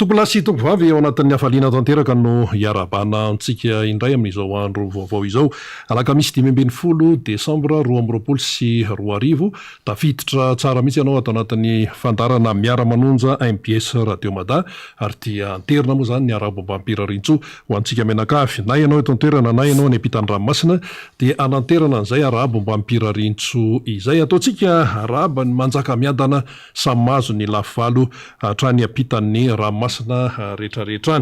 Tompolahy sy tompovavy, ao anatin'ny hafaliana tanteraka no iarahabana antsika indray amin'izao andro vaovao izao. Alakamisy 15 desambra 2022, tafiditra tsara mihitsy ianao ato anatin'ny fandaharana Miara-manonja mbs Radio Mada ary dia anterina moa izany ny arahaba ombam-pirariantsoa ho antsika mianakavy. Na ianao eto an-toerana na ianao any ampitan'ny ranomasina dia ananterana an'izay arahaba ombam-pirariantsoa izay. Ataontsika arahaba ny Manjakamiadana samy mahazo ny lafivalo hatrany ampitan'ny ranomasina rehetrarehetra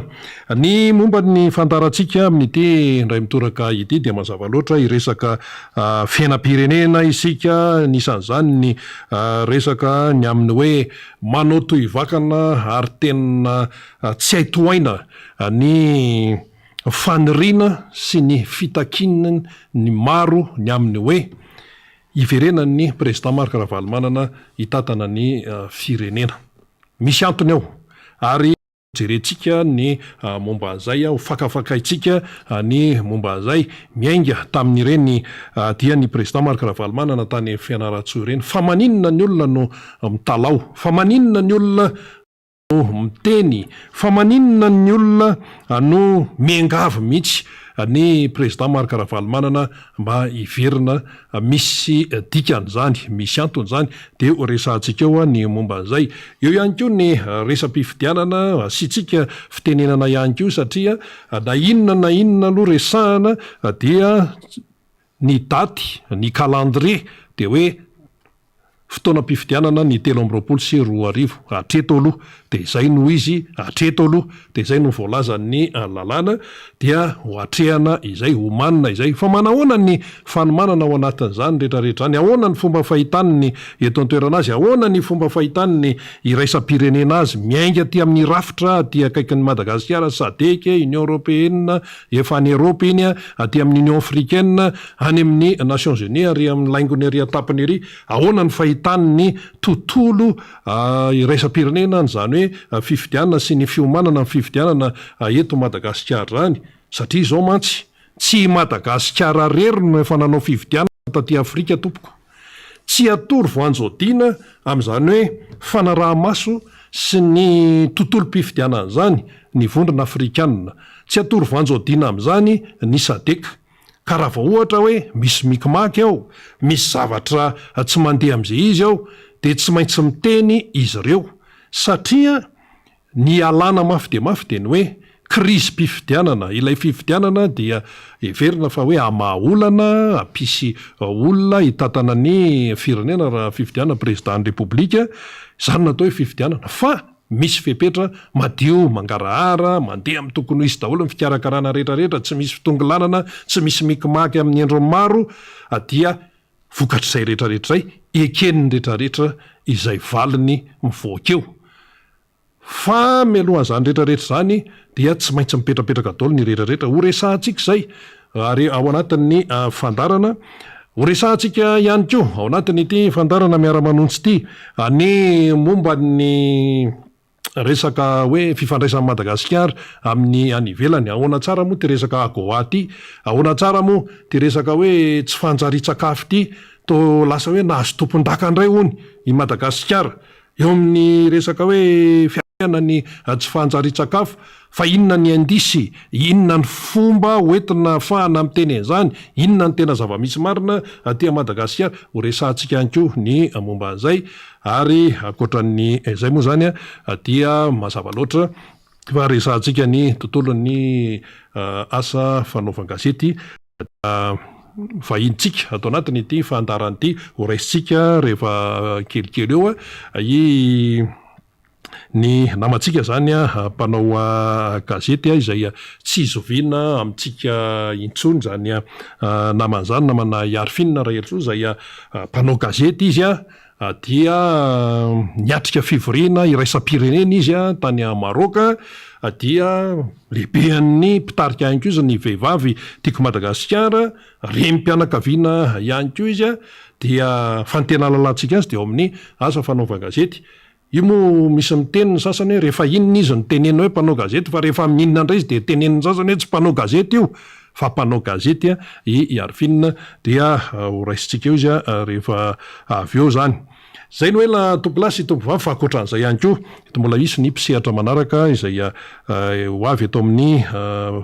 any. Ny momba ny fandaharantsika amin'ity indray mitoraka ity dia mazava loatra, hiresaka fiainam-pirenena isika, anisan'izany ny resaka ny amin'ny hoe manao tohivakana ary tena tsy hay tohaina ny faniriana sy ny fitakian'ny maro ny amin'ny hoe hiverenan'ny Président Marc Ravalomanana hitantana ny firenena. Misy antony ao ary jerentsika ny momba an'izay, ho fakafakaintsika ny momba an'izay miainga tamin'ireny dian'ny Président Marc Ravalomanana tany Fianarantsoa ireny. Fa maninona ny olona no mitalaho? Fa maninona ny olona no miteny? Fa maninona ny olona no miangavy mihitsy ny Président Marc Ravalomanana mba hiverina? Misy dikany izany, misy antony izany, dia ho resahantsika eo ny momba an'izay. Eo ihany koa ny resa-pifidianana, asiantsika fitenenana ihany koa satria na inona na inona aloha resahana dia ny daty, ny calendrier dia hoe Fotoanam-pifidianana ny 2023, hatreto aloha dia izay no izy, hatreto aloha dia izay no voalazan'ny lalàna, dia ho atrehana izay, homanina izay. Fa manahoana ny fanomanana ao anatin'izany rehetrarehetra izany? Ahoana ny fomba fahitan'ny eto an-toerana azy? Ahoana ny fomba fahitan'ny iraisam-pirenena azy? Miainga aty amin'ny rafitra aty akaikin'i Madagasikara, Sadec, Union Européenne, efa any Eropa iny, aty amin'ny Union Africaine, any amin'ny Nations Unies ary amin'ny laingony ery an-tampony ery. Ahoana ny fahitany ny tontolo iraisam-pirenena an'izany hoe fifidianana sy ny fiomanana amin'ny fifidianana eto Madagasikara izany? Satria izao mantsy, tsy i Madagasikara irery no efa nanao fifidianana taty Afrika tompoko. Tsy atoro voanjodiana amin'izany hoe fanaraha-maso sy ny tontolom-pifidianana izany ny Vondrona Afrikanina. Tsy atoro voanjodiana amin'izany ny Sadec. Ka raha vao ohatra hoe misy mikimaky ao, misy zavatra tsy mandeha amin'izay izy ao, dia tsy maintsy miteny izy ireo. Satria ny ialana mafy dia mafy dia ny hoe krizim-pifidianana. Ilay fifidianana dia heverina fa hoe hamaha olana, hampisy olona hitantana ny firenena raha fifidianana prezidan'ny Repoblika. Izany no atao hoe fifidianana. Fa Misy fepetra madio, mangarahara, mandeha amin'ny tokony ho izy daholo ny fikarakarana rehetra rehetra, tsy misy fitongilanana, tsy misy mikimaky amin'ny endriny maro, dia vokatr'izay rehetra rehetra izay, eken'ny rehetra rehetra izay valiny mivoaka eo. Fa mialohan'izany rehetra rehetra izany dia tsy maintsy mipetrapetraka daholo ny rehetra rehetra. Horesahantsika izay Ary ao anatin'ny fandaharana, horesahantsika ihany koa ao anatin'ity fandaharana Miara-manontsy ity ny momba ny resaka hoe fifandraisan'i Madagasikara amin'ny any ivelany. Ahoana tsara moa ity resaka AGOA ity? Ahoana tsara moa ity resaka hoe tsy fanjarian-tsakafo ity? Toa lasa hoe nahazo tompon-daka indray hono i Madagasikara. Eo amin'ny resaka hoe fiatrehana ny tsy fanjarian-tsakafo, fa inona ny indice, inona ny fomba hoentina ahafahana miteny an'izany, inona ny tena zava-misy marina aty Madagasikara, ho resahantsika ihany koa ny momba an'izay, ary ankoatran'ny izay moa izany dia mazava loatra fa resahantsika ny tontolon'ny asa fanaovan-gazety. Vahinintsika ato anatin'ity fandaharana ity, ho raisintsika rehefa kelikely eo i ny namantsika izany mpanao gazety izay tsy zoviana amintsika intsony izany namana izany, namana Iarifina Raherisoa izay mpanao gazety izy dia niatrika fivoriana iraisam-pirenena izy tany Maroc dia lehibean'ny mpitarika ihany koa izy ny vehivavy Tiako Madagasikara, renim-pianakaviana ihany koa izy dia fa ny tena ahalalantsika azy dia ao amin'ny asa fanaovan-gazety. Io moa misy miteny ny sasany hoe rehefa inona izy no tenenina hoe mpanao gazety fa rehefa amin'ny inona indray izy dia tenenin'ny sasany hoe tsy mpanao gazety io. fa mpanao gazety i Arifin dia ho raisintsika eo izy rehefa avy eo izany. Izay no ela tompolahy sy tompovavy fa ankoatran'izay ihany koa eto mbola hisy ny mpisehatra manaraka izay ho avy eto amin'ny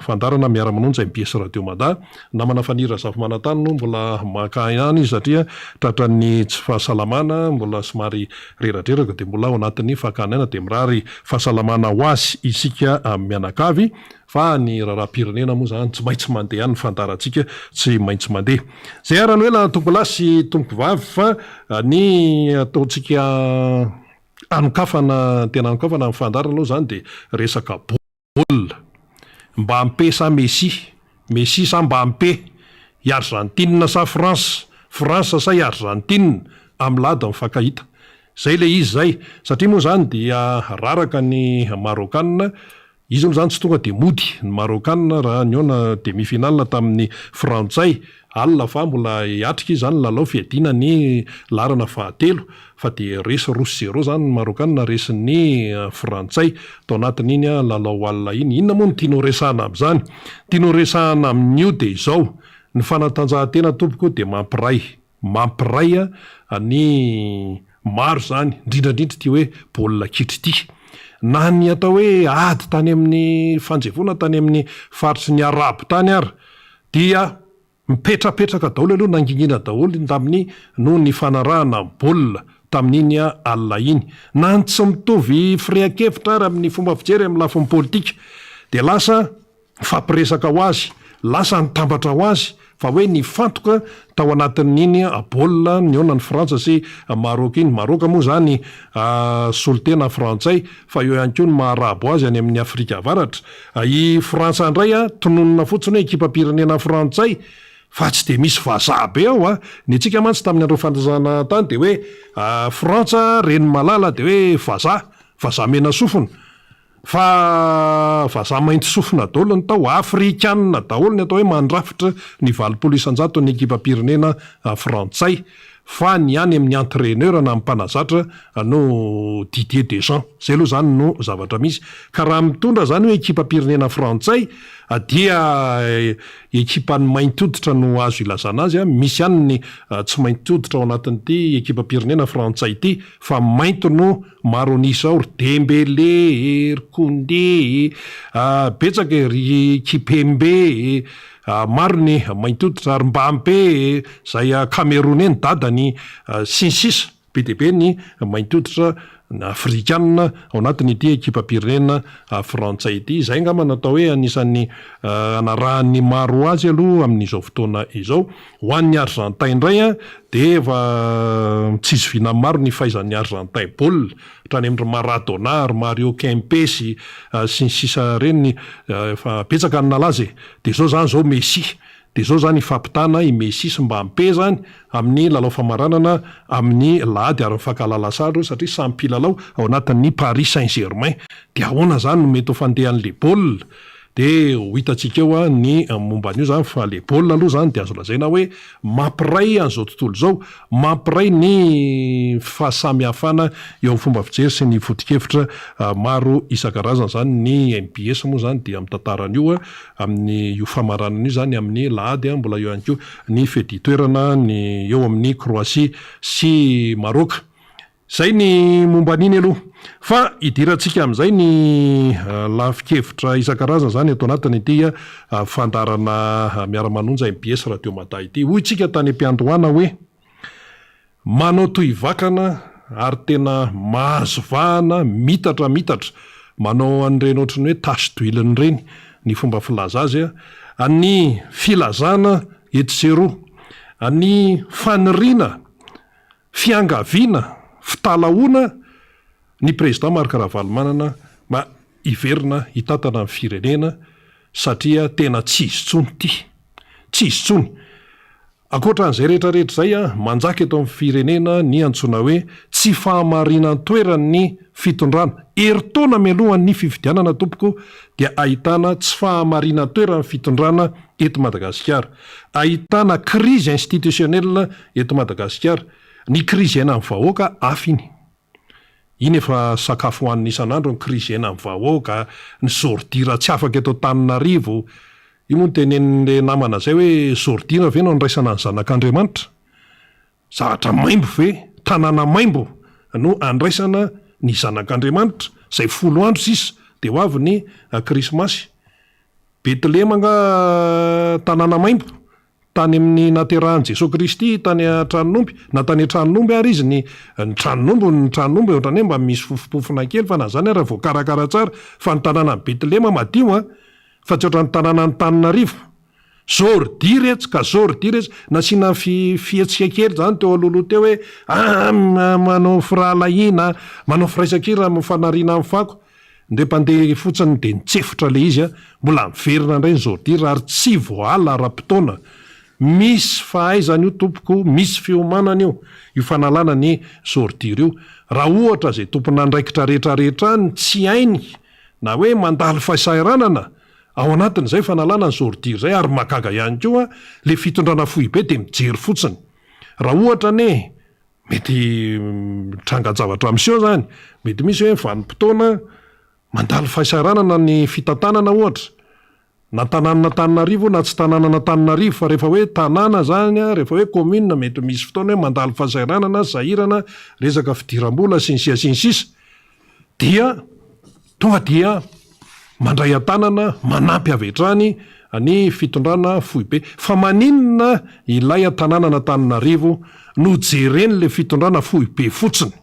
fandaharana Miara-manonja mbs Radio Mada. Namana Faniry Razafimanantany no mbola maka ihany izy satria tratran'ny tsy fahasalamana, mbola somary reradreraka dia mbola ao anatin'ny fakana aina dia mirary fahasalamana ho azy isika mianakavy fa ny raharaham-pirenena moa izany tsy maintsy mandeha ihany ny fandaharantsika tsy maintsy mandeha. Izay ary no ela tompolahy sy tompovavy fa ny ataontsika anokafana tena anokafana ny fandaharana aloha izany dia resaka baolina. Mbappé sa Messi? Messi sa Mbappé? I Argentine sa France? France sa i Argentine? Amin'ny lahady mifankahita. Izay ilay izy izay. Satria moa izany dia raraka ny Marokanina Izy moa izany tsy tonga dia mody ny Marokanina raha nihaona demi finale tamin'ny Frantsay alina fa mbola hiatrika izy izany ny lalao fiadiana ny laharana fahatelo fa dia resy roa sy zéro izany ny Marokanina resin'ny Frantsay tao anatin'iny lalao alina iny. Inona moa no tianao resahana amin'izany? Tianao resahana amin'io dia izao, ny fanatanjahantena tompoko dia mampiray, Mampiray ny maro izany, indrindra indrindra ity hoe baolina kitra ity. Na ny atao hoe ady tany amin'ny fanjevoana tany amin'ny faritry ny Arabo tany ary dia mipetrapetraka daholo aloha, nangingina daholo ny tamin'ny noho ny fanarahana ny baolina tamin'iny alina iny. Na ny tsy mitovy firehan-kevitra ary amin'ny fomba fijery amin'ny lafiny politika dia lasa Nifampiresaka ho azy, lasa nitambatra ho azy fa hoe nifantoka tao anatin'iny baolina nihaonan'i Frantsa sy Maroc iny. Maroc moa izany solontena frantsay fa eo ihany koa ny maha arabo azy any amin'ny Afrika Avaratra. I Frantsa indray tononina fotsiny hoe ekipam-pirenena frantsay fa tsy dia misy vazaha be ao a! Ny antsika mantsy tamin'ny andron'ny fanjanahantany dia hoe Frantsa reny malala dia hoe vazaha, vazaha mena sofina. Fa vazaha mainty sofina daholo ny tao, afrikanina daholo ny atao hoe mandrafitra ny 80 isan-jaton'ny ekipam-pirenena frantsay, fa ny any amin'ny entraineur na ny mpanazatra no Didier Deschamps. Izay aloha izany no zavatra misy. Ka raha mitondra izany hoe ekipam-pirenena frantsay dia ekipan'ny mainty hoditra no azo ilazana azy, misy ihany ny tsy mainty hoditra ao anatin'ity ekipam-pirenena frantsay ity fa mainty no Maro an'isa ao ry Dembélé e, ry Koundé e, betsaka e, ry Kipembe e, maro ny mainty hoditra, ry Mbappé e, izay Camerounais ny dadany, sy ny sisa Be dia be ny mainty hoditra afrikanina ao anatin'ity ekipam-pirenena frantsay ity. Izay angamba no atao hoe anisan'ny anarahan'ny maro azy aloha amin'izao fotoana izao. Ho an'ny Argentin indray dia efa tsy zoviana amin'ny maro ny fahaizan'ny Argentin baolina, hatrany amin-dry Maradona, ry Mario Kempes sy ny sisa ireny efa betsaka ny nalaza e! Dia izao izany izao Messi, dia izao izany hifampitana i Messi sy Mbappé izany amin'ny lalao famaranana amin'ny lahady ary mifankahalala sary ireo satria samy mpilalao ao anatin'ny Paris Saint Germain. Dia ahoana izany no mety ho fandehan'ilay baolina? Dia ho hitantsika eo ny momba an'io izany fa le baolina aloha izany dia azo lazaina hoe mampiray an'izao tontolo izao, mampiray ny fahasamihafana eo amin'ny fomba fijery sy ny foto-kevitra maro isan-karazany izany. Ny mbs moa izany dia mitantara an'io amin'ny io famaranana io izany amin'ny lahady, mbola eo ihany koa ny fiadian-toerana ny eo amin'ny Croatie sy Maroc. Izay ny momba an'iny aloha. Fa hidirantsika amin'izay ny lafin-kevitra isan-karazany izany ato anatin'ity fandaharana Miara-manonja mbs Radio Mada ity. Hoy isika tany am-piandohana hoe, manao tohivakana ary tena mahazo vahana, mitatra mitatra, manao an'ireny ohatran'ny hoe tache d'huile ireny ny fomba filaza azy, ny filazana etsy sy eroa, ny faniriana Fiangaviana, fitalahoana ny Président Marc Ravalomanana mba hiverina hitantana ny firenena satria tena tsy izy intsony ity. Tsy izy intsony. Ankoatra an'izay rehetra rehetra izay, manjaka eto amin'ny firenena ny antsoina hoe tsy fahamarinan-toeran'ny fitondrana. Herintaona mialohan'ny fifidianana tompoko dia ahitana tsy fahamarinan-toeran'ny fitondrana eto Madagasikara. Ahitana crise institutionnelle eto Madagasikara. Ny krizy iainan'ny vahoaka hafa iny. Iny efa sakafo hohanina isan'andro ny krizy iainan'ny vahoaka, ny ordure tsy afaka eto Antananarivo. Io moa no tenenin'le namana zay hoe zordira ve no andraisana ny zanak'Andriamanitra? Zavatra maimbo ve, tanàna maimbo no andraisana ny zanak'Andriamanitra? Zay folo andro sisa de ho avy ny krismasy. Betlehema angaha tanàna maimbo? Tany amin'ny nahaterahan'i Jesoa Kristy tany an-tranon'omby, na tany an-tranon'omby ary izy, ny ny tranon'omby, ny tranon'omby ohatran'ny hoe mba misy fofompofona kely fa na izany ara voakarakara tsara, fa ny tanànan'i Betlehema madio an, fa tsy ohatran'ny tanànan'Antananarivo. Zordi retsy ka zordi retsy, nasiana fi fihetsika kely izany teo alohaloha teo hoe aa manao firahalahiana, manao firaisankira amin'ny fanariana ny fako. Ndre mpandeha fotsiny dia nitsefotra le izy a, mbola miverina indray ny zordira ary tsy voaala ara-potoana. Misy fahaizana io tompoko, misy fiomanana io, io fanalana ny zordira io. Raha ohatra izay tompon'andraikitra rehetra rehetra any tsy hainy na hoe mandalo fahasahiranana ao anatin'izay fanalana ny zordira izay ary mahagaga ihany koa le fitondrana foibe dia mijery fotsiny. Raha ohatra anie Mety trangan-javatra miseho izany, mety misy hoe vanim-potoana mandalo fahasahiranana ny fitantanana ohatra, na tanànan'Antananarivo io na tsy tanànan'Antananarivo fa rehefa hoe tanàna izany, rehefa hoe commune mety misy fotoana hoe mandalo fahasahiranana, sahirana, resaka fidiram-bola sy ny sisa sy ny sisa dia Tonga dia mandray an-tanana, manampy avy hatrany ny fitondrana foibe. Fa maninona ilay an-tanànan'Antananarivo no jeren'ilay fitondrana foibe fotsiny?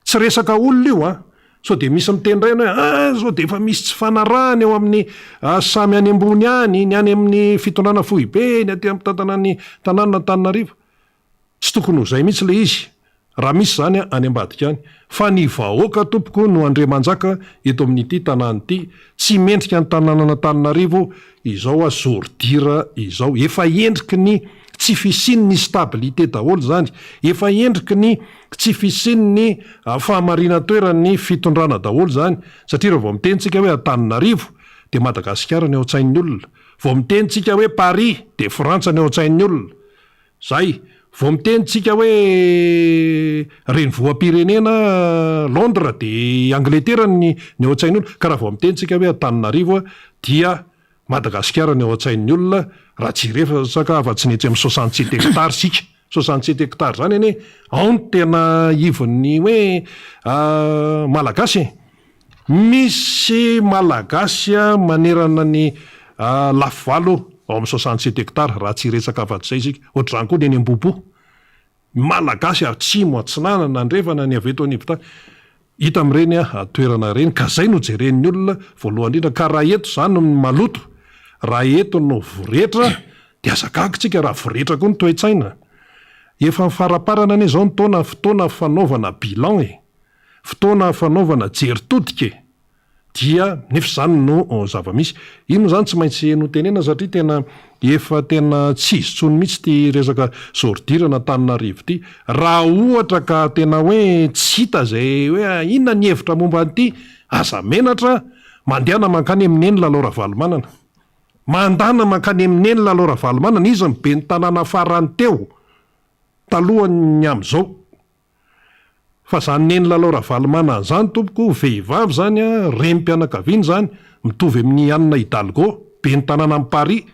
Tsy resaka olona io an! Sao dia misy miteny indray ianao hoe ah, sao dia efa misy tsy fanarahana eo amin'ny samy any ambony any, ny any amin'ny fitondrana foibe, ny aty amin'ny mpitantana ny tanànan'Antananarivo. Tsy tokony ho izay mihitsy ilay izy raha misy izany any ambadika any. Fa ny vahoaka tompoko no andriamanjaka eto amin'ity tanàna ity. Tsy mendrika ny tanànan'Antananarivo izao azordira izao. Efa endriky ny tsy fisian'ny stabilité daholo izany. Efa endriky ny tsy fisian'ny fahamarinan-toeran'ny fitondrana daholo izany. Satria raha vao miteny tsika hoe Antananarivo dia Madagasikara ny ao an-tsain'ny olona. Vao miteny tsika hoe Paris dia Frantsa ny ao an-tsain'ny olona. Zay vao miteny tsika hoe renivoham-pirenena Londres de Angletera ny ny ao an-tsain'olona, ka raha vao miteny tsika hoe Antananarivo dia Madagasikara ny ao an-tsain'ny olona, raha tsy hiresaka afa-tsy ny etsy amin'ny 67 hectares isika, 67 hectares zany anie ao no tena ivon'ny hoe Malagasy e! Misy Malagasy manerana ny lafivalo ao amin'ny 67 hectares, raha tsy hiresaka afa-tsy izay isika. Ohatr'izany koa ny eny Ambohipo. Malagasy atsimo, atsinanana, andrefana, ny avy eto anivon-tany. Hita amin'ireny toerana ireny ka izay no jeren'ny olona voalohany indrindra. Ka raha eto izany no maloto, raha eto no voretra, dia aza gaga isika raha voretra koa ny toe-tsaina. Efa mifaraparana anie izao ny taona, fotoana fanaovana bilan e. Fotoana fanaovana jery todika e! Dia nefa izany no zava-misy. Iny moa izany tsy maintsy notenena satria tena efa tena tsy izy intsony mihitsy ity resaka zordira an'Antananarivo ity. Raha ohatra ka tena hoe tsy hita izay hoe inona ny hevitra momba an'ity, aza menatra, mandehana mankany amin'i Neny Lalao Ravalomanana. Mandana mankany amin'i Neny Lalao Ravalomanana, izy no ben'ny tanàna farany teo talohan'ny amin'izao. Fa zany neny Lalao Ravalomanana zany tompoko vehivavy zany a, renim-pianakaviana zany, mitovy amin'i Anne Hidalgo, ben'ny tanànan'i Paris,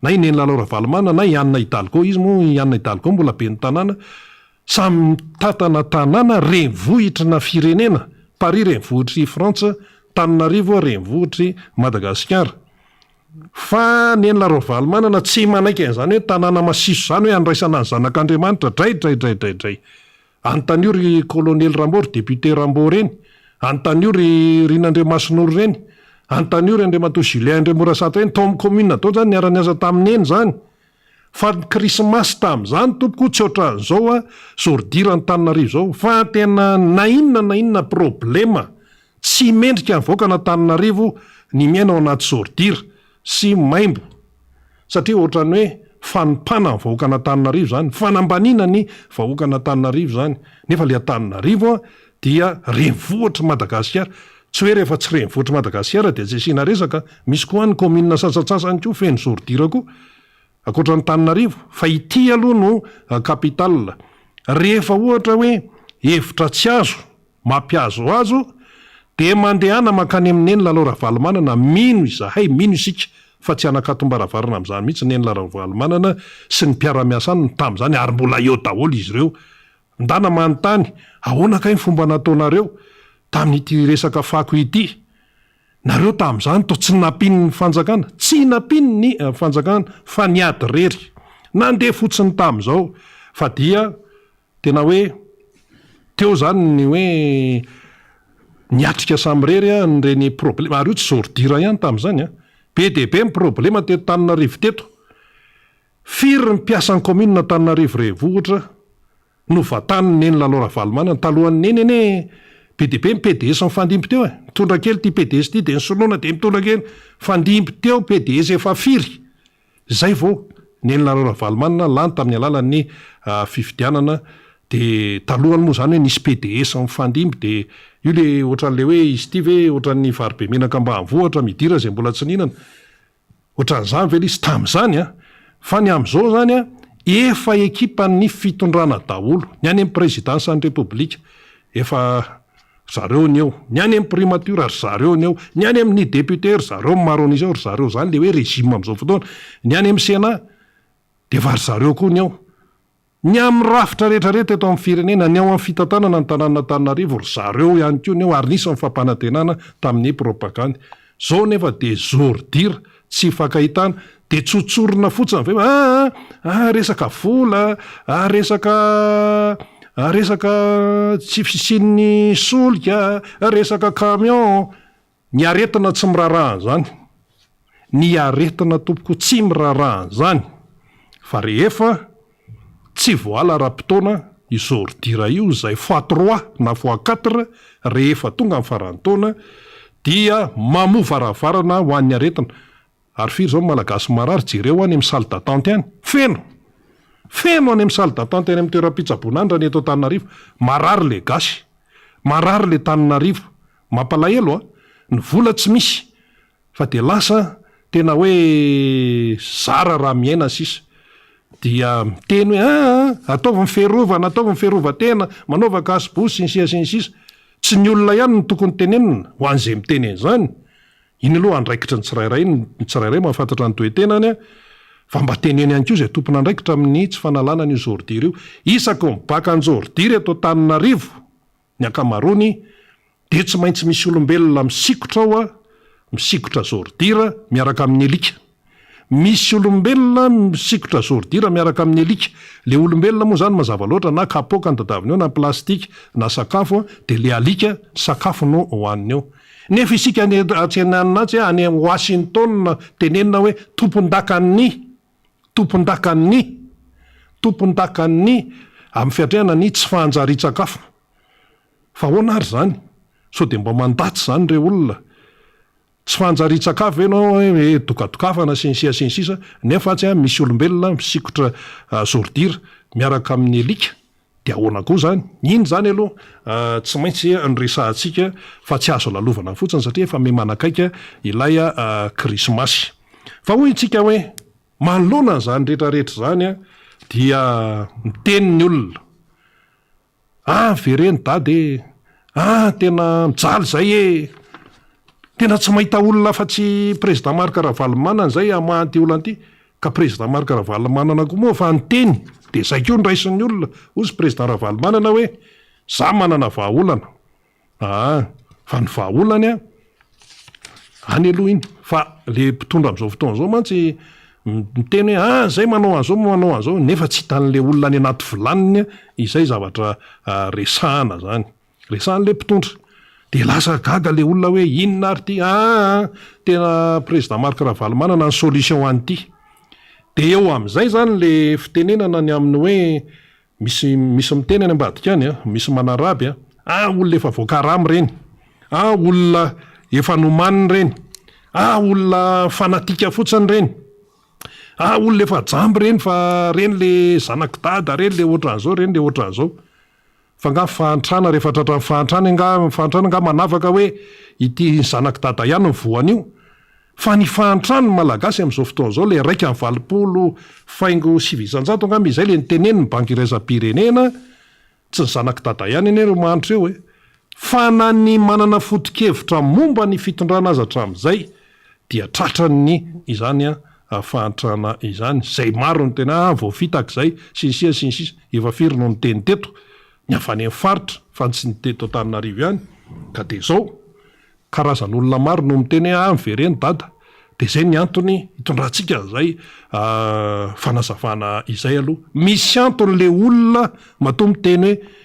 na i neny Lalao Ravalomanana na i Anne Hidalgo, izy moa i Anne Hidalgo mbola ben'ny tanàna, samy mitantana tanàna renivohitrina firenena, Paris renivohitr'i Frantsa, Tananarivo renivohitr'i Madagasikara. Fa neny Lalao Ravalomanana tsy manaiky an'izany hoe tanàna masiso izany hoe handraisana ny zanak'Andriamanitra, dray dray dray dray dray. Anontanio ry Kolonely Rambo ry Député Rambo reny, anontanio ry Rina Andriamasinoro reny, anontanio ry Andriamatoa Julien Andriamorasata reny, tao amin'ny commune tao zany niara-niasa tamin'i Neny zany. Fa ny krismasy tamin'izany tompoko tsy ohatran'izao a, zordira Antananarivo zao, fa tena na inona na inona problema tsy mendrika ny vahoakan'Antananarivo ny miaina ao anaty zordira sy maimbo. Satria ohatran'ny hoe fanompana ny vahoakan'Antananarivo izany, fanambaniana ny vahoakan'Antananarivo izany, nefa ilay Antananarivo dia renivohitr'i Madagasikara. Tsy hoe rehefa tsy renivohitr'i Madagasikara dia tsy asiana resaka, misy koa any commune sasantsasany koa feno zordira koa, ankoatra an'Antananarivo, fa ity aloha no capitale. Rehefa ohatra hoe hevitra tsy azo, mampihazohazo, dia mandehana mankany amin'i Neny Lalao Ravalomanana, mino izahay, mino isika. fa tsy hanakatom-baravarana amin'izany mihitsy Neny Ravalomanana sy ny mpiara-miasa aminy tamin'izany ary mbola eo daholo izy ireo. Ndana manontany, ahoana kay ny fomba nataonareo tamin'ity resaka fako ity? Nareo tamin'izany toa tsy nampian'ny fanjakana, tsy nampian'ny fanjakana fa niady irery. Nandeha fotsiny tamin'izao fa dia tena hoe teo izany ny hoe niatrika samirery an'ireny problema, ary io tsy ordure ihany tamin'izany an! Be dia be ny problema teto Tananarivo teto. Firy ny mpiasan'ny commune Antananarivo Renivohitra Novantanin'i Neny Lalao Ravalomanana, talohan'i Neny anie be dia be ny pds nifandimby teo e! Nitondra kely ity pds ity dia nisoloana dia nitondra kely, nifandimby teo pds efa firy izay vao Neny Lalao Ravalomanana lany tamin'ny alalan'ny fifidianana dia talohany moa izany hoe nisy pds nifandimby dia io le ohatran'le hoe izy ity ve ohatran'ny vary be menaka ambanivohitra midira izay mbola tsy nihinana. Ohatran'izany ve ilay izy tamin'izany an? Fa ny amin'izao izany an, efa ekipan'ny fitondrana daholo, ny any amin'ny présidence-n'ny Repoblika efa ry zareo ny eo, ny any amin'ny primature ry zareo ny eo, ny any amin'ny député ry zareo ny maro an'isa eo, ry zareo izany ilay hoe régime amin'izao fotoana, ny any amin'ny sénat dia efa ry zareo koa ny eo. Ny amin'ny rafitra rehetra rehetra eto amin'ny firenena, ny ao amin'ny fitantanana ny tanànan'Antananarivo, ry zareo ihany koa ny ao ary nisy ny fampanantenana tamin'ny propagandy. Izao nefa dia zordira, tsy ifankahitana, dia tsotsorina fotsiny avy eo, aa, aa resaka vola, aa resaka, aa resaka tsy fisian'ny solika, resaka camion. Ny aretina tsy miraharaha an'izany. Ny aretina tompoko tsy miraharaha an'izany. Fa rehefa tsy voala ara-potoana io ordure io izay fois trois na fois quatre rehefa tonga ny faran'ny taona dia mamoa varavarana ho an'ny aretina. Ary firy izao ny Malagasy marary jereo any amin'ny salle d'attente any. Feno! Feno any amin'ny salle d'attente any amin'ny toeram-pitsaboana any raha ny eto Antananarivo. Marary le gasy. Marary le Taninarivo. Mampalahelo a! Ny vola tsy misy fa dia lasa tena hoe zara raha miaina sisa. Dia miteny hoe aa ataovy ny fiarovana, ataovy ny fiarovan-tena, manaova cache-bouche sy ny sisa sy ny sisa. Tsy ny olona ihany no tokony tenenina ho an'izay miteny an'izany. Iny aloha andraikitry ny tsirairay, ny tsirairay mahafantatra ny toe-tenany fa mba teneno ihany koa izay tompon'andraikitra amin'ny tsy fanalana an'io zôridira io. Isaky ny baka an-jôridira eto Antananarivo ny ankamaroany dia tsy maintsy misy olombelona misikotra ao a, misikotra zôridira miaraka amin'ny alika. Misy olombelona misikotra zôridira miaraka amin'ny alika. Le olombelona moa zany mazava loatra na kapoaka no tadiaviny eo na plastique na sakafo a, dia le alika sakafo no hohaniny eo. Nefa isika any atsy ananona atsy any Washington tenenina hoe tompondakan'ny Tompondakan'ny Tompondakan'ny amin'ny fiatrehana ny tsy fahanjarian-tsakafo. Fa ahoana ary izany? Sao dia mba mandatsy izany ireo olona? Tsy fahanjarian-tsakafo ve ianao hoe dokadokafana sy ny sisa sy ny sisa nefa atsy misy olombelona misikotra zordira miaraka amin'ny alika Dia ahoana koa izany? Iny izany aloha tsy maintsy noresahantsika fa tsy azo lalovana fotsiny satria efa miha-manakaiky ilay krismasy. Fa hoy isika hoe manoloana an'izany rehetra rehetra izany dia miteny ny olona, ah vereno dada e, ah tena mijaly izay e, tena tsy mahita olona afa-tsy président Marc Ravalomanana izay hamaha an'ity olana ity. Ka président Marc Ravalomanana koa moa fa niteny dia izay koa no raisin'ny olona, hozy président Ravalomanana hoe za manana vahaolana aa fa ny vahaolany an any aloha iny fa le mpitondra amin'izao fotoana izao mantsy miteny hoe ah zay manao an'izao manao an'izao nefa tsy hitan'le olona any anaty vilaniny izay zavatra resahana zany. Resahan'ilay mpitondra. Dia lasa gaga ilay olona hoe inona ary ity? Aa tena président Marc Ravalomanana ny solution ho an'ity. Dia eo amin'izay izany ilay fitenenana ny amin'ny hoe misy misy miteny any ambadika any an, misy manaraby an, ah olona efa voakarama ireny, ah olona efa nomanina ireny, ah olona fanatika fotsiny ireny, ah olona efa jamba ireny fa ireny le zanak'i dada, ireny le ohatran'izao, ireny le ohatran'izao. Fa nga fahantrana rehefa tratran'ny fahantrana nga fahantrana nga manavaka hoe ity ny zanak'i dada ihany no voan'io? Fa ny fahantran'ny malagasy amin'izao fotoana izao le 81.9 angamba izay le nitenenin'ny banky iraisam-pirenena tsy ny zanak'i dada ihany anie ireo mahantra eo e! Fa na ny manana foto-kevitra momba ny fitondrana aza hatramin'izay. dia tratran'ny izany fahantrana izany. Izay maro no tena ah voafitaka izay sy ny sisa sy ny sisa. Efa firy no niteny teto? Ny avy any amin'ny faritra fa tsy ny teto Antananarivo ihany. Ka dia izao, karazan'olona maro no miteny hoe ah mivereno dada. Dia izay ny antony hitondrantsika an'izay fanazavana izay aloha. Misy antony le olona matoa miteny hoe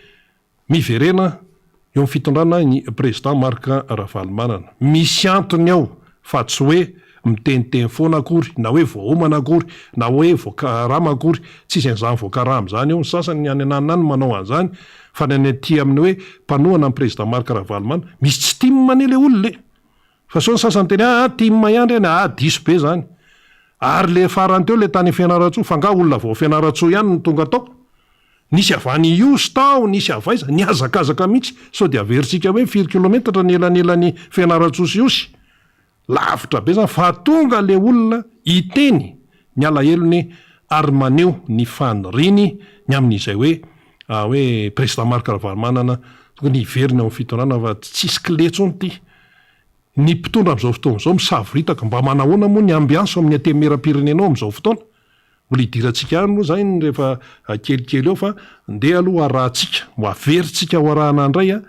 Miverena eo amin'ny fitondrana ny Président Marc Ravalomanana. Misy antony ao fa tsy hoe miteniteny foana akory na hoe voaomana akory na hoe voakarama akory. Tsisy an'izany voakarama izany eo. Ny sasany any ananona any no manao an'izany fa ny any aty amin'ny hoe mpanohana ny Président Marc Ravalomanana, misy tsy tim anie le olona e! Fa sao ny sasany miteny hoe aa tim ihany ireny, aa diso be izany. Ary le farany teo le tany Fianarantsoa, fa nga olona avy ao Fianarantsoa ihany no tonga tao? Nisy avy any Ihosy tao, nisy avy aiza, nihazakazaka mihitsy, sao dia averintsika hoe firy kilometatra ny elanelan'i Fianarantsoa sy Ihosy? Lavitra be izany, fa tonga le olona hiteny ny alahelony ary maneho ny faniriany ny amin'izay hoe hoe Président Marc Ravalomanana tokony hiverina eo amin'ny fitondrana fa tsisy clé intsony ity. Ny mpitondra amin'izao fotoana izao misavoritaka, mba manahoana moa ny ambiance ao amin'ny antenimierampirenena ao amin'izao fotoana? Mbola hidirantsika any moa izany rehefa kelikely eo fa ndeha aloha harahantsika, ho averintsika ho arahana indray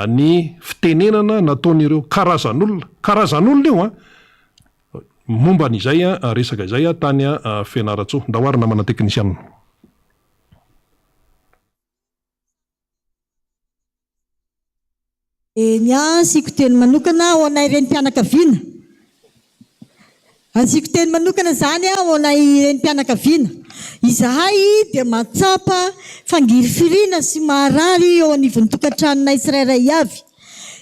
ny fitenenana nataon'ireo karazan'olona, karazan'olona io an! Momba an'izay resaka izay tany Fianarantsoa. Ndao ary namana teknisianina. Ny ahy asiako teny manokana ho anay renim-pianakaviana. Asiako teny manokana izany ho anay renim-pianakaviana. Izahay dia mahatsapa fangirifiriana sy maharary eo anivon'ny tokantranonay tsirairay avy.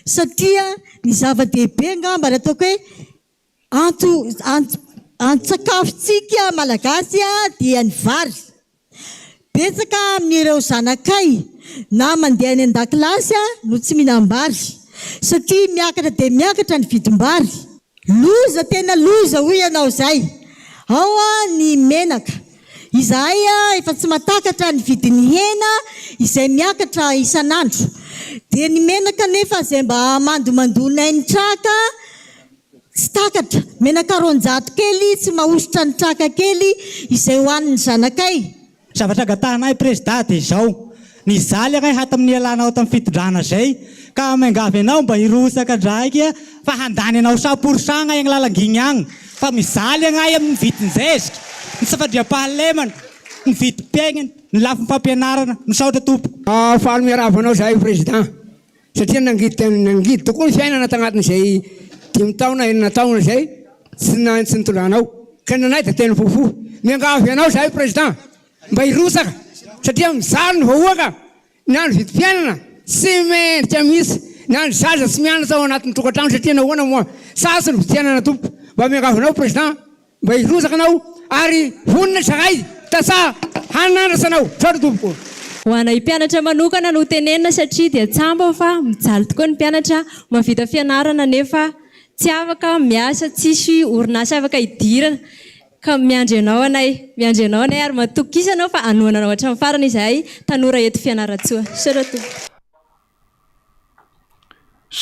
Satria ny zava-dehibe angamba ary ataoko hoe anto anton-tsakafontsika Malagasy dia ny vary. Betsaka amin'ireo zanakay na mandeha any an-dakilasy no tsy mihinam-bary satria miakatra dia miakatra ny vidim-bary. Loza tena loza hoy ianao izay. Ao ny menaka. Izahay efa tsy mahatakatra ny vidin'ny hena izay miakatra isan'andro. Dia ny menaka anefa izay mba mandomandonay ny traka tsy takatra. Menaka 200 kely tsy mahosotra ny traka kely izay hohanin'ny zanakay. Zavatra angatahanay Prezida dia izao, nijaly ahay hatramin'ny nialanao tamin'ny fitondrana izay ka miangavy anao mba hirotsaka ndraiky fa handany anao cent pour cent agnay agny lalangigny agny fa mijaly agnay amin'ny vidin-jezika, ny tsy fandriampahalemana, ny vidim-piaignana, ny lafiny fampianarana. Misaotra tompoko. Faly miarahaba anao zahay Président satria nangidy tena nangidy tokoa ny fiainana tagnatin'izay dimy taona enina taona izay tsy tsy nitondranao ka ny anay dia tena fofo. Miangavy anao zahay Président mba hirotsaka satria mijaly ny vahoaka ny andro vidim-piainana tsy mendrika mihitsy ny andro zaza tsy mianatra ao anatin'ny tokantrano satria nahoana moa sarotra ny vidim-piainana tompoko mba miangavy anao Président Mba hirotsaka anao ary vonona izahay tantsaha hanandratra anao. Misaotra tompoko. Ho anay mpianatra manokana no tenenina satria dia tsamba fa mijaly tokoa ny mpianatra, mahavita fianarana nefa tsy afaka miasa, tsisy orinasa afaka hidirana ka miandry anao anay, miandry anao anay ary matokisa anao fa hanohana anao hatramin'ny farany izahay tanora eto Fianarantsoa. Misaotra tompoko.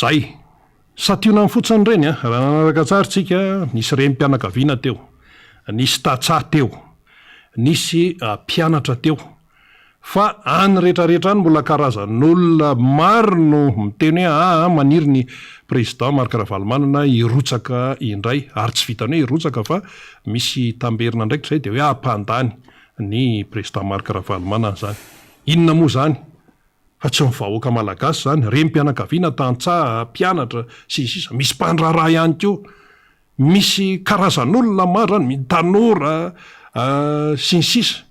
Zay. Santionany fotsiny ireny an! Raha nanaraka tsara tsika, nisy renim-pianakaviana teo, nisy tantsaha teo, nisy mpianatra teo. Fa any rehetra rehetra any mbola karazan'olona maro no miteny hoe aa maniry ny Président Marc Ravalomanana hirotsaka indray. Ary tsy vitan'ny hoe hirotsaka fa misy tamberin'andraikitra izay dia hoe hampandany ny Président Marc Ravalomanana izany. Inona moa izany? Fa tsy ny vahoaka malagasy izany, renim-pianakaviana, tantsaha, mpianatra, sy ny sisa Misy mpandraharaha ihany koa, misy karazan'olona maro izany, tanora, sy ny sisa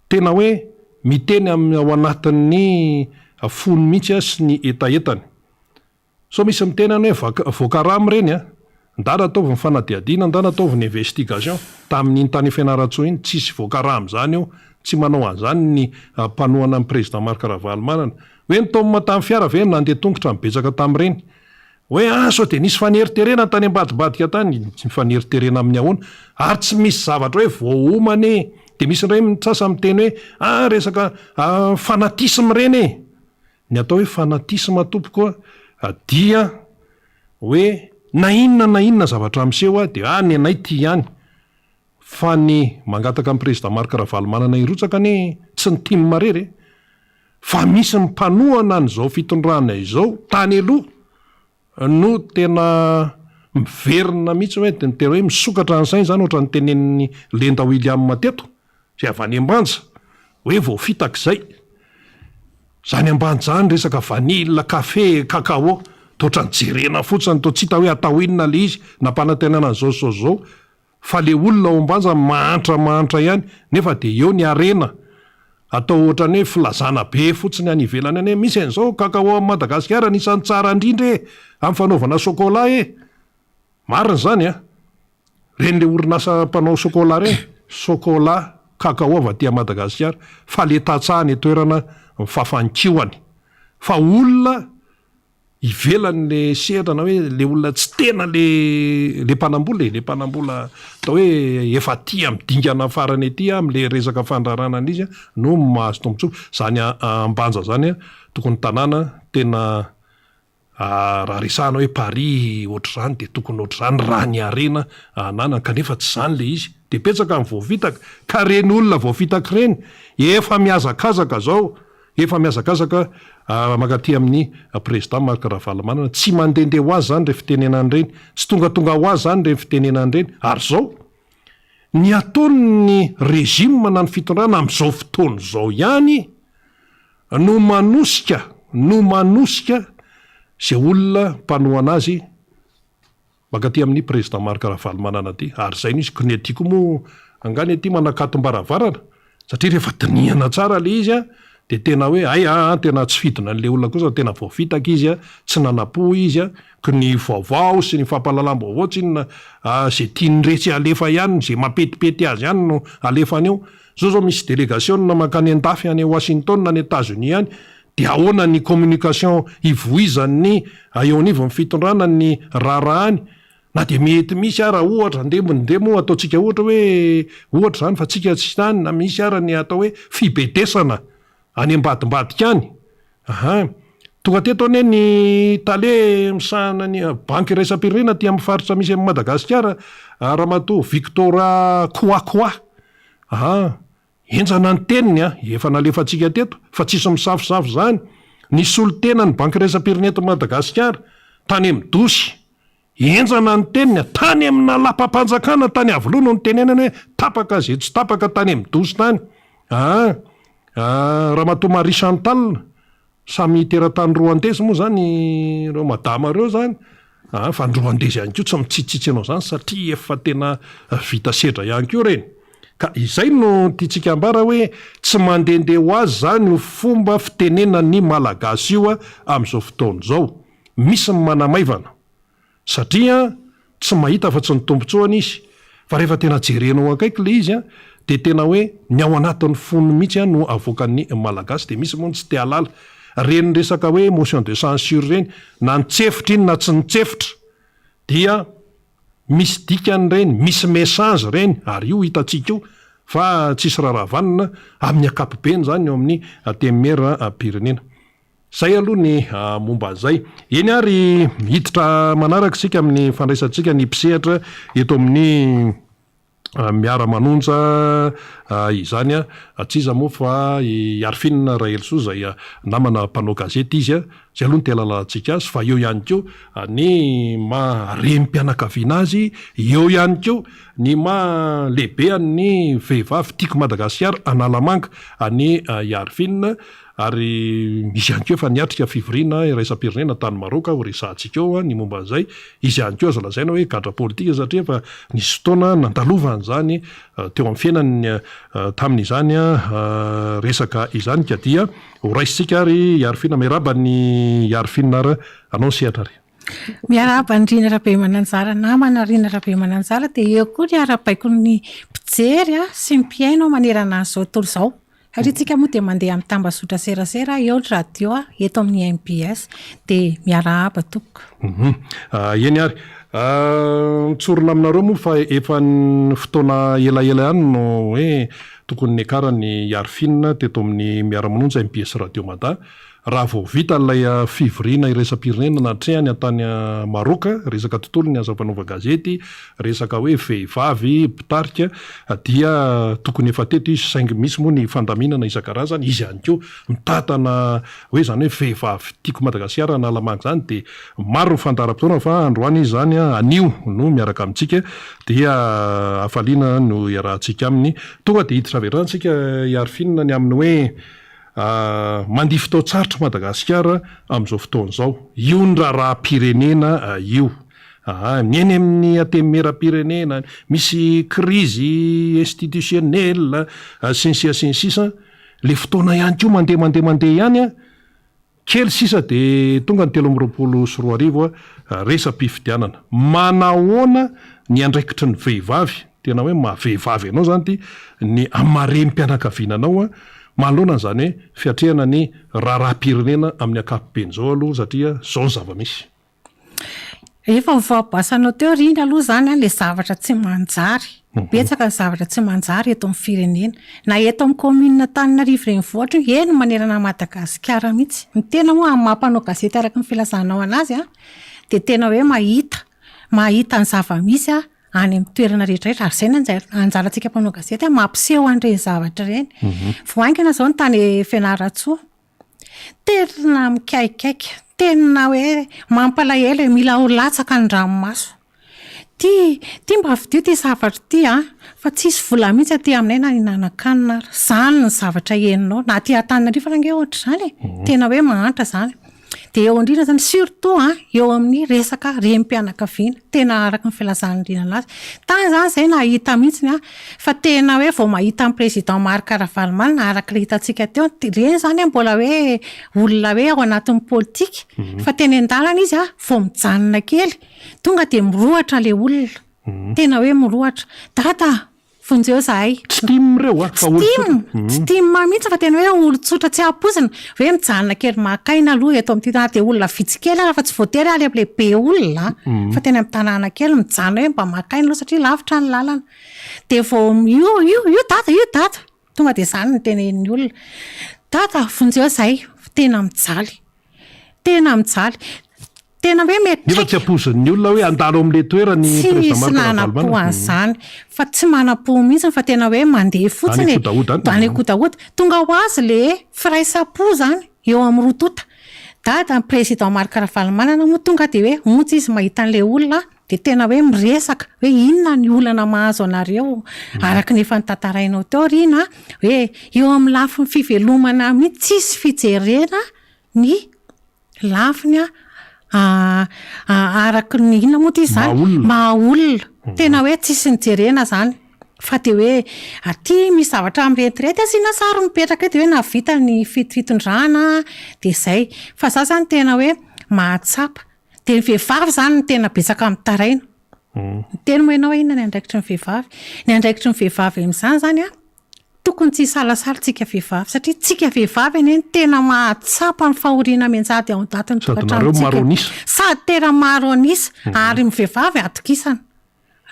Tena hoe miteny amin'ny ao anatin'ny fony mihitsy sy ny hetahetany. Sao misy miteny any hoe vak voakarama ireny a! Ndana ataovy ny fanadihadiana, ndana ataovy ny investigation. Tamin'iny tany Fianarantsoa iny, tsisy voakarama izany eo, tsy manao an'izany ny mpanohana ny Président Marc Ravalomanana. Hoe ny tôme tamin'ny fiara ve nandeha tongotra ny betsaka tamin'ireny? Hoe ah sao dia nisy faneriterena tany ambadibadika tany? Ny faneriterena amin'ny ahoana? Ary tsy misy zavatra hoe voaomana e! Dia misy indray ny sasany miteny hoe ah resaka fanatisme ireny e! Ny atao hoe fanatisme tompoko a dia hoe Na inona na inona zavatra miseho dia ah ny anay ity ihany. Fa ny mangataka ny Président Marc Ravalomanana hirotsaka anie tsy ny tim irery e! Fa misy ny mpanohana an'izao fitondrana izao tany aloha no tena miverina mihitsy hoe tena hoe misokatra ny sainy izany ohatran'ny tenenin'i Lenda William teto izay avy any Ambanja hoe voafitaka izay. Izany ambanja izany resaka vanille, kafe, cacao toa ohatran'ny jerena fotsiny toa tsy hita hoe atao inona ilay izy, nampanantenana an'izao sy izao sy izao. Fa le olona ao Ambanja mahantra mahantra ihany nefa de eo ny harena atao ohatrany hoe filazana be fotsiny any ivelany any hoe misy an'izao cacao any Madagasikara anisan'ny tsara indrindra e! amin'ny fanaovana chocolat e! Marina izany an! Reny le orinasa mpanao chocolat reny, chocolat, cacao avy aty Madagasikara fa le tantsaha any an-toerana mifafa ny kihony fa olona ivelany le sehatra na hoe le olona tsy tena le le mpanambola e, le mpanambola atao hoe efa aty amin'ny dingana farany aty amin'le resaka fandraharahana an'izy no mahazo tombotsoa. Zany Ambanja zany tokony tanàna tena raha resahana hoe Paris ohatr'izany dia tokony ohatr'izany raha ny harena ananany kanefa tsy izany le izy. Dia betsaka ny voafitaka ka reny olona voafitaka ireny efa mihazakazaka zao Efa mihazakazaka mankaty amin'ny Président Marc Ravalomanana. Tsy mandehandeha ho azy izany ireny fitenenana ireny. Tsy tongatonga ho azy izany ireny fitenenana ireny. Ary izao, ny ataon'ny régime na ny fitondrana amin'izao fotoana izao ihany no manosika, no manosika izay olona mpanohana azy Mankaty amin'ny Président Marc Ravalomanana aty, ary izay no izy, ko ny aty koa moa angaha ny aty manakatom-baravarana? Satria rehefa dinihana tsara ilay izy an, dia tena hoe hay aa tena tsy fidina an'ilay olona kosa, tena voafitaka izy an, tsy nanam-po izy an, ko ny vaovao sy ny fampahalalam-baovao tsinona izay tian'iretsy alefa ihany, izay mampetipety azy ihany no alefany eo. Izao izao misy delegasiona mankany an-dafy any Washington any Etats-Unis any, Dia ahoana ny communication ivoizan'ny eo anivon'ny fitondrana ny raharaha any? Na dia mety misy ara ohatra, ndeha ndeha moa ataontsika ohatra hoe ohatra izany fa tsika tsy any na misy ara ny atao hoe fibedesana any ambadimbadika any. Aha. Tonga teto anie ny tale misahana ny banky iraisam-pirenena aty amin'ny faritra misy an'i Madagasikara, Ramatoa Victorat Kouakoua. Aha. Henjana ny teniny an! Efa nalefantsika teto fa tsisy misafosafo izany. Nisolo tena ny Banky Iraisam-pirenena eto Madagasikara, tany amin'ny dosy. Henjana ny teniny an! Tany amina lapam-panjakana tany Iavoloha no nitenenany hoe tapaka izay tsy tapaka tany amin'ny dosy tany. Aa! Ramatoa Marie Chantal, Samy teratany Rwandais moa zany ireo madama ireo zany a, fa ny Rwandais ihany koa tsy mitsitsitsy anao zany satria efa tena vita sedra ihany koa ireny. Ka izay no tiantsika ambara hoe tsy mandehandeha ho azy zany io fomba fitenenan'ny Malagasy io amin'izao fotoana izao. Misy ny manamaivana. Satria tsy mahita afa-tsy ny tombotsoany izy. Fa rehefa tena jerenao akaiky ilay izy dia tena hoe ny ao anatin'ny fony mihitsy no avoakan'ny Malagasy. Dia misy moa ny tsy te hahalala. Ireny resaka hoe motion de censure ireny, na nitsefotra iny na tsy nitsefotra dia misy dikany ireny, misy message ireny ary io hitantsika io fa tsisy raharaha vanona amin'ny ankapobeny izany eo amin'ny Antenimieram-pirenena. Zay aloha ny momba an'izay. Eny ary hiditra manaraka isika amin'ny fandraisantsika ny mpisehatra eto amin'ny Miara-manonja izany. Tsy iza moa fa i Arfine Rahelisoa izay namana mpanao gazety izy. Izay aloha no tena ahalalantsika azy fa eo ihany koa ny maha renim-pianakaviana azy, eo ihany koa ny maha lehibe an'ny vehivavy Tiako Madagasikara Analamanga an'i Arfine. Ary izy ihany koa efa niatrika fivoriana iraisam-pirenena tany Maroka, ho resahantsika eo ny momba an'izay. Izy ihany koa azo lazaina hoe gadra politika satria efa nisy fotoana nandalovany izany teo amin'ny fiainany tamin'izany resaka izany ka dia ho raisintsika ary i Arifina. Miarahaba an'i Arifina ary anao ny sehatra ary. Miarahaba an'i Rina Rabemananjara namana Rina Rabemananjara dia eo koa ny arahabaiko ny mpijery sy ny mpihaino manerana an'izao tontolo izao. Satria tsika moa dia mandeha amin'ny tambazotra serasera, eo ny radio, eto amin'ny mbs. Dia miarahaba tompoko. Hum. Eny ary. Tsorina aminareo moa fa efa fotoana elaela ihany no hoe tokony niakaran'i Arfine teto amin'ny Miara-manonja mbs Radio Mada. Raha vao vita ilay fivoriana iraisam-pirenena natrehany tany Maroc, resaka tontolon'ny asa fanaovan-gazety, resaka hoe vehivavy mpitarika, dia tokony efa teto izy saingy misy moa ny fandaminana isan-karazany, izy ihany koa mitantana hoe izany hoe vehivavy tiako Madagasikara Analamanga izany dia maro ny fandaharam-potoana fa androany izy izany anio no miaraka amintsika dia hafaliana no iarahantsika aminy. Tonga dia hiditra avy hatrany isika Iarifina ny amin'ny hoe mandia fotoan-tsarotra Madagasikara amin'izao fotoana izao. Io ny raharaham-pirenena io. Aa ny eny amin'ny antenimieram-pirenena, misy krizy institutionnelle sy ny sisa sy ny sisa. Le fotoana ihany koa mandeha mandeha mandeha ihany an, kely sisa de tonga ny 2023 an, resa-pifidianana. Manahoana ny andraikitry ny vehivavy, tena hoe maha vehivavy anao zany ity, ny hamarem-pianakaviana anao an, manoloana an'izany hoe fiatrehana ny raharaham-pirenena amin'ny ankapobeny izao aloha satria izao ny zava-misy. Efa novoabasanao teo ry iny aloha izany an, ilay zavatra tsy manjary. Betsaka ny zavatra tsy manjary eto amin'ny firenena. Na eto amin'ny commune Antananarivo renivohitra io, eny manerana an'i Madagasikara mihitsy. Ny tena moa amin'ny maha mpanao gazety araka ny filazanao anazy an, dia tena hoe mahita, mahita ny zava-misy any amin'ny toerana rehetra rehetra. Ary izay no anjarantsika mpanao gazety an, mampiseho an'ireny zavatra ireny. Vao haingana izao ny tany Fianarantsoa. Tena mikaikaika, tena hoe mampalahelo e, mila ho latsaka ny ranomaso. Ty, ty mba vidio ty zavatra ty an, fa tsisy vola mihitsy aty aminay na hihinanan-kanina ary. Zany ny zavatra henonao, na aty Antananarivo ary ange ohatr'izany e, tena hoe mahantra zany. Dia eo indrindra zany, surtout an, eo amin'ny resaka renim-pianakaviana, tena araka ny filazan'i Rina anazy. Tany zany zay nahita mihitsiny an, fa tena hoe vao mahita an'i président Marc Ravalomanana araka ilay hitantsika teo, ireny zany an mbola hoe olona hoe ao anatin'ny politika, fa teny an-dalana izy an, vao mijanona kely, tonga dia mirohotra ilay olona, tena hoe mirohotra. Dada a! Vonjeo zahay. Tsy tim ireo a, fa olon-tsotra. Tsy tim, tsy tim mihitsy fa tena hoe olon-tsotra tsy ampoizina, hoe mijanona kely maka aina aloha eto amin'ity na dia olona vitsy kely ara fa tsy voatery any amin'ilay be olona fa tena amin'ny tanàna kely mijanona hoe mba maka aina aloha satria lavitra ny lalana. Dia vao io io io dada io dada, tonga dia izany no tenenin'ny olona. Dada vonjeo zahay fa tena mijaly. Tena mijaly. Tena hoe miantraika. Nefa tsy ampoizin'ny olona hoe handalo amin'ilay toerana i Tsy Président misy Marc nanam-po Ravalomanana. an'izany. Fa tsy manam-po mihitsy fa tena hoe mandeha fotsiny Any e. an-kodahoda any. Any an-kodahoda. Tonga ho azy le firaisam-po izany eo amin'ny roa tonta. Dada, Président Marc Ravalomanana moa tonga dia hoe monja izy mahita an'ilay olona dia tena hoe miresaka hoe inona ny olana mahazo anareo araka ny efa notantarainao teo Rina hoe eo amin'ny lafiny fivelomana mihitsy tsisy fijerena ny lafiny araka ny inona moa ity izany maha olona tena hoe tsisy nijerena izany fa dia hoe aty misy zavatra mirentirenty asiana sary mipetraka eo dia hoe nahavita ny fitondrana dia izay fa za izany tena hoe mahatsapa Dia ny vehivavy izany no tena betsaka mitaraina. Niteny moa ianao hoe inona ny andraikitry ny vehivavy. Ny andraikitry ny vehivavy amin'izany izany an, tokony tsy hisalasala isika vehivavy satria isika vehivavy anie no tena mahatsapa ny fahoriana mianjady ao anatin'ny Sady nareo tokantranontsika. maro an'isa. Sady tena maro an'isa ary ny vehivavy atokisana.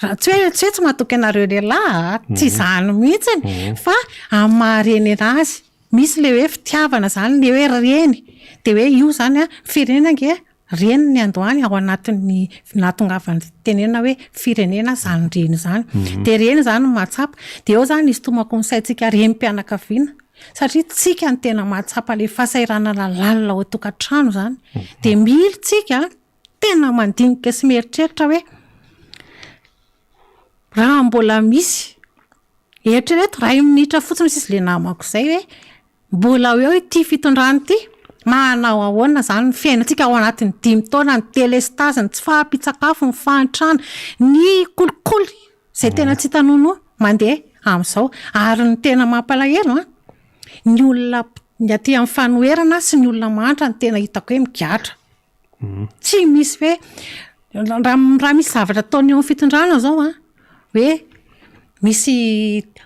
Raha tsy hoe tsy hoe tsy matoky anareo lehilahy a, tsy izany mihitsiny fa amin'ny maha reny anazy. Misy ilay hoe fitiavana izany, ilay hoe reny, dia hoe io izany an, firenena ange reny ny androany ao anatin'ny nahatongavan'ny fitenenana hoe firenena izany reny izany. Dia reny izany no mahatsapa. Dia eo izany isintomako ny saintsika renim-pianakaviana satria tsika no tena mahatsapa ilay fahasahiranana lalina ao an-tokantrano izany. Dia mila tsika tena mandinika sy mieritreritra hoe raha mbola misy, eritrereto iray minitra fotsiny hoy sisa ilay namako izay hoe mbola ho eo ity fitondrana ity, manao ahoana izany ny fiainantsika ao anatin'ny dimy taona, ny delestazy, ny tsy fahampian-tsakafo, ny fahantrana, ny kolikoly izay tena tsy hita nonoa mandeha amin'izao. Ary ny tena mampalahelo an, ny olona ny aty amin'ny fanoherana sy ny olona mahantra no tena hitako hoe migadra. Tsy misy hoe raha raha misy zavatra ataony eo amin'ny fitondrana izao an, hoe misy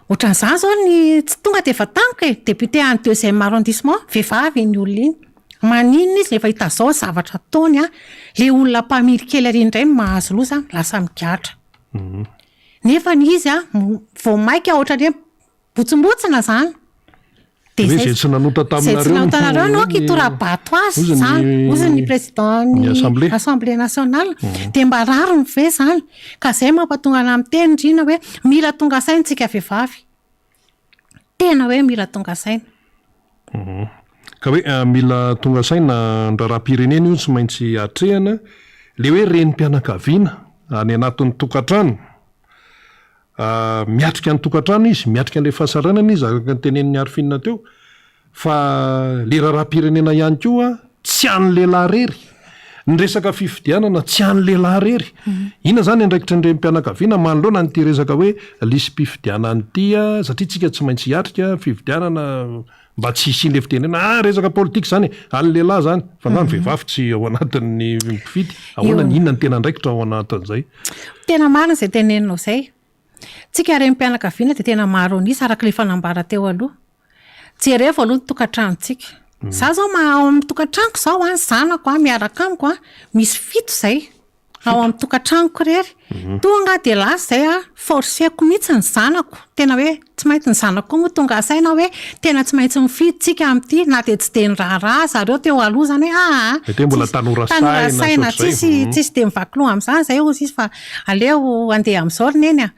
ohatran'izany izao ny tsy tonga dia efa tampoka e, député any deuxième arrondissement, vehivavy iny olona iny. Maninona izy rehefa hita izao ny zavatra ataony an, ilay olona mpamily kely ary indray no mahazo loza, lasa migadra. Nefa izy an, vao mainka ohatran'ny hoe Botsimbontsina zany. Dia Hoe izay izay tsy nanota izay tsy taminareo nanota anareo no no aoka hitora-bato azy hozy izany, ny hozy ny président ny ny assemblée. assemblée nationale. Dia mba rariny ve izany? Ka izay mampatonga anah miteny Ndrina hoe mila tonga saina tsika vehivavy. Tena hoe mila tonga saina. Ka hoe mila tonga saina ny raharaham-pirenena io tsy maintsy atrehana. Ilay hoe renim-pianakaviana any anatin'ny tokantrano. Miatrika ny tokantrano izy, miatrika an'ilay fahasahiranana izy araka ny tenenin'i Arfine teo. Fa le raharaham-pirenena ihany koa tsy an'ny lehilahy irery. Ny resaka fifidianana tsy an'ny lehilahy irery. Inona izany andraikitry ny renim-pianakaviana manoloana an'ity resaka hoe lisi-pifidianana ity satria tsika tsy maintsy hiatrika fifidianana mba tsy hisian'ilay fitenenana ah resaka politika izany e, an'ny lehilahy izany fa nga ny vehivavy tsy ao anatin'ny mpifidy? Ahoana ny inona ny tena andraikitra ao anatin'izay? Tena marina izay teneninao izay. Tsika renim-pianakaviana dia tena maro an'isa araka ilay efa nambara teo aloha. Jerevo aloha ny tokantranontsika. Za zao ma- ao amin'ny tokantranoko zao an, ny zanako an, miaraka amiko an, misy fito zay ao amin'ny tokantranoko irery. Tonga dia lasa zay an, forcer-ko mihitsy ny zanako, tena hoe tsy maintsy, ny zanako koa moa tonga saina hoe tena tsy maintsy mifidy tsika amin'ity na dia tsy dia niraharaha zareo teo aloha zany hoe aa Mety hoe mbola tsisy, tanora tanora saina sy saina, ohatr'izay. tsisy tsisy dia mivaky loha amin'izany zay hozy izy fa aleo handeha amin'izao ry neny a.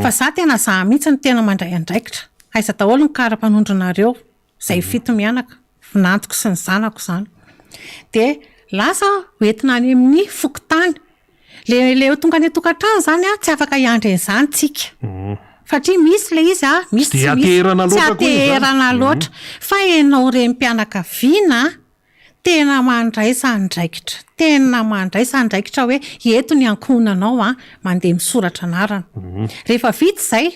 Fa za tena za mihitsy no tena mandray andraikitra. Aiza daholo ny kara-panondronareo izay fito mianaka, vinantoko sy ny zanako izany. Dia lasa hoentina any amin'ny fokontany. Le le tonga any an-tokantrano izany an, tsy afaka hiandry an'izany tsika. Satria misy ilay izy an, misy Tsy tsy dia misy. ateherana Tsy loatra koa izany. ateherana loatra. Fa ianao renim-pianakaviana Tena mandraisa andraikitra, tena mandraisa andraikitra hoe eto ny ankohonanao an, mandeha misoratra anarana. Rehefa vita izay,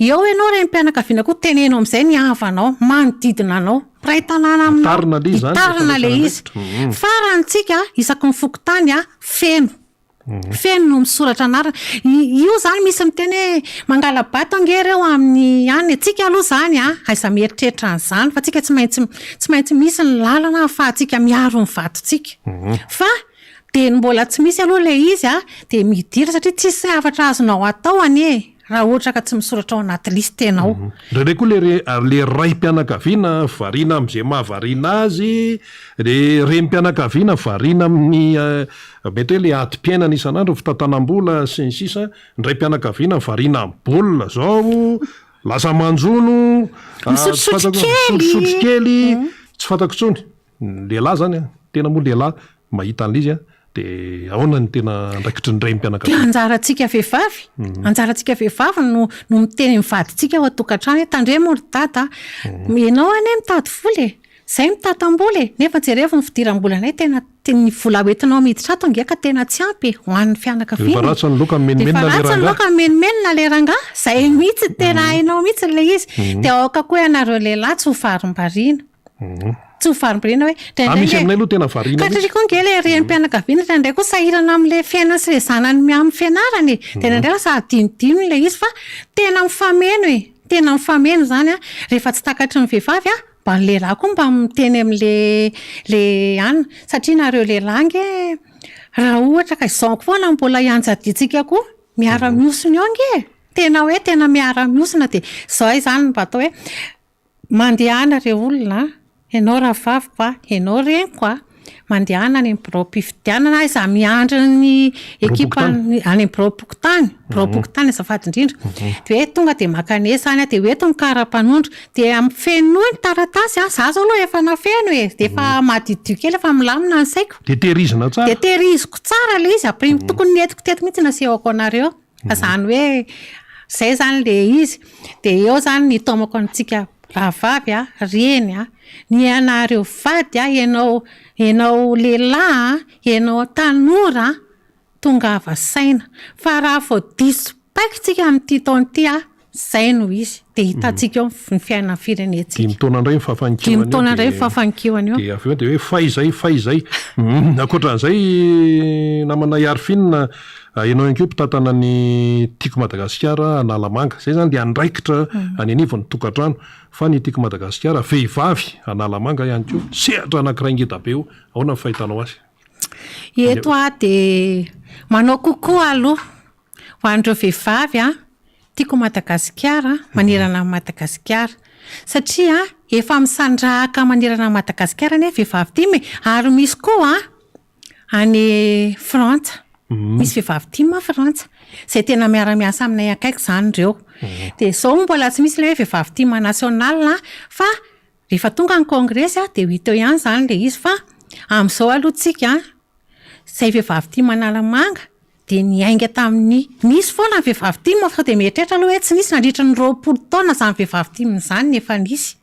eo ianao renim-pianakaviana koa teneno amin'izay ny havanao, manodidina anao, mpiray tanàna aminao, Hitarina ilay izy izany rehefa hitarina ilay izy. andraikitra. Farany tsika isaky ny fokontany an, feno. Feno no misoratra anarana. Io zany misy miteny hoe mangala-bato ange ireo amin'ny any. Tsika aloha zany a, aiza mieritreritra an'izany fa tsika tsy maintsy tsy maintsy misy ny lalana ahafahantsika miaro ny vatontsika. Fa dia ny mbola tsy misy aloha ilay izy a, dia midira satria tsisy zavatra azonao atao anie e, raha ohatra ka tsy misoratra ao anaty liste ianao. Indraindray koa le re le raim-pianakaviana variana amin'izay mahavariana azy, le renim-pianakaviana variana amin'ny Mety hoe le adim-piainana isan'andro, ny fitantanam-bola sy ny sisa, ny raim-pianakaviana variana amin'ny baolina zao, lasa manjono, tsy Misotrosotro fantako, kely. misotrosotro kely, tsy fantako intsony. Ny lehilahy zany an, tena moa lehilahy mahita an'ilay izy an, de ahoana ny tena andraikitry ny Dia raim-pianakaviana? anjarantsika vehivavy, anjarantsika vehivavy no no miteny amin'ny vadintsika ao an-tokantrano hoe tandremo ry dada a, ianao anie mitady vola e, Zay mitatam-bola e! Nefa jerevo ny fidiram-bolanay tena ny vola hoentinao miditra ato ange ka tena tsy ampy e! Ho an'ny fianakaviana Rehefa e! ratsy ny loka mimenomenona Rehefa le ratsy ny rangahy. loka mimenomenona le rangahy! Zay mihitsy tena hainao mihitsy ilay izy. Dia aoka koa ianareo lehilahy tsy ho varimbariana. Tsy ho varimbariana hoe Ah indraindray misy ange aminay aloha tena variana ka mihitsy. satria koa ange ilay renim-pianakaviana indraindray koa sahirana amin'ilay fiainana sy ilay zanany amin'ny fianarana e! Dia indraindray lasa adinodino ilay izy fa tena mifameno e! Tena mifameno izany an! Rehefa tsy takatry ny vehivavy an, mba ny lehilahy koa mba miteny amin'le le anona, satria nareo lehilahy ange raha ohatra ka izao foana no mbola hianjadiantsika koa, miara-mihosina eo ange e! Tena hoe tena miara-mihosina dia izao izany mba atao hoe mandehana re olona an! Ianao rahavaviko a, ianao reniko a, mandehana any amin'ny biraom-pifidianana aiza miandry ny ekipan'ny any amin'ny biraom-pokontany, biraom-pokontany azafady indrindra, dia hoe tonga dia mankanesa any dia hoento ny kara-panondro, dia fenoy ny taratasy a, za zao aloha efa nafeno e, dia efa madiodio kely efa milamina ny saiko. Dia tehirizina tsara. Dia tehiriziko tsara ilay izy, après tokony nentiko teto mihitsy nasehoko anareo. Fa zany hoe zay zany le izy. De eo zany ny itaomako antsika rahavavy a, reny a, ny anareo vady a, ianao ianao lehilahy a, ianao tanora a, tongava saina. Fa raha vao diso paika tsika amin'ity taona ity a, zay no izy. De hitantsika eo ny fiainan'ny firenentsika. Dimy taona indray ny fahafahan-kihona Dimy taona indray ny fahafahan-kihona eo. Dia avy eo dia hoe fay izay, fay izay. Ankoatran'izay namana Iarifina, ianao ihany koa mpitantana ny Tiako Madagasikara Analamanga. Izay izany dia andraikitra any anivon'ny tokantrano. Fa ny Tiako Madagasikara vehivavy Analamanga ihany koa, sehatra anankiray ngeda be io. Ahoana ny fahitanao azy? Eto aho dia manao kokoa aloha ho an'ireo vehivavy an, Tiako Madagasikara, manerana an'i Madagasikara. Satria efa misandrahaka manerana an'i Madagasikara anie vehivavy tim e! Ary misy koa any Frantsa. Misy vehivavy tim any Frantsa. Izay tena miara-miasa aminay akaiky izany ireo. Dia izao mbola tsy misy ilay hoe vehivavy tim national fa rehefa tonga ny kongresy dia ho hita eo ihany izany ilay izy fa amin'izao aloha tsika izay vehivavy tim Analamanga dia niainga tamin'ny, nisy foana ny vehivavy tim fa dia mieritreritra aloha hoe tsy nisy nandritra ny 20 taona izany vehivavy tim izany efa nisy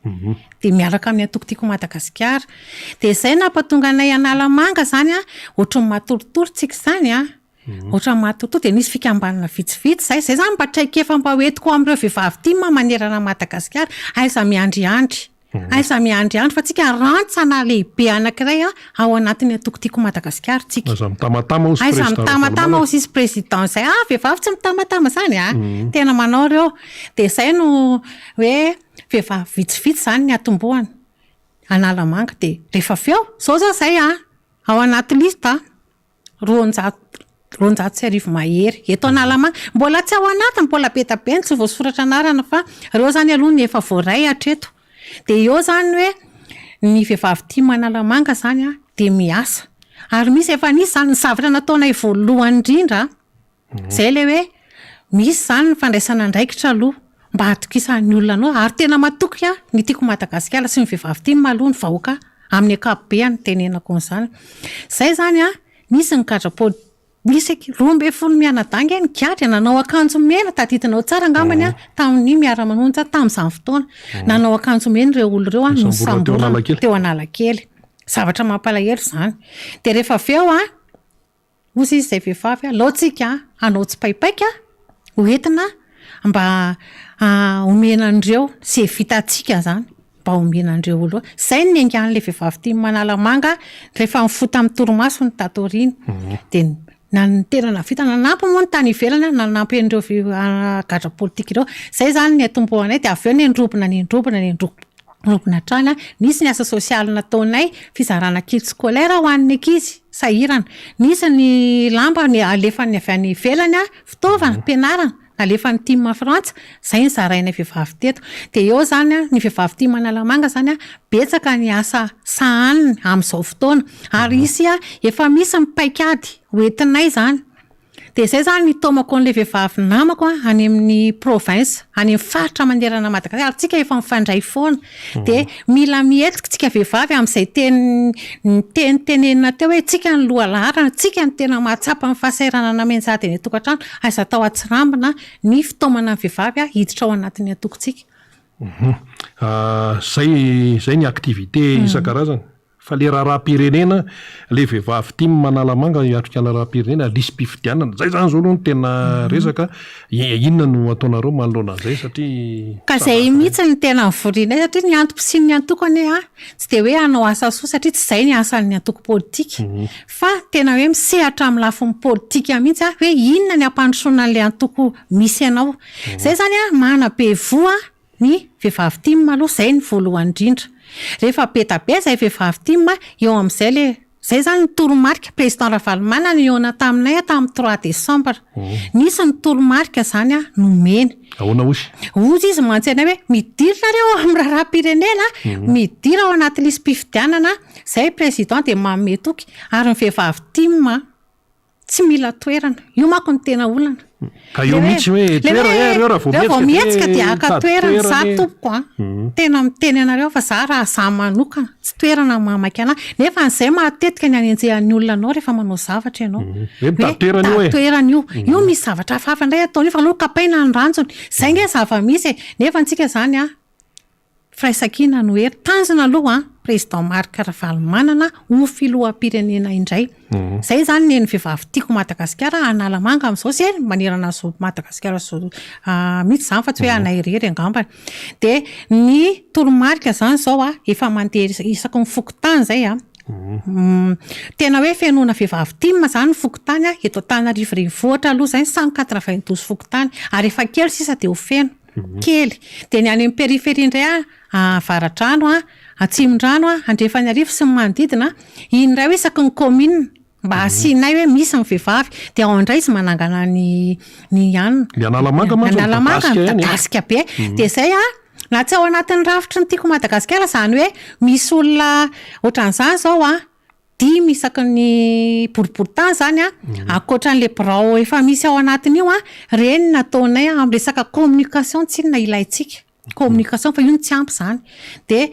dia miaraka amin'ny antoko Tiako Madagasikara. Dia izay nampatonga anay Analamanga izany an, ohatran'ny matoritory tsika izany an, ohatran'ny matoritory dia nisy fikambanana vitsivitsy izay, izay izany mba traikefa mba hoentiko amin'ireo vehivavy tim manerana an'i Madagasikara, aiza miandriandry. Aiza miandry andro fa tsika rantsana lehibe anakiray ao anatin'ny antoko Tiako Madagasikara tsika. Aiza mitamatama ozy Aiza président mitamatama Ravalomanana. ozy izy président zay. Ah vehivavy tsy mitamatama zany ah. Tena manao reo. De zay no hoe vehivavy vitsivitsy zany ny atombohana. Analamanga de rehefa avy eo, zao zao zay ah, ao anaty liste ah. 1202 mahery eto Analamanga. Mbola tsy ao anatiny, mbola be dia be ny tsy voasoratra anarana fa ireo izany aloha ny efa voaray hatreto. Dia eo izany hoe ny vehivavy tim Analamanga izany dia miasa. Ary misy efa nisy izany, ny zavatra nataonay voalohany indrindra, izay ilay hoe misy izany ny fandraisana andraikitra aloha mba hatokisan'ny olona anao ary tena matoky aho ny Tiako Madagasikara sy ny vehivavy tim aloha ny vahoaka amin'ny ankapobeny no tenenako an'izany. Izay izany an, nisy ny gadra poli- nisy aky 12 mianadahy ange nigadra nanao akanjo mena, tadidinao tsara angambany an, tamin'ny miara-manonja tamin'izany fotoana. Nanao akanjo mena ireo olona ireo an, Nosamborina teo nosamborina teo Analakely. Zavatra mampalahelo izany. Dia rehefa avy eo an, Hoy izy izay vehivavy, alao tsika hanao tsipaipaika ho entina mba homena an'ireo izay vitantsika izany mba homena an'ireo olona ireo. Izay no niaingan'ilay vehivavy tim Analamanga rehefa nifoha tamin'ny torimasony tato aoriana. Dia na ny tena nahavita nanampy moa ny tany ivelany, nanampy an'ireo gadra politika ireo. Izay izany ny niatombohanay dia avy eo nendrobona nendrobona nendrobona. Robina hatrany, nisy ny asa sosialy nataonay, fizarana kit scolaire ho an'ny ankizy sahirana. Nisy ny lamba alefan'ny avy any ivelany, fitaovana, ampianarana, nalefan'ny Team Frantsa, izay nozarainay vehivavy teto. Dia eo izany ny vehivavy Team Analamanga izany, betsaka ny asa sahaniny amin'izao fotoana. Ary hisy, efa misy ny paikady hoentinay izany. Dia izay izany ny hitaomako an'ilay vehivavy namako any amin'ny province, any amin'ny faritra manerana an'i Madagasikara, ary tsika efa mifandray foana. Dia mila mihetsika tsika vehivavy amin'izay teny ny teny tenenina teo hoe tsika ny lohalaharana, tsika no tena mahatsapa ny fahasahiranana mianjady any an-tokantrano, aiza atao an-tsirambina ny fitaomana ny vehivavy hiditra ao anatin'ny antokontsika. Izay izay ny activité isan-karazany. Fa le raharaham-pirenena, le vehivavy tim Analamanga hiatrika ny raharaham-pirenena, lisi-pifidianana, zay zany zao aloha no tena resaka, inona no ataonareo manoloana an'izay satria Ka zay mihitsy no tena nivorianay satria ny antom-pisian'ny antoko anie an, tsy dia hoe hanao asa soa satria tsy izay ny asan'ny antoko politika fa tena hoe misehatra amin'ny lafiny politika mihitsy an, hoe inona ny hampandrosoana an'ilay antoko misy anao. Zay zany an, manabe voa Ny vehivavy tim aloha zay ny voalohany indrindra. Rehefa be da be zay vehivavy tim, eo amizay le, zay zany ny toromarika, président Ravalomanana nihaona taminay tamin'ny trois décembre. Nisy ny toromarika zany nomeny. Ahoana hozy? Hozy izy mantsy anay hoe midira nareo amin'ny raharaham-pirenena, midira ao anaty lisi-pifidianana, zay président dia manome toky. Ary ny vehivavy tim, Tsy mila toerana. Io manko no tena olana. Ka eo mihitsy hoe toerana e, reo raha vao mihetsika dia haka toerana. Za tompoko a, tena miteny anareo fa za raha za manokana, tsy toerana mahamaika anahy. Nefa an'izay matetika ny hanenjehan'ny olona anao rehefa manao zavatra ianao. Hoe mitady toerana io e. Mitady toerana io. Io misy zavatra hafahafa indray ataony io fa aleo kapaina ny ranjony. Izay ange zava-misy e. Nefa antsika izany a, Firaisankina no hery. Tanjona aloha an, Président Marc Ravalomanana ho filoham-pirenena indray. Izay izany ny an'ny vehivavy tiako Madagasikara, Analamanga amin'izao sy eny manerana an'izao Madagasikara izao mihitsy izany fa tsy hoe anay irery angambany. Dia ny toromarika izany izao an, efa mandeha isaky ny fokontany izay an, tena hoe fenoina vehivavy tim izany ny fokontany eto Antananarivo renivohitra aloha izay ny 192 fokontany ary efa kely sisa dia ho feno. Kely. Dia ny any amin'ny périphérie indray an, Avaradrano an, Atsimondrano an, Andrefan'Iarivo sy ny manodidina an, iny indray hoe isaky ny commune mba asianay hoe misy ny vehivavy. Dia ao indray izy manangana ny ny anona. Ny Analamanga mantsy Analamanga midadasika ihany e. midadasika be. Dia izay an, Na tsy ao anatin'ny rafitry ny Tiako Madagasikara, izany hoe misy olona ohatran'izany izao an, dimy isaky ny boriborintany izany an, ankoatra an'ilay birao efa misy ao anatin'io an, ireny no ataonay amin'ny resaka communication tsinona ilaintsika. Communication fa io no tsy ampy izany. Dia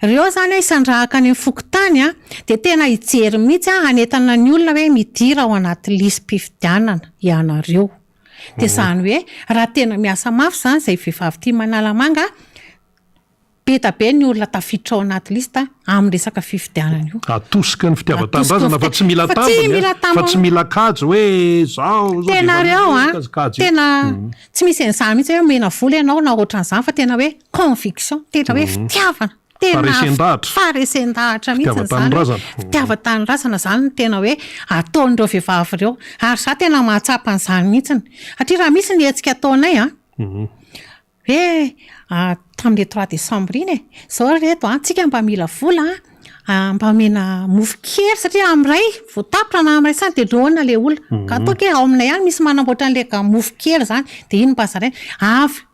ireo izany an, isandrahaka any amin'ny fokontany an, dia tena hijery mihitsy an, hanentana ny olona hoe midira ao anaty lisi-pifidianana ianareo. Dia izany hoe raha tena miasa mafy izany izay vehivavy tia Manalamanga, be da be ny olona tafiditra ao anaty liste amin'ny resaka fifidianana io. Atosiky ny fitiavan-tanindrazana fa tsy mila tambiny a, fa tsy mila kajy hoe zao zao dia Tena reo a, tena tsy misy an'izany mihitsy hoe omena vola ianao na ohatran'izany fa tena hoe conviction, tena hoe fitiavana, tena Faharesen-dahatra. faharesen-dahatra mihitsy izany hoe Fitiavan-tanindrazana. fitiavan-tanindrazana izany no tena hoe ataon'ireo vehivavy ireo ary za tena mahatsapa an'izany mihitsiny satria raha misy ny hetsika ataonay a, Hoe tamin'ilay trois décembre iny e! Izao ry reto an, tsika mba mila vola an, mba omena mofo kely satria amin'iray vao tapitra na amin'iray sasany dia noana ilay olona. Ka ataoko hoe ao aminay ihany misy manamboatra an'ilay mofo kely izany dia iny mba zaraina. Avy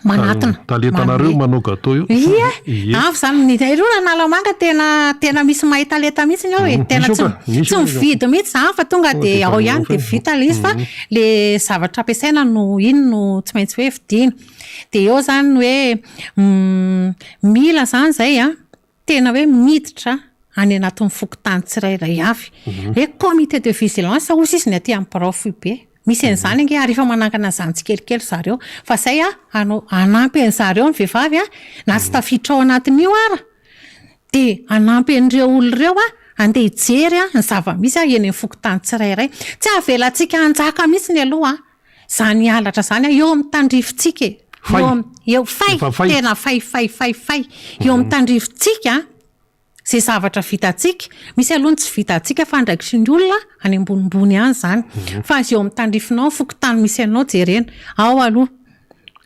manatona, Talentanareo manome. manao gâteau io. Ie, Ie. avy izany. Ny ireo Analamanga tena tena misy mahay talenta mihitsy ao e. Tena Misy tsy io ka, misy tsy io. mividy mihitsy izany fa tonga Tonga dia dia ao ihany dia efa vita ilay izy fa ilay zavatra ampiasaina no iny no tsy maintsy hoe vidiana. Dia eo izany ny hoe mila izany izay an, tena hoe miditra any anatin'ny fokontany tsirairay avy. Hoe comité de vigilance hozy izy ny aty amin'ny birao foibe. Misy an'izany ange ary efa manangana an'izany tsikelikely zareo. Fa izay an, hanao, hanampy an'zareo ny vehivavy an, na tsy tafiditra ao anatin'io ara. Dia hanampy an'ireo olona ireo aho handeha hijery ny zava-misy eny amin'ny fokontany tsirairay. Tsy avelantsika hanjaka mihitsy aloha izany halatra izany eo amin'ny tandrifintsika e. Fay. Eo amin'ny, eo, fay, Efa fay. tena fay, fay, fay, fay. Eo amin'ny tandrifintsika izay zavatra vitantsika. Misy aloha ny tsy vitantsika fa andraikitry ny olona any ambonimbony any izany. Fa izay eo amin'ny tandrifinao, ny fokontany misy anao jerena. Ao aloha.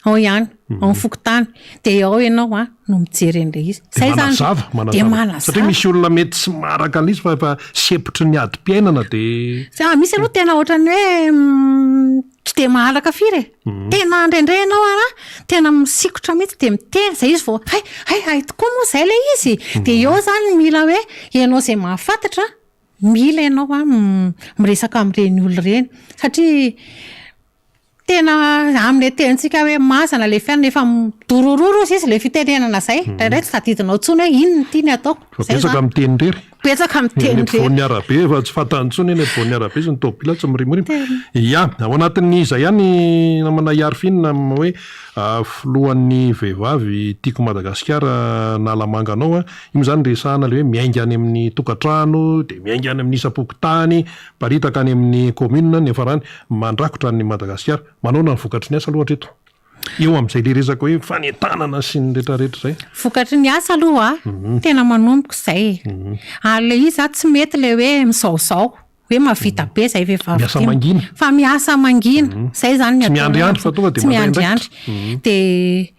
Ao ihany, ao amin'ny fokontany. Dia ao ianao an, no mijery an'ilay izy. Dia Izay izany. manazava, Dia manazava. manazava. Satria misy olona mety tsy maharaka an'ilay izy fa efa sempotry ny adim-piainana dia. Za, misy aloha tena ohatran'ny hoe tsy dia maharaka firy e. Tena indraindray ianao ara, tena misikotra mihitsy dia miteny, izay izy vao hay, hay, hay tokoa moa izay ilay izy. Dia eo izany mila hoe ianao izay mahafantatra, mila ianao an miresaka amin'ireny olona ireny. Satria Tena amin'ilay tenintsika hoe mazana ilay fiainana, efa midorororo ozy izy ilay fitenenana izay, indraindray tsy tadidinao intsony hoe inona ity ny ataoko. Fa betsaka miteny irery. Betsaka miteny Eny irery. ampovoan'ny arabe efa tsy fantany intsony eny ampovoan'ny arabe sy ny tômôbila tsy mirimorimo. Ya, ao anatin'izay ihany namana Iarifina hoe filohan'ny vehivavy Tiako Madagasikara Analamanga anao an, io moa izany resahana ilay hoe miainga any amin'ny tokantrano dia miainga any amin'ny isam-pokontany, Miparitaka any amin'ny commune ny niafarany mandrakotra an'i Madagasikara. Manaona ny vokatry ny asa aloha hatreto? Eo amin'izay le resaka hoe fanentanana sy ny retraretra izay. Vokatry ny asa aloha tena manomboka izay e. Ary ilay izy a tsy mety ilay hoe mizaozao hoe mahavita be izay vehivavy Miasa ity. mangina. Fa miasa mangina. Izay izany ny Tsy ataonay miandriandry fa tonga dia Tsy mandray miandriandry. andraikitra. Dia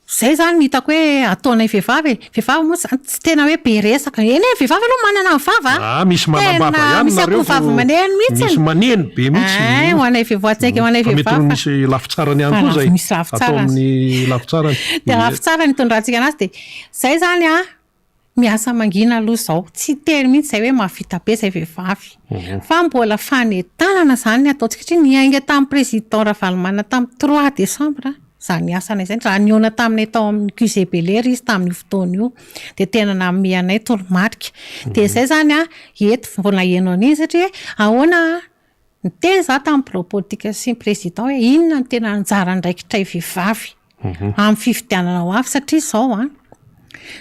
Zay zany no hitako hoe ataonay vehivavy e! Vehivavy moa zany tsy tena hoe be resaka, eny e, vehivavy aloha manana ny vava a! Ah misy manam-bava Tena ihany misy nareo akoho vavy vao maneno mihitsy. misy maneno be mihitsy. Ein, ho anay vehivavy tsy haiko ho anay Fa mety vehivavy fa misy lafitsarany ihany fa koa lafy zay. misy Atao lafitsarany. amin'ny lafitsarany. Dia lafitsarany itondrantsika anazy dia zay zany a, Miasa mangina aloha izao. Tsy hiteny mihitsy izay hoe mahavita be izay vehivavy. Fa mbola fanentanana izany ny ataontsika satria niainga tamin'ny président Ravalomanana tamin'ny trois décembre izany asanay izany. Raha nihaona taminay tao amin'ny QG Bel'Air izy tamin'io fotoana io dia tena nanome anay toromarika. Dia izay izany an, eto vao naheno an'iny satria hoe ahoana Niteny za tamin'ny birao politika sy ny président hoe inona no tena anjara andraikitray vehivavy amin'ny fifidianana ho avy satria izao an,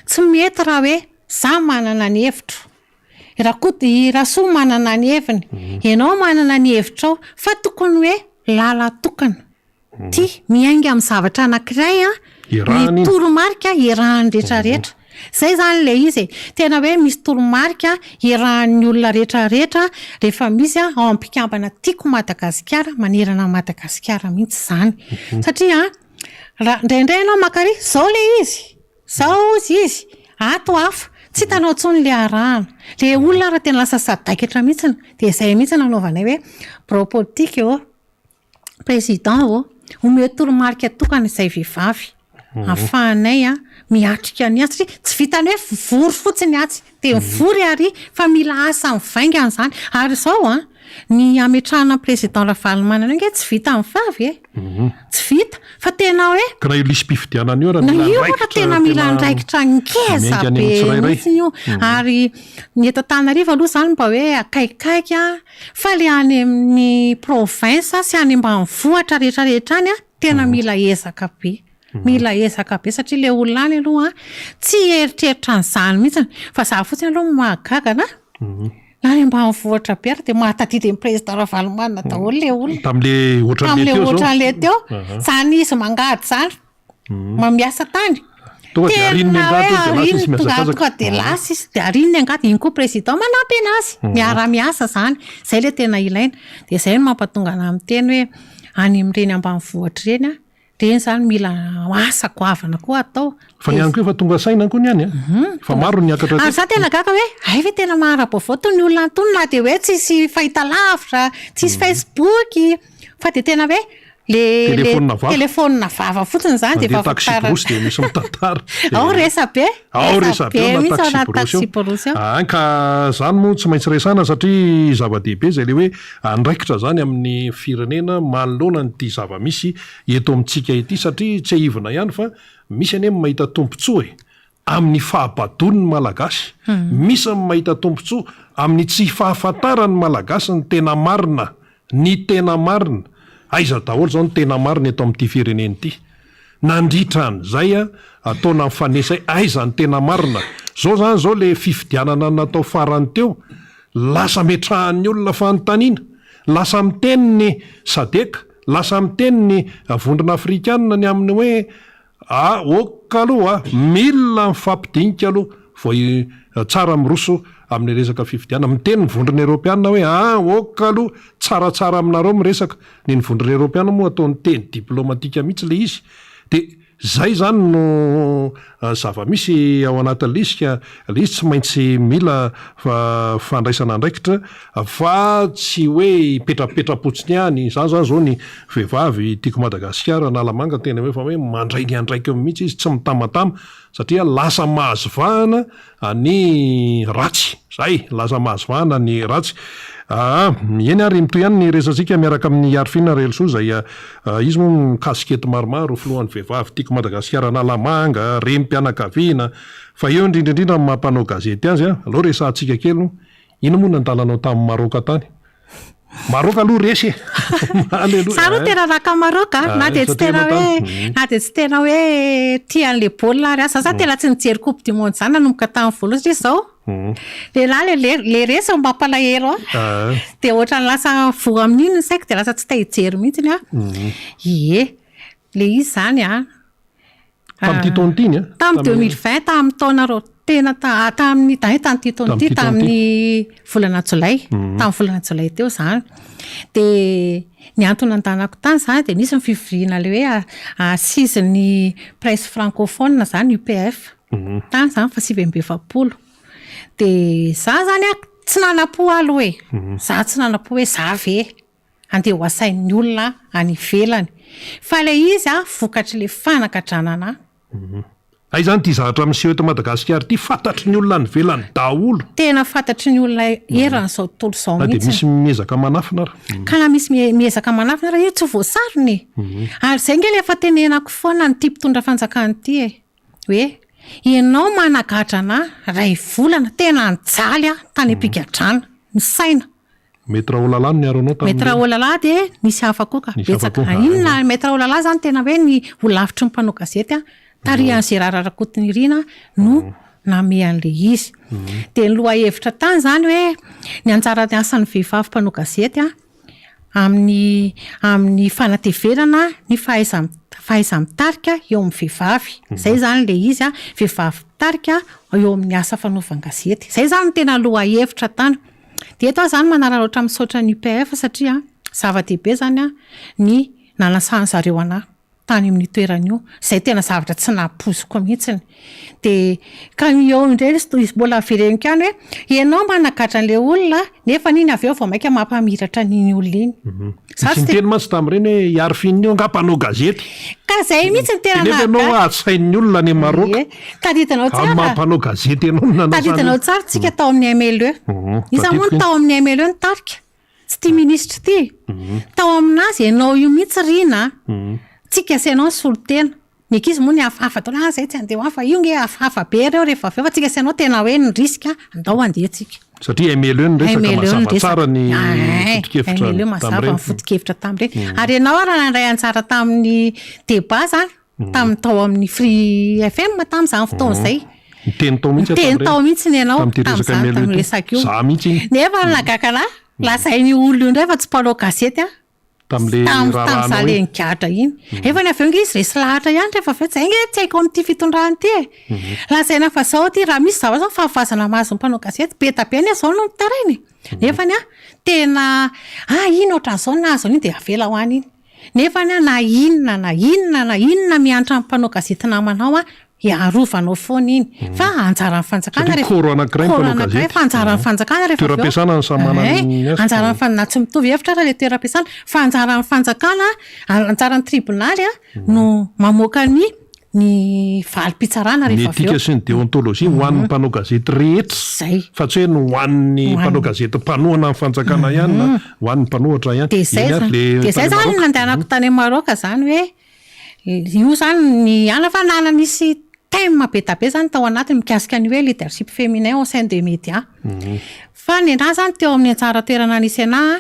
tsy mety raha hoe za manana ny hevitro, Rakoto, i Rasoa manana ny heviny, ianao manana ny hevitrao fa tokony hoe lalan-tokana. Ty, miainga amin'ny zavatra anankiray an, ny toromarika iarahan'ny rehetra rehetra. Zay zany ilay izy e. Tena hoe misy toromarika iarahan'ny olona rehetra rehetra rehefa misy ao amin'ny mpikambana Tiako Madagasikara manerana an'i Madagasikara mihitsy izany. Satria an, raha indraindray ianao maka ary, zao ilay izy, zao hozy izy, ato hafa, tsy hitanao intsony ilay arahana. Ilay olona ary tena lasa sadaikatra mihitsy, dia izay mihitsy no nanaovanay hoe birao politika ô. Président ô, omeo toromarika tokana izay vehivavy. ahafahanay miatrika ny asa satria tsy vitan'ny hoe vory fotsiny atsy dia mivory ary fa mila asa mivaingana izany ary izao an, ny hametrahana ny président Ravalomanana io ange tsy vita amin'ny vava e! Tsy vita fa tena hoe. Ka na io lisi-pifidianana io ara mila andraikitra. Na io ara tena mila andraikitra ngeza be mihitsy io. Ary ny eto Antananarivo aloha izany mba hoe akaikikaiky an, fa le any amin'ny province sy any ambanivohitra rehetra rehetra any an, tena mila ezaka be. Mila ezaka be satria le olona any aloha an, tsy hieritreritra an'izany mihitsy. Fa za fotsiny aloha no mahagaga anà. Na any ambanivohitra be ary dia mahatadidy an'i Président Ravalomanana daholo ilay olona. Tamin'ilay ohatran'ilay teo izao. Tamin'ilay ohatran'ilay teo. Izany izy mangady izany. Miasa tany. Tonga dia ariny ny angady dia lasa izy mihazakazaka. Tonga dia lasa izy dia ariny ny angady. Iny koa Président manampy anazy. Miara-miasa izany. Izay ilay tena ilaina. Dia izay no mampatonga anà miteny hoe any amin'ireny ambanivohitra ireny an, Ireny izany mila asa goavana koa atao. Fa ny any koa efa tonga saina koa ny any a! Efa maro ny niakatra teto. Ary za tena gaga hoe hay ve tena mahara-baovao tony olona any tony na dia hoe tsisy fahitalavitra, tsisy Facebook fa dia tena hoe le le telephone vava fotsiny izany dia efa Mandeha taxi-brousse dia misy mitantara. Ao resabe. Ao resabe ao anaty taxi-brousse ao. An ka zany moa tsy maintsy resahana satria zava-dehibe izay le hoe andraikitra zany amin'ny firenena manoloana an'ity zava-misy eto amintsika ity satria tsiahivina ihany fa misy anie ny mahita tombontsoa e! amin'ny fahabadoan'ny Malagasy, misy ny mahita tombontsoa amin'ny tsy fahafantaran'ny Malagasy ny tena marina, ny tena marina, aiza daholo izao ny tena marina eto amin'ity firenena ity? Nandritra an'izay taona nifanesy aiza ny tena marina? Izao izany izao le fifidianana natao farany teo, lasa ametrahan'ny olona fanontaniana, lasa miteny ny Sadec, lasa miteny ny Vondrona Afrikana ny amin'ny hoe A, ok aloha a, mila mifampidinika aloha vao tsara miroso amin'ny resaka fifidianana. Miteny ny vondrona eropeana hoe a, ok aloha, tsaratsara aminareo miresaka. Ny ny vondrona eropeana moa ataony teny diplomatika mihitsy ilay izy. Dia zay izany no zava-misy ao anatin'ilay izy ka ilay izy tsy maintsy mila fandraisana andraikitra Fa tsy hoe hipetrapetra-potsiny ihany, izany zany zao ny vehivavy tiako Madagasikara Analamanga tena hoe efa hoe mandray ny andraikiny mihitsy izy, tsy mitamatama satria lasa mahazo vahana ny ratsy, zay, lasa mahazo vahana ny ratsy. Aa, eny ary mitohy ihany ny resatsika miaraka amin'i Arifina Raelisoa izay izy moa mikasikety maromaro, filohan'ny vehivavy tiako Madagasikara Analamanga, renim-pianakaviana, fa eo indrindra indrindra ny maha mpanao gazety azy, aleo resahantsika kely Inona moa nandalanao tamin'i Maroc tany? Maroc aloha resy e! Omaly aloha. Za aloha tena naka Maroc a, na dia tsy tena hoe na dia tsy tena hoe tia an'ilay baolina ary aho. Za zany tena tsy nijery coupe du monde zany nanomboka tamin'ny voalohany satria zao lehilahy le le resy no mampalahelo ahy. Dia ohatran'ny lasa voa amin'iny ny saiko dia lasa tsy te hijery mihitsy aho. Ie, le izy zany an. Tamin'ity taona ity iny an? Tamin'ny 2020, tamin'ny taona roa, tena ta- tamin'ny, ta- tamin'ity taona ity, tamin'ny volana jolay, tamin'ny volana jolay teo izany. Dia ny antony nandanako tany izany dia nisy ny fivoriana ilay hoe assises-n'ny presse francophone izany, UPF. Tany izany faha 49. Dia izaho izany an, tsy nanam-po aho aloha e. Izaho tsy nanam-po hoe izaho ve? Andeha ho asain'ny olona any ivelany. Fa ilay izy an, vokatr'ilay fanagadrana anà. Hay izany ity zavatra miseho eto Madagasikara ity fantatry ny olona any ivelany daholo. Tena fantatry ny olona eran'izao tontolo izao Na dia mihitsy. misy miezaka manafina ara. Ka na misy miezaka manafina ara io tsy voasarona e. Ary izay ange ilay efa tenenako foana an'ity mpitondra fanjakana ity e. Hoe ianao managadra anà iray volana, tena nijaly aho tany am-pigadrana, ny saina. Maître Olala no niaro anao tamin'ireny. Maître Olala dia nisy hafa koa ka, Nisy hafa betsaka. koa, Inona ary Maître Olala izany tena hoe ny holafitry ny mpanao gazety an, tarihan'i Gérard Rakotonirina no namehy an'ilay izy. Dia ny lohahevitra tany izany hoe ny anjara asan'ny vehivavy mpanao gazety an, amin'ny amin'ny fanatevenana ny fahaiza- fahaiza-mitarika eo amin'ny vehivavy. Izay izany ilay izy an, vehivavy mpitarika eo amin'ny asa fanaovan-gazety. Izay izany no tena lohahevitra tany. Dia eto aho izany manararaotra misaotra ny UPF satria zava-dehibe izany ny nanasan'ny zareo anà. tany amin'io toerana io. Izay tena zavatra tsy nampoiziko mihitsiny. Dia ka eo indray izy mbola avereniko ihany hoe ianao managadra an'ilay olona nefa iny avy eo vao mainka mampamiratra an'iny olona iny. Za tsy niteny mantsy tamin'ireny hoe i Arfin io angaha mpanao gazety. Ka izay mihitsy no tena Dia nefa ianao nahagaga. hatsain'ny olona any Maroc. Ie. Tadidinao Amin'ny tsara. maha mpanao gazety anao no nanao izany. Tadidinao tsara tsika tao amin'ny MLE. Iza moa Tadidiko no iny. tao amin'ny MLE nitarika? Tsy ity minisitra ity. Tao aminazy ianao io mihitsy Rina a. Tsika sy ianao nisolo tena. Ny ankizy moa nihafahafa daholo, ah zay tsy handeha ho any fa io nge hafahafa be ireo rehefa avy eo fa tsika sy ianao tena hoe nirisika andao handeha tsika. Satria MLE ny resaka, MLE ny mazava resaka. tsara ny Ay, foto-kevitra MLE mazava tamin'ireny. ny foto-kevitra tamin'ireny. Ary ianao ary nandray anjara tamin'ny débat zany, tamin'ny tao amin'ny Free FM tamin'izany fotoana izay. Niteny tao mihitsy aho Niteny tamin'ireny. tao mihitsy ianao Tamin'ity resaka tamin'izany, MLE tamin'io ity. resaka io. Za mihitsy iny. Nefa ny nahagaga anah, lazain'io olona io indray fa tsy mpanao gazety aho. Tamin'le Tam- raharahanao Tamin'izaho le iny. nigadra iny. Nefa ny avy eo ange izy resy lahatra ihany rehefa avy eo, zay ange tsy haiko amin'ity fitondrana ity e. Lazaina fa zao ity, raha misy zavatra zao fahavoazana mahazo ny mpanao gazety, be da be anie zao no mitaraina e. Nefany an, tena ah iny ohatran'izao nahazo an'iny dia avela ho any iny. Nefany an, na inona na inona na inona miantra amin'ny mpanao gazety namanao an, Hiarovanao foana iny. Fa anjaran'ny fanjakana Satria rehefa corps anankiray ny corps mpanao anankiray gazety. fa anjaran'ny fanjakana rehefa avy eo. Toeram-piasana ny samy manana Ay, ny azy. anjaran'ny fan- na tsy mitovy hevitra ara ilay toeram-piasana fa anjaran'ny fanjakana, anjaran'ny tribonaly no mamoaka ny ny valim-pitsarana Ny rehefa avy eo. éthique sy ny déontologie ho an'ny mpanao gazety rehetra. Zay. Fa tsy hoe ny ho an'ny Ho an'ny- mpanao gazety mpanohana ny fanjakana ihany na ho an'ny mpanohitra ihany. Dia zay Eny ary zany, le dia zay tany zany Maroc. nandehanako tany Maroc zany hoe Io izany ny ana fa nana nisy thème be da be izany tao anatiny mikasika ny hoe leadership féminin au sein des médias. Fa ny anah izany teo amin'ny anjara toerana nisy anah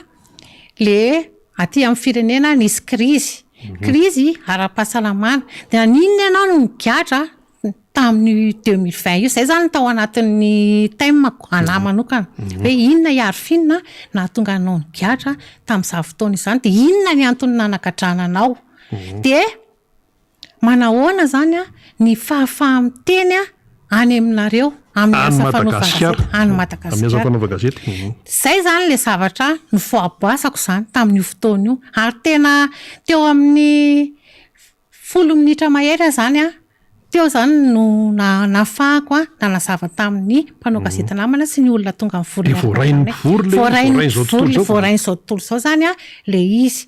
le aty amin'ny firenena nisy krizy, krizy ara-pahasalamana. Dia naninona ianao no nigadra tamin'io 2020 io? Izay izany tao anatin'ny thème-ko anah manokana hoe inona i Arifina nahatonga anao nigadra tamin'izany fotoana izany dia inona ny antony nanagadrana anao? Dia manahoana izany ny fahafaha-miteny any aminareo amin'ny Any asa fanaovana Madagasikara. gazety? Any Amin'ny asa Madagasikara. fanaovana gazety. Izay izany ilay zavatra novoaboasako izany tamin'io fotoana io. Ary tena teo amin'ny folo minitra mahery aho izany Teo izany no nahafahako nanazava tamin'ny mpanao gazety namana sy ny olona tonga nivory Dia niaraka voarain'ny taminay. mpivory ilay izy, Voarain'ny voarain'izao tontolo mpivory, izao. voarain'izao tontolo izao izany ilay izy.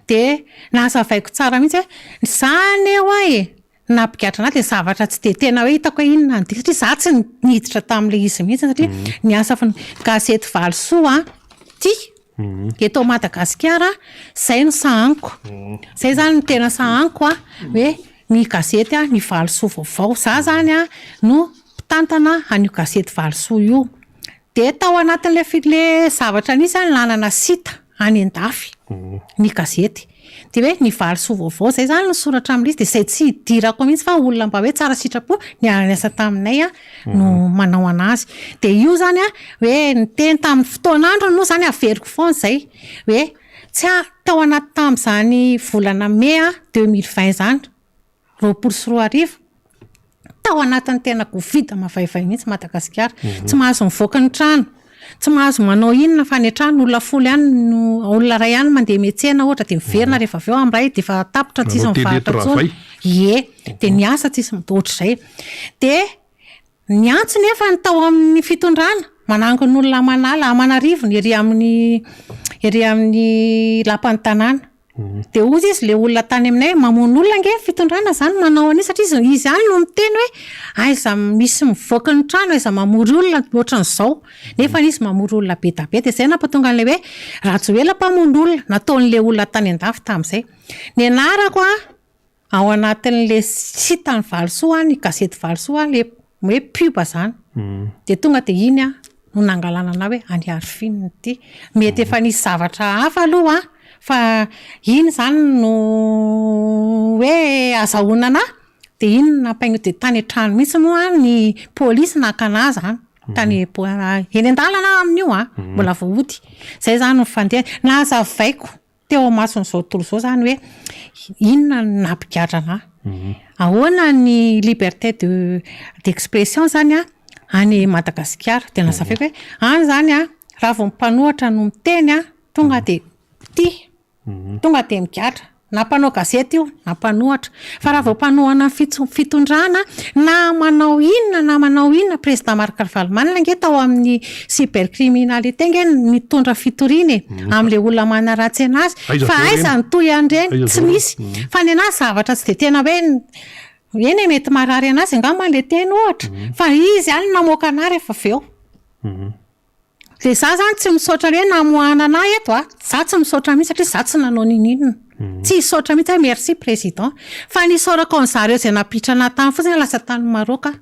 Dia nazavaiko tsara mihitsy hoe za anie hoa e, nampigadra anah dia zavatra tsy dia tena hoe hitako hoe inona ny dika satria za tsy niditra tamin'ilay izy mihitsy satria ny asa fan- gazety valisoa ity Eto Madagasikara, zay no sahaniko. Zay zany no tena sahaniko a, hoe ny gazety a, ny Valosoa Vaovao. Za zany a no mpitantana an'io gazety Valosoa io. Dia tao anatin'ilay fi- le zavatra nisy a, nanana site any an-dafy ny gazety. Dia hoe ny Valosoa Vaovao, zay zany no soratra amin'ilay izy, dia zay tsy idirako mihitsy fa olona mba hoe tsara sitrapo niara-niasa taminay a. no manao anazy. Dia io izany an, hoe niteny tamin'ny fotoan'androny moa izany averiko foana izay, hoe tsy a- tao anaty tamin'izany volana mey 2020 izany, 2020, tao anatin'ny tena covid mavaivay mihitsy Madagasikara. Tsy mahazo mivoaka ny trano, tsy mahazo manao inona fa any an-trano olona folo ihany no, olona iray ihany mandeha miantsena ohatra dia miverina rehefa avy eo amin'ny iray dia efa tapitra tsisy Manao mivarotra intsony. télétravail. Ie, dia ny asa tsisy ohatr'izay. Dia niantso nefa ny tao amin'ny fitondrana, manangona olona aman'ala, aman'arivony ery amin'ny ery amin'ny lapan'ny tanàna. Dia hozy izy ilay olona tany aminay hoe mamono olona ange ny fitondrana izany manao an'io satria izy izy ihany no miteny hoe aiza misy mivoaka ny trano, aiza mamory olona ohatran'izao. Nefa izy mamory olona be da be. Dia izay no nampatonga an'ilay hoe Rajoelina mpamono olona, nataon'ilay olona tany an-dafy tamin'izay. Ny anarako an, Ao anatin'le site an'i Valisoa ny gazety Valisoa le hoe pub zany. De tonga de iny an no nangalana anah hoe any Arifine ity. Mety efa nisy zavatra hafa aloha an, fa iny zany no hoe azahoana anah, de iny no nampaingo de tany an-trano mihitsy moa ny polisy naka anah zany. Tany eny an-dalana aho amin'io an, mbola vao hody. Zay zany no fandehany. Nazavaiko. Teo imason'izao tontolo izao izany hoe inona no nampigadra anà? Ahoana ny liberté de d'expression izany an any Madagasikara? Dia nazavaiko hoe any izany an, raha vao ny mpanohitra no miteny an, tonga dia ity, tonga dia migadra. Na mpanao gazety io na mpanohatra. Fa raha vao mpanohana ny fitondrana na manao inona na manao inona, Président Marc Ravalomanana ange tao amin'ny cybercriminalité ange nitondra fitoriana e, amin'ilay olona manaratsy anazy. Fa aiza ny toy an'ireny? Tsy misy. Fa ny anazy zavatra tsy dia tena hoe, eny e mety marary anazy angamba ilay teny ohatra, fa izy ihany no namoaka anà rehefa avy eo. Dia za zany tsy misaotra hoe namoahana anah eto a, za tsy misaotra mihitsy satria za tsy nanao ninoninona, tsy hisaotra mihitsy aho hoe merci président, fa ny isaorako an'zareo izay nampiditra anah tany fotsiny hoe lasa tany Maroc aho.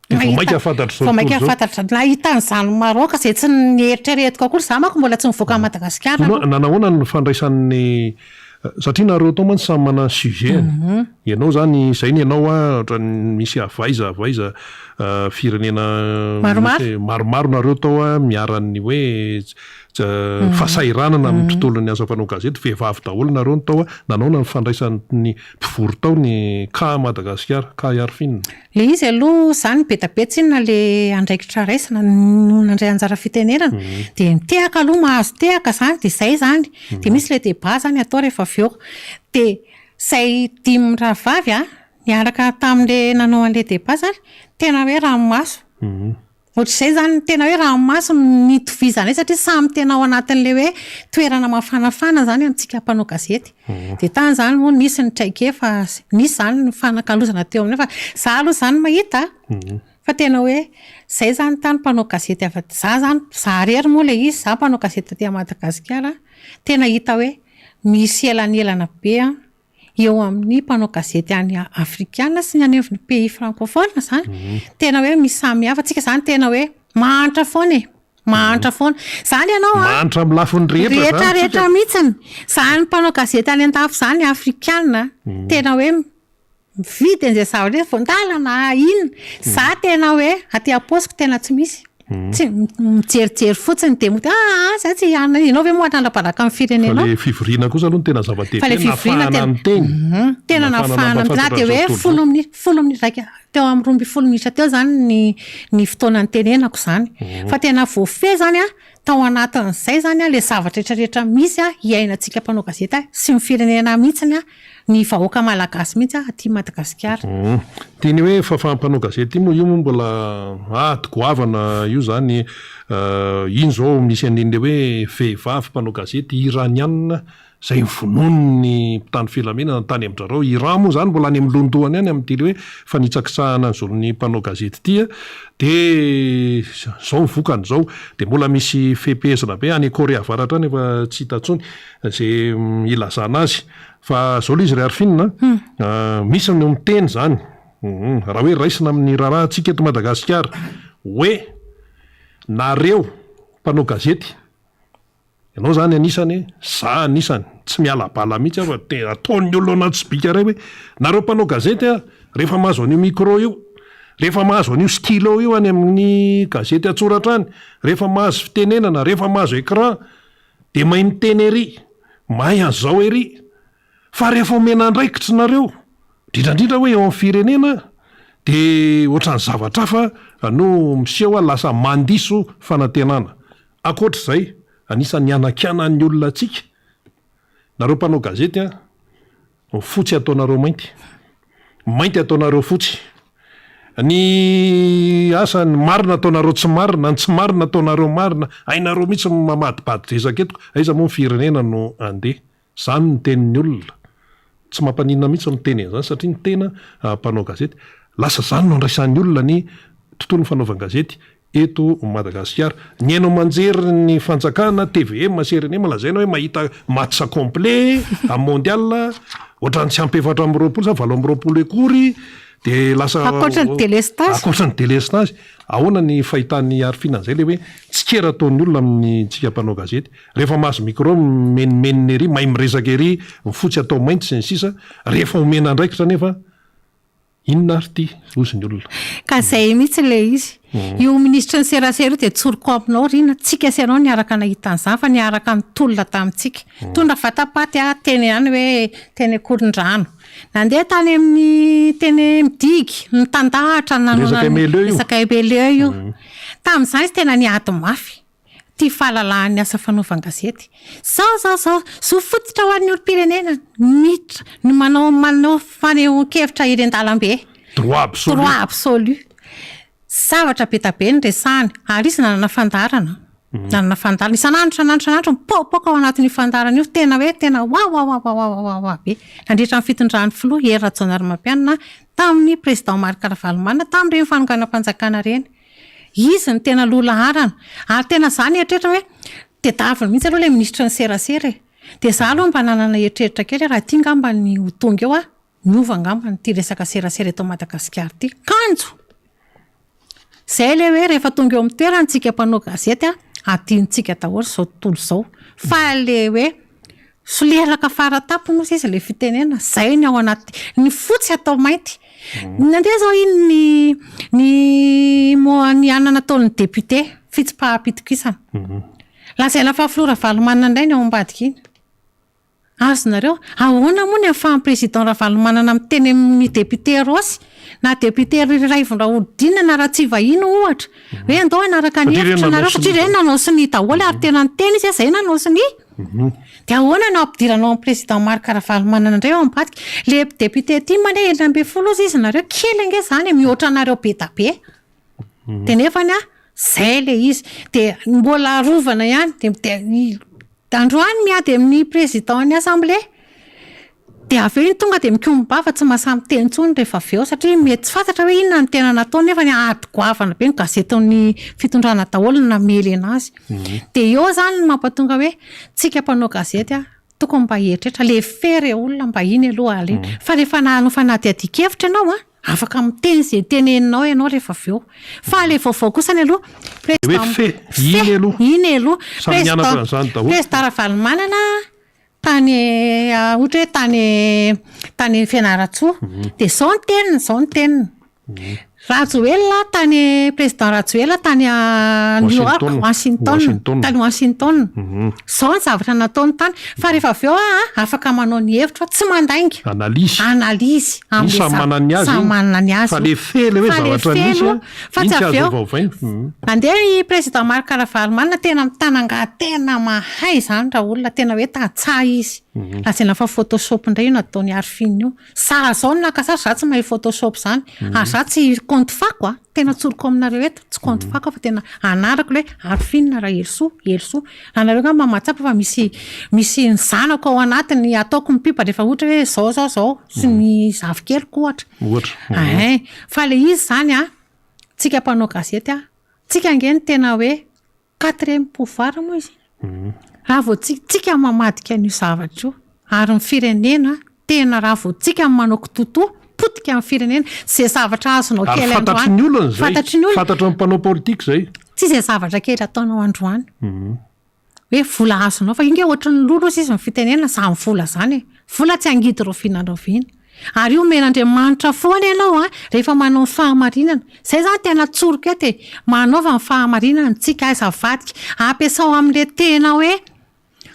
Dia vao mainka fantatr'izao Vao mainka tontolo izao. fantatra, nahita an'izany Maroc izay tsy nieritreretiko akory, za manko mbola tsy nivoaka an'i Madagasikara Hono aloha. nanahoana ny fandraisan'ny satria nareo tao mantsy samy manana ny sujet-ny, ianao zany izay ny anao a ohatran'ny misy avy aiza avy aiza firenena Maromaro. maromaro nareo tao a miharan'ny hoe fahasahiranana amin'ny tontolon'ny asa mpanao gazety, vehivavy daholo nareo no tao a, nanahoana ny fandraisan'ny mpivory tao ny cas Madagasikara, cas Iarifina? Le izy aloha zany be da be tsinona le andraikitra raisina no nandray anjara fitenenana de mitehaka aloha mahazo tehaka zany de zay zany de misy le debat zany atao rehefa avy eo de zay dimy mirahavavy a niaraka tamle nanao anle debat zany tena hoe ranomaso Ohatr'izay izany, tena hoe ranomaso no nitovizanay satria samy tena ao anatin'ilay hoe toerana mafanafana izany amintsika mpanao gazety. Dia tany izany moa nisy ny traikefa, nisy izany ny fanakalozana teo aminay fa za aloha izany mahita fa tena hoe izay izany tany mpanao gazety avy aty, za izany, za irery moa ilay izy, za mpanao gazety aty Madagasikara, tena hita hoe misy elanelana be an. eo amin'ny mpanao gazety any afrikana sy ny any amin'ny pays francophone zany, tena hoe misy samy hafa, tsika zany tena hoe mahantra foana e, mahantra foana, zany ianao an, Mahantra amin'ny lafiny rehetra zany rehetra tsika. rehetra mihitsiny, zany mpanao gazety any an-dafy zany afrikana tena hoe mividy an'izay zavatra hoe voan-dalana inona, za tena hoe aty am-paosiko tena tsy misy. Tsy mijerijery fotsiny dia mody aa za tsy hianina, ianao ve moa hanala-baraka amin'ny firenenao? Fa le fivoriana kosa aloha no tena zava-dehibe, Fa le fivoriana nahafahana tena niteny, tena nahafahana nahafahana na nampahafantatra dia an'izao hoe tontolo folo izao. amin'ny folo amin'ny iraika teo amin'ny 12 minitra teo izany ny ny fotoana nitenenako izany. Fa tena voafehy izany an, tao anatin'izay izany an, le zavatra rehetra rehetra misy an, iainantsika mpanao gazety sy ny firenena mihitsiny an, ny vahoaka malagasy mihitsy aty Madagasikara. Ity ny hoe fahafahan'ny mpanao gazety ity moa io moa mbola ady goavana io zany, iny zao misy an'iny le hoe vehivavy mpanao gazety iraniana zay novonoin'ny mpitandro filaminana tany amin-dRareo, Iran moa zany mbola any amin'ny lohandohany any amin'ity le hoe fanitsakitsahana ny zon'ny mpanao gazety ity a, de zao ny vokany zao, de mbola misy fehipehezina be any Korea Avaratra any efa tsy hita intsony ze ilazana azy. Fa zao le izy ry Arphine a, misy ny miteny zany, raha hoe raisina amin'ny raharahantsika eto Madagasikara, hoe nareo mpanao gazety, ianao zany anisany, za anisany, tsy miala bala mihitsy aho fa de ataon'ny olona anaty sobika iray hoe, nareo mpanao gazety a, rehefa mahazo an'io micro io, rehefa mahazo an'io stylo io any amin'ny gazety an-tsoratra any, rehefa mahazo fitenenana, rehefa mahazo écran, Dia mahay miteny ery, mahay an'izao ery, fa rehefa omena andraikitra nareo, indrindra indrindra hoe eo amin'ny firenena, dia ohatran'ny zavatra hafa no miseho, lasa mandiso fanantenana. Ankoatra izay, anisan'ny hanakianan'ny olona antsika, nareo mpanao gazety an, Ny fotsy ataonareo mainty. Mainty ataonareo fotsy. Ny asa, ny marina ataonareo tsy marina, ny tsy marina ataonareo marina. Hainareo mihitsy ny mamadibadi-dresaka eto. Aiza moa ny firenena no handeha? Izany no tenin'ny olona. Tsy mampaninona mihitsy ny miteny an'izany satria ny tena mpanao gazety. Lasa izany no andraisan'ny olona ny tontolon'ny fanaovan-gazety eto Madagasikara. Ny haino aman-jery ny fanjakana, tvm sy rnm, lazaina hoe mahita match complet amin'ny mondial, ohatran'ny tsy ampy 24 sa 28 akory, dia lasa. Ankoatra ny delestazy. Ankoatra ny delestazy. Ahoana ny fahitan'i Arifina an'izay ilay hoe tsikera ataon'ny olona amin'ny tsika mpanao gazety. Rehefa mahazo micro mimenomenona ery, mahay miresaka ery, ny fotsy atao mainty sy ny sisa, rehefa omena andraikitra anefa, Inona ary ity? Hozy ny olona. Ka zay mihitsy ilay izy. Io minisitry ny serasera io dia tsoriko aminao Rina, tsika sy ianao niaraka nahita an'izany fa niaraka nitolona tamintsika. Nitondra vatapaty aho teny ihany hoe teny Ankorondrano. Nandeha tany amin'ny teny Midigy, nitandahatra nanao Resaka MLE io. Resaka MLE io. Tamin'izany izy tena niady mafy. tia fahalalahan'ny asa fanaovan-gazety. Zao zao zao, zo fototra ho an'ny olom-pirenena ny miditra, ny manao manao fanehoan-kevitra eny an-dalambe. Droit absolu. Droit absolu. Zavatra be da be no resahany, ary izy nanana fandaharana, nanana fandaharana, isan'andro isan'andro isan'andro mipoapoaka ao anatin'io fandaharana io, tena hoe tena wawawawawawawa be, nandritra ny fitondran'ny filoha Hery Rajaonarimampianina tamin'ny président Marc Ravalomanana tamin'ireny fanonganam-panjakana ireny. Izy no tena loha laharana, ary tena za nieritreritra hoe tedaviny mihitsy aloha ilay minisitry ny serasera e! Dia za aloha mba nanana eritreritra kely hoe raha ity angamba ny ho tonga eo aho, Miova angamba ity resaka serasera eto Madagasikara ity. Kanjo! Izay ilay hoe rehefa tonga eo amin'ny toerana isika mpanao gazety a, adinontsika daholo izao tontolo izao. Fa ilay hoe solelaka fara-tampony hozy izy ilay fitenenana, izay ny ao anaty, ny fotsy atao mainty. Nandeha izao iny ny ny mo- ny anona nataon'ny député, fitsipaham-pitokisana. Lazaina fa filoha Ravalomanana indray ny ao ambadika iny. Azonareo? Ahoana moa ny ahafahan'ny Président Ravalomanana miteny amin'ny député Raosy na député Raivondrahodina na Ratsivahiny ohatra hoe andao hanaraka ny Satria ireny hevitra nanao nareo satria sonia ireny nanao sonia daholo ary tena niteny izy hoe zay nanao sonia. Dia ahoana no ampidiranao an'i Président Marc Ravalomanana indray ao ambadika? Le député tim anie 16 ozy izy nareo kely ange zany e, mihoatra anareo be da be. Dia nefany an, zay le izy. Dia mbola arovana ihany. Dia dia androany miady amin'ny président ny assemblée. Dia avy eo iny tonga dia mikombava tsy mahasahy miteny intsony rehefa avy eo satria mety tsy fantatra hoe inona no tena nataony nefany ady goavana be ny gazetin'ny fitondrana daholo no namely anazy. Dia eo izany no mampatonga hoe tsika mpanao gazety an, tokony mba hieritreritra, le fait re olona mba iny aloha alina. Fa rehefa nanao fanadihadian-kevitra ianao an, Afaka miteny izay teneninao ianao rehefa avy eo. Fa ilay vaovao kosany aloha, Hoe fe, iny aloha. Iny aloha. Samy nianatra an'izany daholo. Président Ravalomanana tany ohatra hoe tany tany Fianarantsoa. Dia izao ny teniny, izao ny teniny. Rajoelina tany, président Rajoelina tany New York, Washington, tany Washington. Izao ny zavatra nataony tany. Fa rehefa avy eo aho afaka manao ny hevitro aho, tsy mandainga. Analyse. Analyse. Iny samy manana ny azy Samy iny. manana ny azy Fa io. le fe le hoe Fa le zavatra fe nisy aloha, an, fa iny tsy tsy avy azo eo. ovaovaina. Nandeha i président Marc Ravalomanana tena mitanangaha tena mahay izany raolona, tena hoe tantsaha izy. Lazaina fa photoshop indray io nataon'i Arfin io. Za zao no naka sary, za tsy mahay photoshop zany. Ary za tsy compte fako a! Tena tsoriko aminareo eto, tsy compte fako aho fa tena anarako ilay hoe Arfine Raherisoa, Herisoa. Anareo angamba mahatsapa fa misy misy ny zanako ao anatiny ataoko mipipa rehefa ohatra hoe zao zao zao sy ny zafikeliko ohatra. Ohatra. Ein! Fa ilay izy zany a, tsika mpanao gazety a, tsika ange no tena hoe Quatrième pouvoir moa izy iny. Raha vao tsy tsika mamadika an'io zavatra io ary ny firenena tena raha vao tsika no manao kitoatoa, potika ny firenena. Izay zavatra azonao Ary kely fantatry androany. ny olona izay. Fantatry ny olona. Fantatry ny mpanao politika izay. Tsy izay zavatra kely ataonao androany. Hoe vola azonao fa io nge ohatry ny lolo ozy izy ny fitenenana izany vola izany e. Vola tsy hangidy raoviana raoviana. Ary io omen'Andriamanitra foana ianao an, rehefa manao ny fahamarinana. Izay izany tena tsoriko eto e, manaova ny fahamarinana tsika, aiza avadika. Ampiasao amin'ilay tena hoe,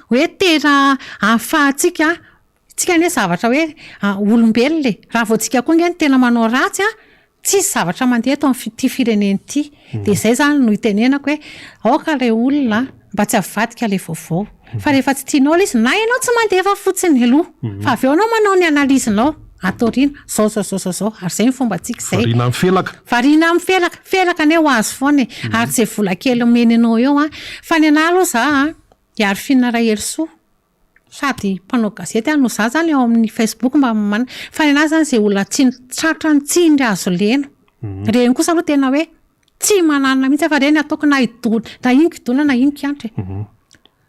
hoe tena ahafahantsika, tsika anie zavatra hoe olombelona e, raha vao tsika koa ange no tena manao ratsy an, Tsisy zavatra mandeha eto amin'ity firenena ity. Dia izay izany no itenenako hoe aoka ilay olona mba tsy havadika ilay vaovao. Fa rehefa tsy tianao ilay izy, na ianao tsy mandefa fotsiny aloha, fa avy eo ianao manao ny analyse-nao ato aoriana, izao izao izao izao, ary izay ny fombantsika izay. Variana amin'ny felaka. Variana amin'ny felaka. Felaka anie ho azo foana e. Ary izay vola kely omeny anao eo an. Fa ny anah aloha za an, Iarifina Raherisoa, Sady mpanao gazety aho no za zany ao amin'ny facebook mba man fa ny anahy zany zay olona tsy tratra ny tsindry hazo lena reny kosa aloha tena hoe tsy mananona mihitsy aho fa reny ataoko na hidona na ino kidona na ino kiantra e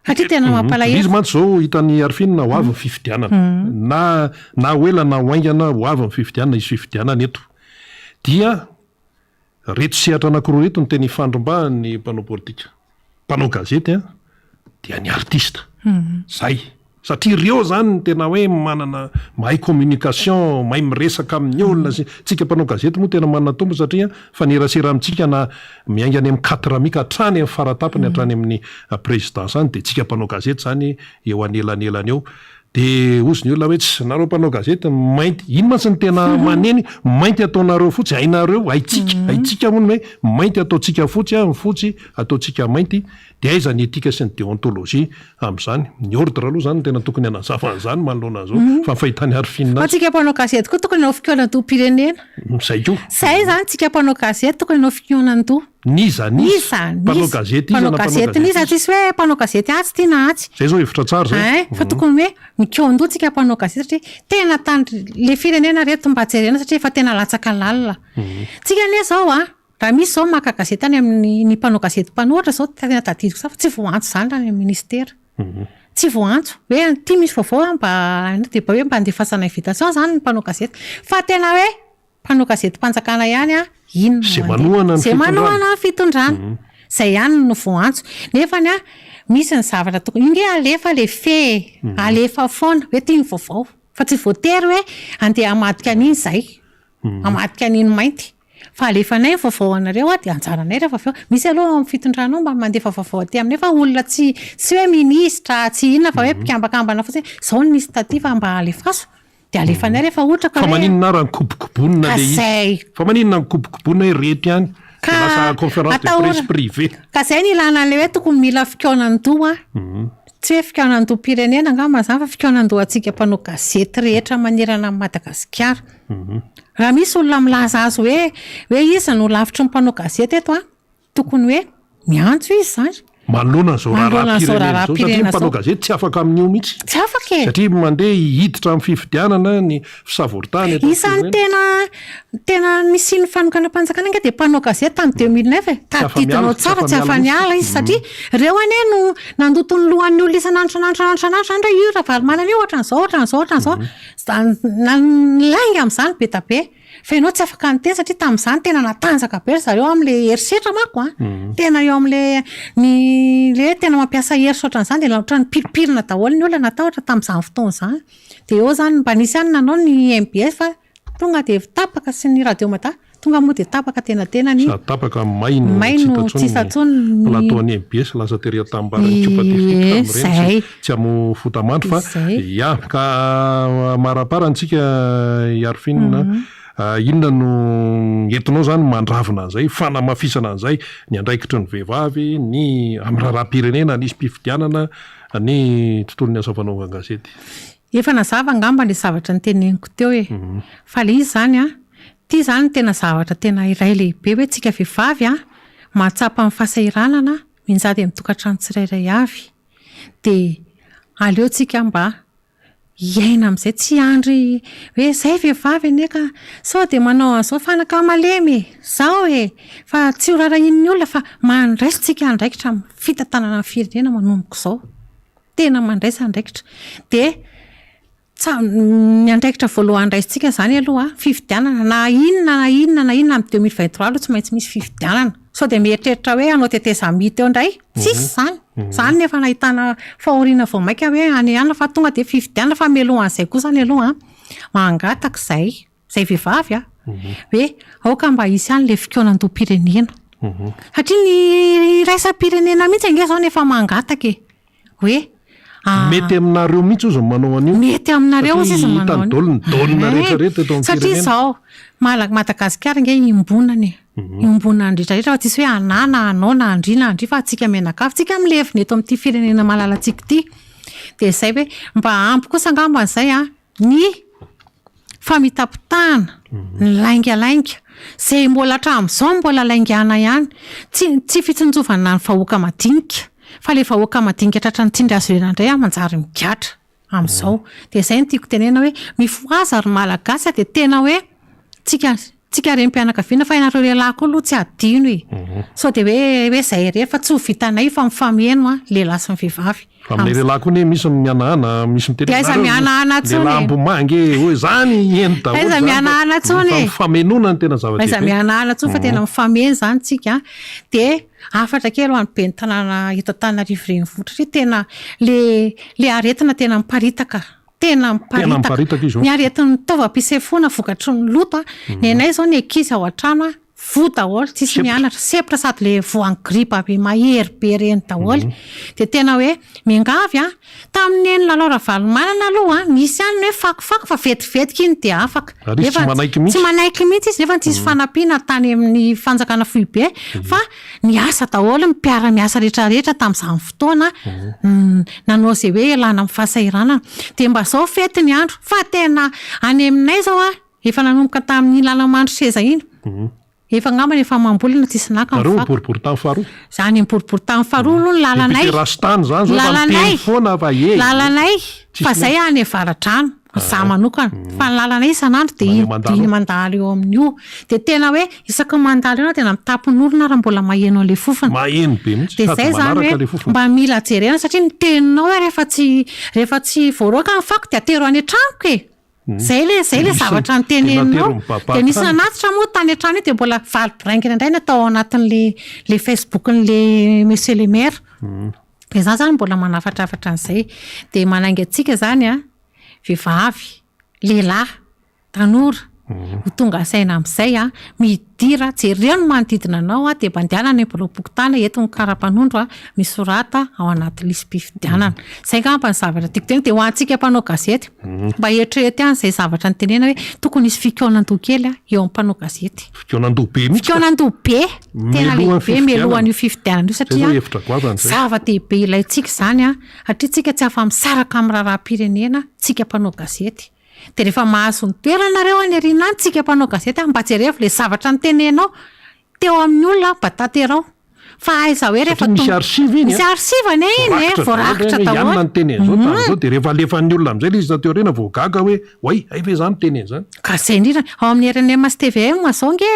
satria tena mampalahelo Izy mantsy zao hitan'i Arfine ho avy ny fifidianana na na ho ela na ho haingana ho avy ny fifidianana hisy fifidianana eto dia Reto sehatra anakiroa reto no tena ifandrombahan'ny mpanao politika, mpanao gazety an, dia ny artista. Zay. Satria ireo zany no tena hoe manana, mahay communication, mahay miresaka amin'ny olona sy, tsika mpanao gazety moa tena manana tombony satria mifanerasera amintsika na miainga any amin'ny quatre mi ka hatrany amin'ny faratapony hatrany amin'ny présidence any dia tsika mpanao gazety zany eo anelanelany eo. Dia hozy ny olona hoe tsy nareo mpanao gazety mainty, iny mantsy no tena maneno, mainty ataonareo fotsy, hainareo, haintsika, haintsika hono hoe mainty ataontsika fotsy an, ny fotsy ataontsika mainty, dia aiza ny éthique sy ny déontologie amin'izany? Ny ordre aloha izany no tena tokony hanazava an'izany manoloana an'izao, fa ny fahitan'i Arifin Fa azy. tsika mpanao gazety koa tokony hanao fikaonandoham-pirenena. Izay koa. Izay izany tsika mpanao gazety tokony hanao fikaonandoha. N'iza n'iza? N'iza Mpanao n'iza? gazety iza na Mpanao mpanao gazety gazety n'iza, iza? tsisy hoe mpanao gazety atsy ity na atsy. Izay izao hevitra tsara izay. Ein, fa tokony hoe mikaon-doha tsika mpanao gazety satria tena tany le firenena reto mba jerena satria efa tena latsaka lalina. Tsika anie izao an, raha misy izao maka gazety any amin'ny ny mpanao gazety mpanohitra izao tena tadidiko tsara fa tsy voaantso izany raha any amin'ny ministera. Tsy voaantso. Hoe ity misy vaovao an, mba dia mba hoe mba andefasana invitation izany ny mpanao gazety. Fa tena hoe Mpanao gazetim-panjakana ihany an, iny no Izay mandeha. manohana ny Izay fitondrana. manohana ny fitondrana. Izay ihany no voaantso. Nefany an, misy ny zavatra tokony, io nge alefa le fe e, alefa foana hoe ity ny vaovao. Fa tsy voatery hoe andeha hamadika an'iny izahay, hamadika an'iny mainty. Fa alefanay ny vaovao anareo an, dia anjaranay rehefa avy eo. Misy aloha ao amin'ny fitondrana ao mba mandefa vaovao aty aminay fa olona tsy, tsy hoe minisitra, tsy inona fa hoe mpikambakambana fotsiny, izao no nisy taty fa mba alefaso. Dia alefanay rehefa ohatra ka Fa hoe. maninona ara ny kobokobonina Ka le izy? zay. Fa maninona ny kobokobonina hoe reto ihany? Ka Dia lasa conférence de atahorana. presse privée. Ka zay no ilana an'ilay hoe tokony mila fikaonan-doha. Tsy hoe fikaonan-doham-pirenena angamba izany fa fikaonan-dohantsika mpanao gazety rehetra manerana an'i Madagasikara. Raha misy olona milaza azy hoe hoe iza no lafitry ny mpanao gazety eto an, Tokony hoe miantso izy izany. Manoloana an'izao Manoloana an'izao raharaham-pirenena izao, satria ny raharaham-pirenena mpanao izao. gazety tsy afaka amin'io mihitsy. Tsy afaka e! Satria mandeha hiditra amin'ny fifidianana ny fisavoritahana eto amin'ny Isan'ny firenena. tena tena nisian'ny fanonganam-panjakana ange dia mpanao gazety tamin'ny 2009 e! Tsy afa-miala, Tadidinao tsy tsara, tsy afa-miala afa-niala mihitsy. izy satria ireo anie no nandoto ny lohan'ny olona isan'andro isan'andro isan'andro isan'andro izany hoe io Ravalomanana io ohatran'izao ohatran'izao ohatran'izao. Zany lainga amin'izany be da be. Fa ianao tsy afaka niteny satria tamin'izany tena natanjaka be ry zareo amin'ilay herisetra manko an! Tena eo amin'ilay ny ilay hoe tena mampiasa hery sy ohatran'izany dia ohatran'ny nipirimpirina daholo ny olona natahotra tamin'izany fotoana izany. Dia eo izany mba nisy ihany nanao ny mbs fa tonga dia tapaka sy ny radio mada, tonga moa dia tapaka tena tena ny Sady tapaka may no may tsy no hita tsy hita intsony intsony ny ny plateau an'ny mbs lasa tery an-tanimbary nikopa tery Ie, tamin'ireny tsy izay. tsy hamoa-fotamandry fa Izay. ya ka amaraparany tsika i Arifin a, inona no entinao zany mandravona an'izay, fanamafisana an'izay, ny andraikitry ny vehivavy, ny amin'ny raharaham-pirenena, ny ism-pifidianana, ny tontolon'ny asa fanaovan-gazety. Efa nazava angamba ilay zavatra noteneniko teo e. Fa ilay izy izany an, ity izany no tena zavatra tena iray lehibe hoe tsika vehivavy an, mahatsapa ny fahasahiranana mianjady amin'ny tokantrano tsirairay avy. Dia aleo tsika mba hiaina amin'izay, tsy hiandry hoe izay vehivavy anie ka sao dia manao an'izao fanaka malemy e, izao e, fa tsy ho rarahian'ny olona fa mandraisa tsika andraikitra amin'ny fitantanana ny firenena manomboka izao. Tena mandraisa andraikitra. Dia tsa- ny andraikitra voalohany raisintsika izany aloha, fifidianana, na inona na inona na inona amin'ny 2023 aloha tsy maintsy misy fifidianana. Sao dia mieritreritra hoe hanao tetezamita eo indray? Tsisy izany. Izany no efa nahitana fahoriana vao mainka hoe any ihany fa tonga dia fifidianana fa mialohan'izay kosa any aloha an, mangataka izahay, izay vehivavy an, hoe aoka mba hisy ihany ilay fikaonandoham-pirenena. Satria ny iraisam-pirenena mihitsy ange izao no efa mangataka e. Hoe Mety aminareo mihitsy ozy ny manao an'io. Mety aminareo ozy izy Satria manao hitany an'io. daholo ny dônina Ehe. rehetra rehetra eto amin'ny Satria firenena. izao, Mala- Madagasikara ange iombonana e. Iombonana rehetra rehetra fa tsisy hoe anà na anao na andry na andry fa antsika mianakavy. Tsika milevina eto amin'ity firenena malalantsika ity. Dia izay hoe mba ampy kosa angamba izay an, ny famitapitahana, ny laingalainga, izay mbola hatramin'izao mbola laingana ihany, tsy tsy fitsinjovana ny vahoaka madinika, fa ilay vahoaka madinika tratran'ny tsindry hazo lena indray an manjary migadra amin'izao. Dia izay no tiako tenenana hoe mifohaza ry Malagasy a, dia tena hoe tsika tsika renim-pianakaviana fa ianareo lehilahy koa aloha tsy adino e. Sao dia hoe hoe izay irery fa tsy ho vitanay fa mifameno an, lehilahy sy ny vehivavy. Fa amin'ilay lehilahy koa anie misy ny mihanahana, misy miteny Dia hoe aiza nareo mihanahana intsony e. lehilahy ambomanga e, hoe zany heno daholo Aiza zany fa mihanahana intsony e. mifamenoana no tena Aiza zava-dehibe. mihanahana intsony fa tena mifameno izany tsika an. Dia hafatra kely ho an'ny ben'ny tanàna eto Antananarivo renivohitra satria tena le le aretina tena miparitaka, tena Tena miparitaka. miparitaka izy io. Ny aretin'ny taovam-pisefoana vokatry ny loto an, ny anay izao ny ankizy ao an-trano an. Voa daholo, tsisy mianatra, sempotra sady le voan'ny gripa be mahery be reny daholo. Dia tena hoe miangavy an! Tamin'ny neny Lalao Ravalomanana aloha an, nisy ihany ny hoe fakofako fa vetivetika iny dia afaka. Ary izy tsy manaiky mihitsy. Tsy manaiky mihitsy izy nefa tsisy fanampiana tany amin'ny fanjakana foibe fa niasa daholo ny mpiara-miasa rehetra rehetra tamin'izany fotoana nanao izay hoe ialana amin'ny fahasahiranana. Dia mba izao fety ny andro fa tena any aminay izao an, Efa nanomboka tamin'iny lala-mandroseza iny. Efa angambany efa amam-bolana tsisy naka ny Nareo fako. boriborintany faharoa. Zany boriborintany faharoa aloha ny lalanay. Député Rastany zany zao efa Lalanay. miteny foana fa ee. Lalanay. Tsisy Fa zay any Avaradrano. Za manokana. Fa ny lalanay isan'andro dia Mandeha iny mandalo iny eo. mandalo eo amin'io. Dia tena hoe isaky ny mandalo eo anao tena mitapin'orona ary mbola maheno an'ilay fofona. Maheno be mihitsy Dia sady zay zany manaraka hoe ilay fofona. mba mila jerena satria ny teninao hoe rehefa tsy rehefa tsy voaroaka ny fako dia atero any an-tranoko e. Zay le zay le zavatra noteneninao. Dia nisy nanatitra moa tany an-trano io dia mbola valy boraingina indray natao ao anatin'le le Facebook-n'le monsieur le maire. Dia za zany mbola manafatrafatra an'izay. Dia manainga antsika zany an, vehivavy, lehilahy, tanora, ho tonga saina amin'izay an, midira, jereo ny manodidina anao an, dia mandehana any amin'ny biraom-pokontany, eto ny kara-panondro an, misorata ao anaty lisi-pifidianana. Izay angamba ny zavatra tiako tenenina. Dia ho antsika mpanao gazety, Mba eritrereto ihany izay zavatra nitenena hoe tokony hisy fikaonandoha kely eo amin'ny mpanao gazety. Fikaonandoha be mihitsy ka. Fikaonandoha be, tena Mialohan'ny lehibe mialohan'io fifidianana. fifidianana io Izay satria zao hevitra goavana izay. zava-dehibe ilaintsika izany an, satria tsika tsy afa-misaraka amin'ny raharaham-pirenena tsika mpanao gazety. Dia rehefa mahazo ny toerana nareo any aoriana any tsika mpanao gazety mba jerevo ilay zavatra nitenenao teo amin'ny olona mba tanterao. Fa aiza hoe rehefa Satria misy tonga. archive iny Misy an. archive anie iny e, Voarakitra voarakitra daholo hoe daholo. ianona niteny an'izao tamin'izao dia rehefa alefan'ny olona amin'izay ilay izy taty aoriana vao gaga hoe oay, hay ve za niteny an'izany. Ka zay indrindra, ao amin'ny rnm sy tvm zao ange,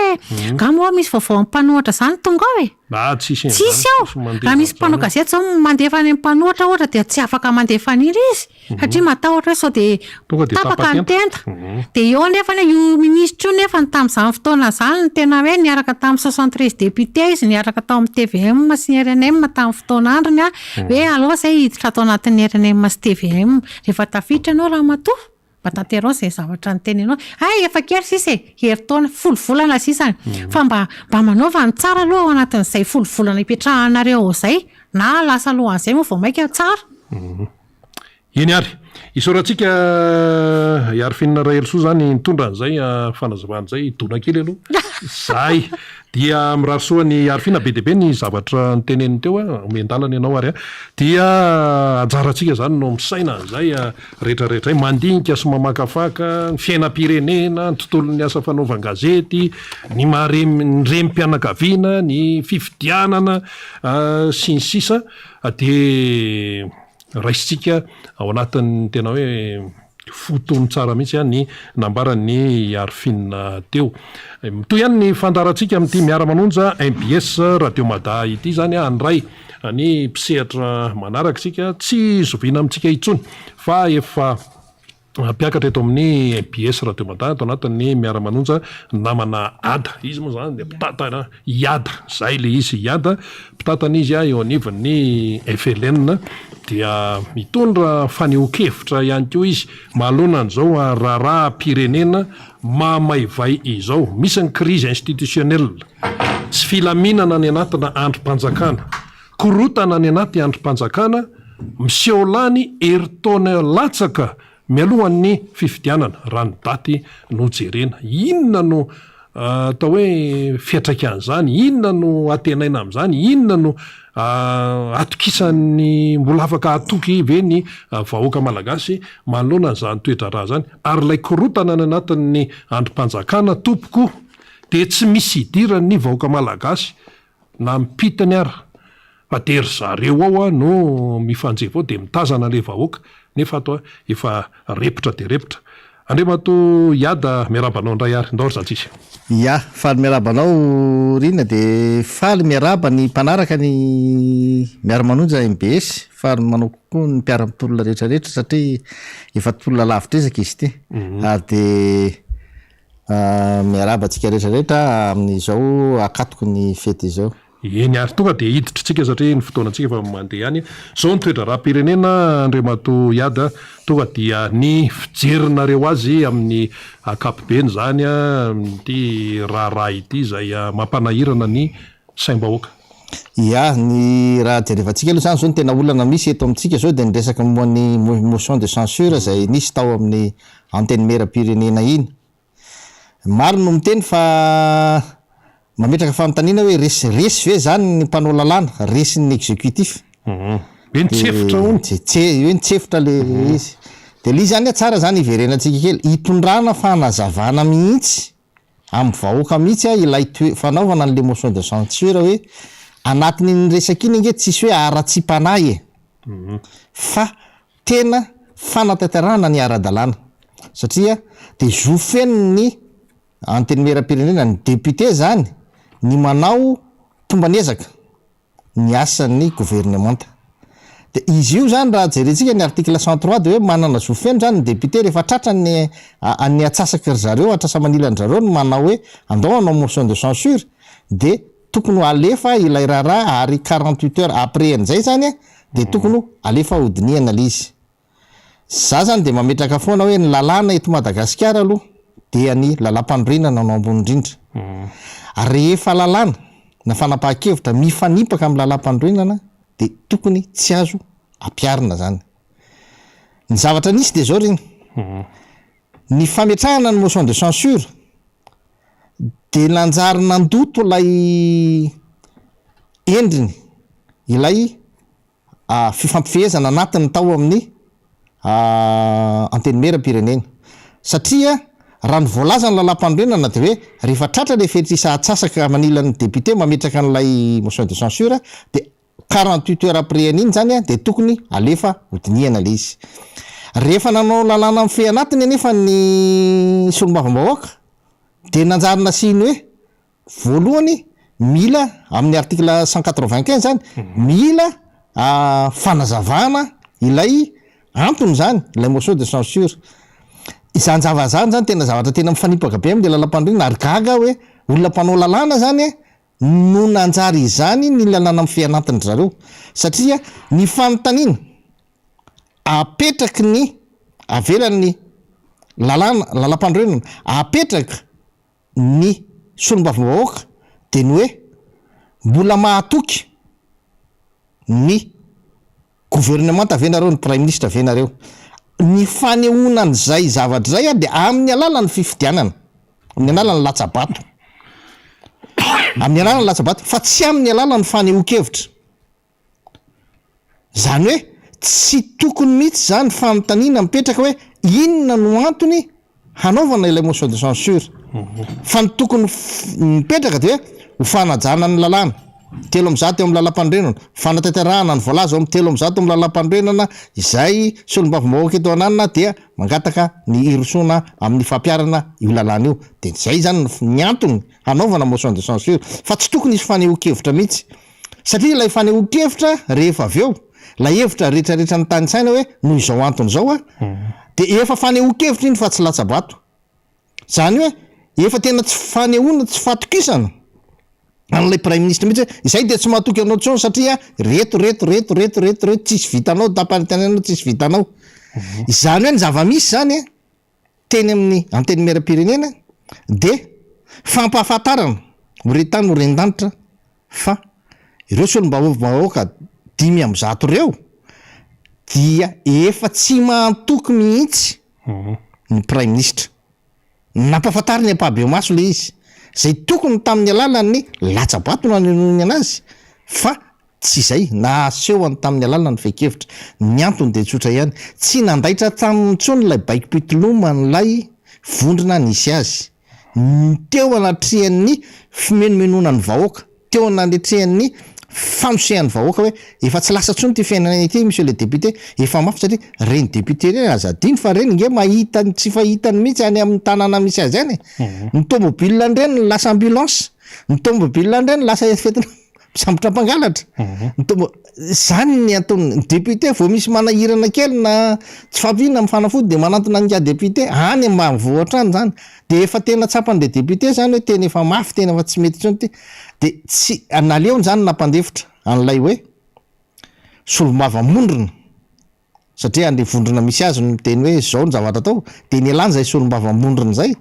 nga moa misy vaovao amin'ny mpanohatra zany tonga ao e? Ah tsisy an'izany, Tsisy ao. tsisy mandefa Raha misy an'izany mpanao ao. gazety zao mandefa any amin'ny mpanohatra ohatra dia tsy afaka mandefa an'iny izy. Satria matahotra hoe sao dia Tonga dia tapaka ny tapa-tenda. tenda. Dia eo anefa anie io minisitra io nefa tamin'izany fotoana izany no tena hoe niaraka tamin'ny 73 députés izy niaraka tao amin'ny tvm sy ny rnm tamin'ny fotoan'androny an, hoe aleo izay hiditra ato anatin'ny rnm sy tvm. Rehefa tafiditra ianao ramatoa, mba tanterao izay zavatra noteneninao. Hay efa kely sisa e, herintaona, folo volana sisa fa mba mba manaova ny tsara aloha ao anatin'izay folo volana ipetrahanareo ao izay, na lasa alohan'izay moa vao mainka tsara. Eny ary. Isaorantsika i Arifina Rahelisoa izany nitondra an'izay fanazavana izay. Dona kely aloha izahay. Dia mirary soa an'i Arifina. Be dia be ny zavatra noteneniny teo. Omen-dalana ianao ary. Dia anjarantsika izany no misaina an'izay rehetra rehetra izay. Mandinika sy mamakafaka ny fiainam-pirenena, ny tontolon'ny asa fanaovan-gazety, ny maha reny ny renim-pianakaviana, ny fifidianana, sy ny sisa. Dia Raisintsika ao anatin'ny tena hoe fo tony tsara mihitsy ny nambaran'i Arfin teo. Mitohy ihany ny fandaharantsika amin'ity Miara-manonja mbs Radio Mada ity izany handray ny mpisehatra manaraka isika. Tsy zoviana amintsika intsony fa efa Mpiakatra eto amin'ny mbs Radio Mada ato anatin'ny Miara-manonja namana Ada. Izy moa izany dia mpitantana Iada, izay ilay izy Iada, mpitantana izy eo anivon'ny FLN dia mitondra fanehoan-kevitra ihany koa izy manoloana an'izao raharaham-pirenena mamaivay izao. Misy ny crise institutionnelle, tsy filaminana any anatina andrim-panjakana, Korontana any anaty andrim-panjakana, miseho lany herintaona latsaka mialohan'ny fifidianana, raha ny daty no jerena. Inona no atao hoe fiantraikan'izany? Inona no antenaina amin'izany? Inona no atokisan'ny, mbola afaka hatoky ve ny vahoaka malagasy manoloana an'izany toe-draharaha izany? Ary ilay korontana any anatin'ny andrim-panjakana tompoko dia tsy misy idiran'ny vahoaka malagasy na ny pitiny ara fa de ry zareo ao no mifanjevo ao de mitazana le vahoaka nefa ato efa repotra de repotra. Andriamatoa Iada miarahaba anao indray ary ndao ry zantsisy. Ya, faly miarahaba anao Rina de faly miarahaba ny mpanaraka ny Miara-manonja mbs, faly manao kokoa ny mpiara-mitolona rehetra rehetra satria efa tolona lavitr'ezaka izy ity ary de Miarahaba antsika rehetra rehetra amin'izao akatoky ny fety izao. Eny ary, tonga dia hiditra tsika satria ny fotoanantsika efa mandeha ihany. Izao ny toe-draharaham-pirenena Andriamatoa Iada, tonga dia ny fijerinareo azy amin'ny ankapobeny izany amin'ity raharaha ity izay mampanahirana ny saim-bahoaka. Ya, ny raha jerevantsika aloha izany izao ny tena olana misy eto amintsika izao dia ny resaka momba ny motion de censure izay nisy tao amin'ny Antenimierampirenena iny. Maro no miteny fa mametraka fanontaniana hoe resy resy ve zany ny mpanao lalàna, resin'ny executif? Hoe nitsefotra hono. Tse, hoe nitsefotra le izy. De le izy zany tsara zany hiverenantsika kely, hitondrana fanazavana mihitsy amin'ny vahoaka mihitsy ilay toe, fanaovana an'le motion de censure hoe anatin'iny resaka iny ange tsisy hoe haratsiam-panahy e! Fa tena fanatanterahana ny ara-dalàna satria dia zo feno ny Antenimierampirenena, ny député izany ny manao tomban'ezaka ny asan'ny governemanta. Dia izy io izany raha jerentsika ny article 103 dia hoe manana zo feno izany ny député rehefa tratra ny ny atsasaky ry zareo, atrasa-manilan-dry zareo ny manao hoe andao hanao motion de censure dia Tokony ho alefa ilay raharaha ary 48 heures après an'izay zany dia tokony ho alefa hodinihana le izy. Za zany dia mametraka foana hoe ny lalàna eto Madagasikara aloha dia ny lalàmpanorenana no ambony indrindra. Rehefa lalàna na fanapahan-kevitra mifanipaka amin'ny lalàmpanorenana dia tokony tsy azo ampiharina zany. Ny zavatra nisy dia zao ry ny fametrahana ny motion de censure Dia nanjary nandoto ilay endriny, ilay fifampifehezana anatiny tao amin'ny Antenimierampirenena. Satria raha ny voalazan'ny lalàmpanorenana dia hoe rehefa tratra ilay fetr'isa atsasaka manilan'ny député mametraka an'ilay motion de censure dia 48 heures après an'iny izany dia tokony alefa hodinihana ilay izy. Rehefa nanao lalàna mifehy anatiny anefa ny solombavambahoaka dia nanjary nasiany hoe voalohany mila amin'ny article 195 izany mila fanazavana ilay antony izany ilay motion de censure. Izany zavatra izany izany tena zavatra tena mifanipaka be amin'ilay lalàmpanorenana ary gaga aho hoe olona mpanao lalàna izany no nanjary izany ny lalàna mifehy anatin-dry zareo satria ny fanontaniana apetraky ny avelan'ny lalàna lalàmpanorenana apetraka ny solombavambahoaka dia ny hoe mbola mahatoky ny Governemanta ve nareo, ny praiminisitra ve nareo? Ny fanehoana an'izay zavatra izay dia amin'ny alalan'ny fifidianana, amin'ny alalan'ny latsa-bato, amin'ny alalan'ny latsa-bato fa tsy amin'ny alalan'ny fanehoan-kevitra. Izany hoe tsy tokony mihitsy izany fanontaniana mipetraka hoe inona no antony hanaovana ilay motion de censure fa ny tokony mipetraka dia ho fanajana ny lalàna 103 eo amin'ny lalàmpanorenana, fanatanterahana ny voalaza ao amin'ny 103 amin'ny lalàmpanorenana izay solombavambahoaka eto ananona dia mangataka ny hirosoana amin'ny fampiharana io lalàna io dia izay izany ny antony hanaovana motion de censure fa tsy tokony hisy fanehoan-kevitra mihitsy Satria ilay fanehoan-kevitra rehefa avy eo, ilay hevitra rehetrarehetra nitanisaina hoe noho izao antony izao an, dia efa fanehoan-kevitra iny fa tsy latsa-bato. Izany hoe efa tena tsy fanehoana, tsy fatokisana an'ilay praiminisitra mihitsy hoe izay dia tsy matoky anao intsony satria reto, reto, reto, reto, reto, reto, tsisy vitanao, nampanantenainao tsisy vitanao. Izany hoe ny zava-misy izany an, teny amin'ny Antenimierampirenena dia fampahafantarana ho re tany ho ren-danitra fa ireo solombavambahoaka 105 ireo dia efa tsy mahatoky mihitsy ny Praiminisitra. Nampahafantariny ampahibemaso ilay izy, izay tokony tamin'ny alalan'ny latsa-bato no hanenoany anazy fa Tsy izay, na asehony tamin'ny alalan'ny fehin-kevitra. Ny antony dia tsotra ihany, tsy nandaitra taminy intsony ilay baikom-pitoloman'ilay vondrona nisy azy. Ny teo anatrehan'ny fimenomenonan'ny vahoaka, teo anatrehan'ny fanosehan'ny vahoaka hoe efa tsy lasa intsony ity fiainana ity monsieur le député, efa mafy satria ireny député ireny aza adino fa ireny nge mahita ny tsy fahitany mihitsy any amin'ny tanàna misy azy any e! Ny tomobile an'ireny no lasa ambulance, ny tomobile an'ireny lasa fetina. Misambotra mpangalatra. Ny tombo, zany ny ataon'ny ny député vao misy manahirana kely na tsy fahampiana amin'ny fanafody dia manantona an'ingahy député, any ambanivohitra any zany. Dia efa tena tsapan'ilay député zany hoe tena efa mafy, tena efa tsy mety intsony ity. Dia tsy, naleony izany nampandefitra an'ilay hoe solombavamondrona, satria an'ilay vondrona misy azy no miteny hoe izao ny zavatra atao, dia nialany izay solombavamondrona izay,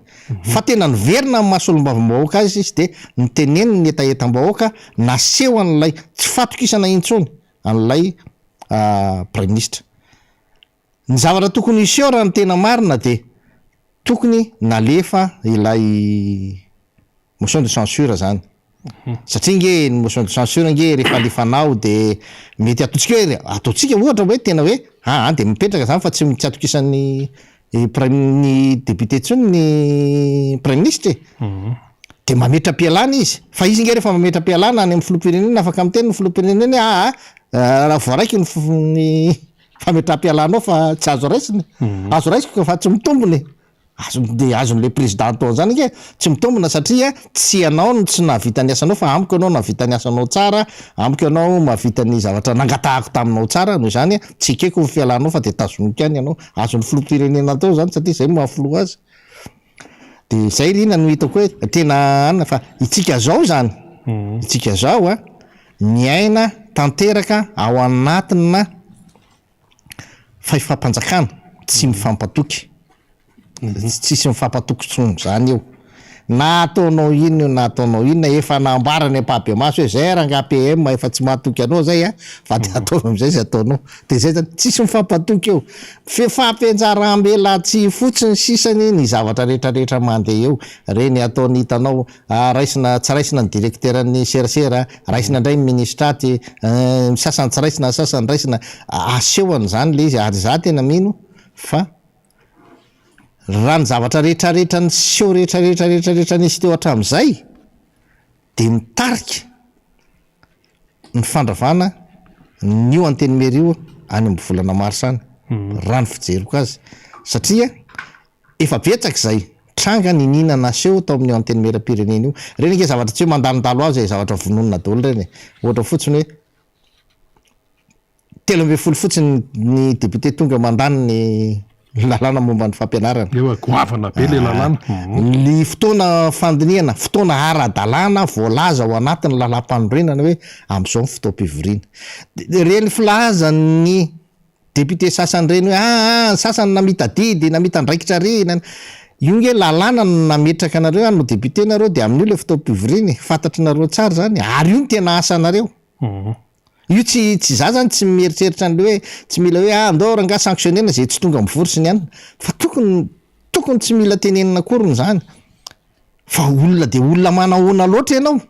fa tena niverina amin'ny maha solombavambahoaka azy izy dia niteneniny ny hetahetam-bahoaka, naseho an'ilay tsy fatokisana intsony an'ilay praiminisitra. Ny zavatra tokony hiseho raha ny tena marina dia tokony nalefa ilay motion de censure zany. Satria nge ny motion de censure nge rehefa alefanao de mety ataontsika hoe ataontsika ohatra hoe tena hoe aa de mipetraka zany fa tsy tsy atokisan'ny praim- ny député intsony ny praiminisitra e. De mametra-pialana izy. Fa izy nge rehefa mametra-pialana any amin'ny filoham-pirenena afaka miteny ny filoham-pirenena hoe aa raha voaraiky ny ny Fametraham-pialanao fa tsy azo raisina e. Azo raisiko fa tsy mitombina e. Azo dia azon'ilay président atao an'izany ange, tsy mitombina satria tsy ianao no tsy nahavita ny asanao fa amiko ianao nahavita ny asanao tsara, amiko ianao mahavita ny zavatra nangatahako taminao tsara, noho izany tsy ekeko ny fialanao fa dia tazomiko ihany ianao. Azon'ny filoham-pirenena atao izany satria izay no maha filoha azy. Dia izay ry ina no hitako hoe tena anona fa itsika zao izany, itsika zao an, miaina tanteraka ao anatina fahefam-panjakana tsy mifampatoky, tsisy mifampatoky intsony izany eo. Na ataonao inona io na ataonao inona, efa nambarany ampahibemaso hoe zay rangaha PM efa tsy mahatoky anao zay an, fa de ataovy amizay zay ataonao. De zay zany, tsisy mifampatoky eo. Fifampianjaram-belatsihy fotsiny sisany ny zavatra rehetrarehetra mandeha eo. Reny ataony hitanao, raisina tsy raisina ny directeur-n'ny serasera, raisina indray ny minisitra aty, ny sasany tsy raisina, ny sasany raisina. Aseho an'izany le izy ary za tena mino fa Raha ny zavatra rehetrarehetra niseho rehetrarehetra rehetrarehetra nisy teo hatramin'izay dia mitarika ny fandravana an'io Antenimiera io any amin'ny volana marsa any, raha ny fijeriko azy. Satria efa betsaka izay tranga niniana naseho tao amin'io Antenimieram-pirenena io. Ireny ange zavatra tsy hoe mandalondalo azy e, zavatra vononina daholo ireny e. Ohatra fotsiny hoe 13 fotsiny ny député tonga mandany ny lalàna momba ny fampianarana. Ewa, goavana be le lalàna. Ny fotoana fandinihana, fotoana ara-dalàna voalaza ao anatin'ny lalàmpanorenana hoe amin'izao ny fotoam-pivoriana. Ireny filazan'ny député sasany ireny hoe aa ny sasany namita adidy, namita andraikitra ary, io nge lalàna no nametraka anareo hanao député nareo dia amin'io le fotoam-pivoriana e, fantatrinareo tsara izany ary io no tena asanareo. Io tsy tsy za zany tsy mieritreritra an'le hoe tsy mila hoe ah andao rangaha sanctionner-na zay tsy tonga mivory sy ny anona fa tokony tokony tsy mila tenenina akoriny zany fa olona de olona manahoana loatra ianao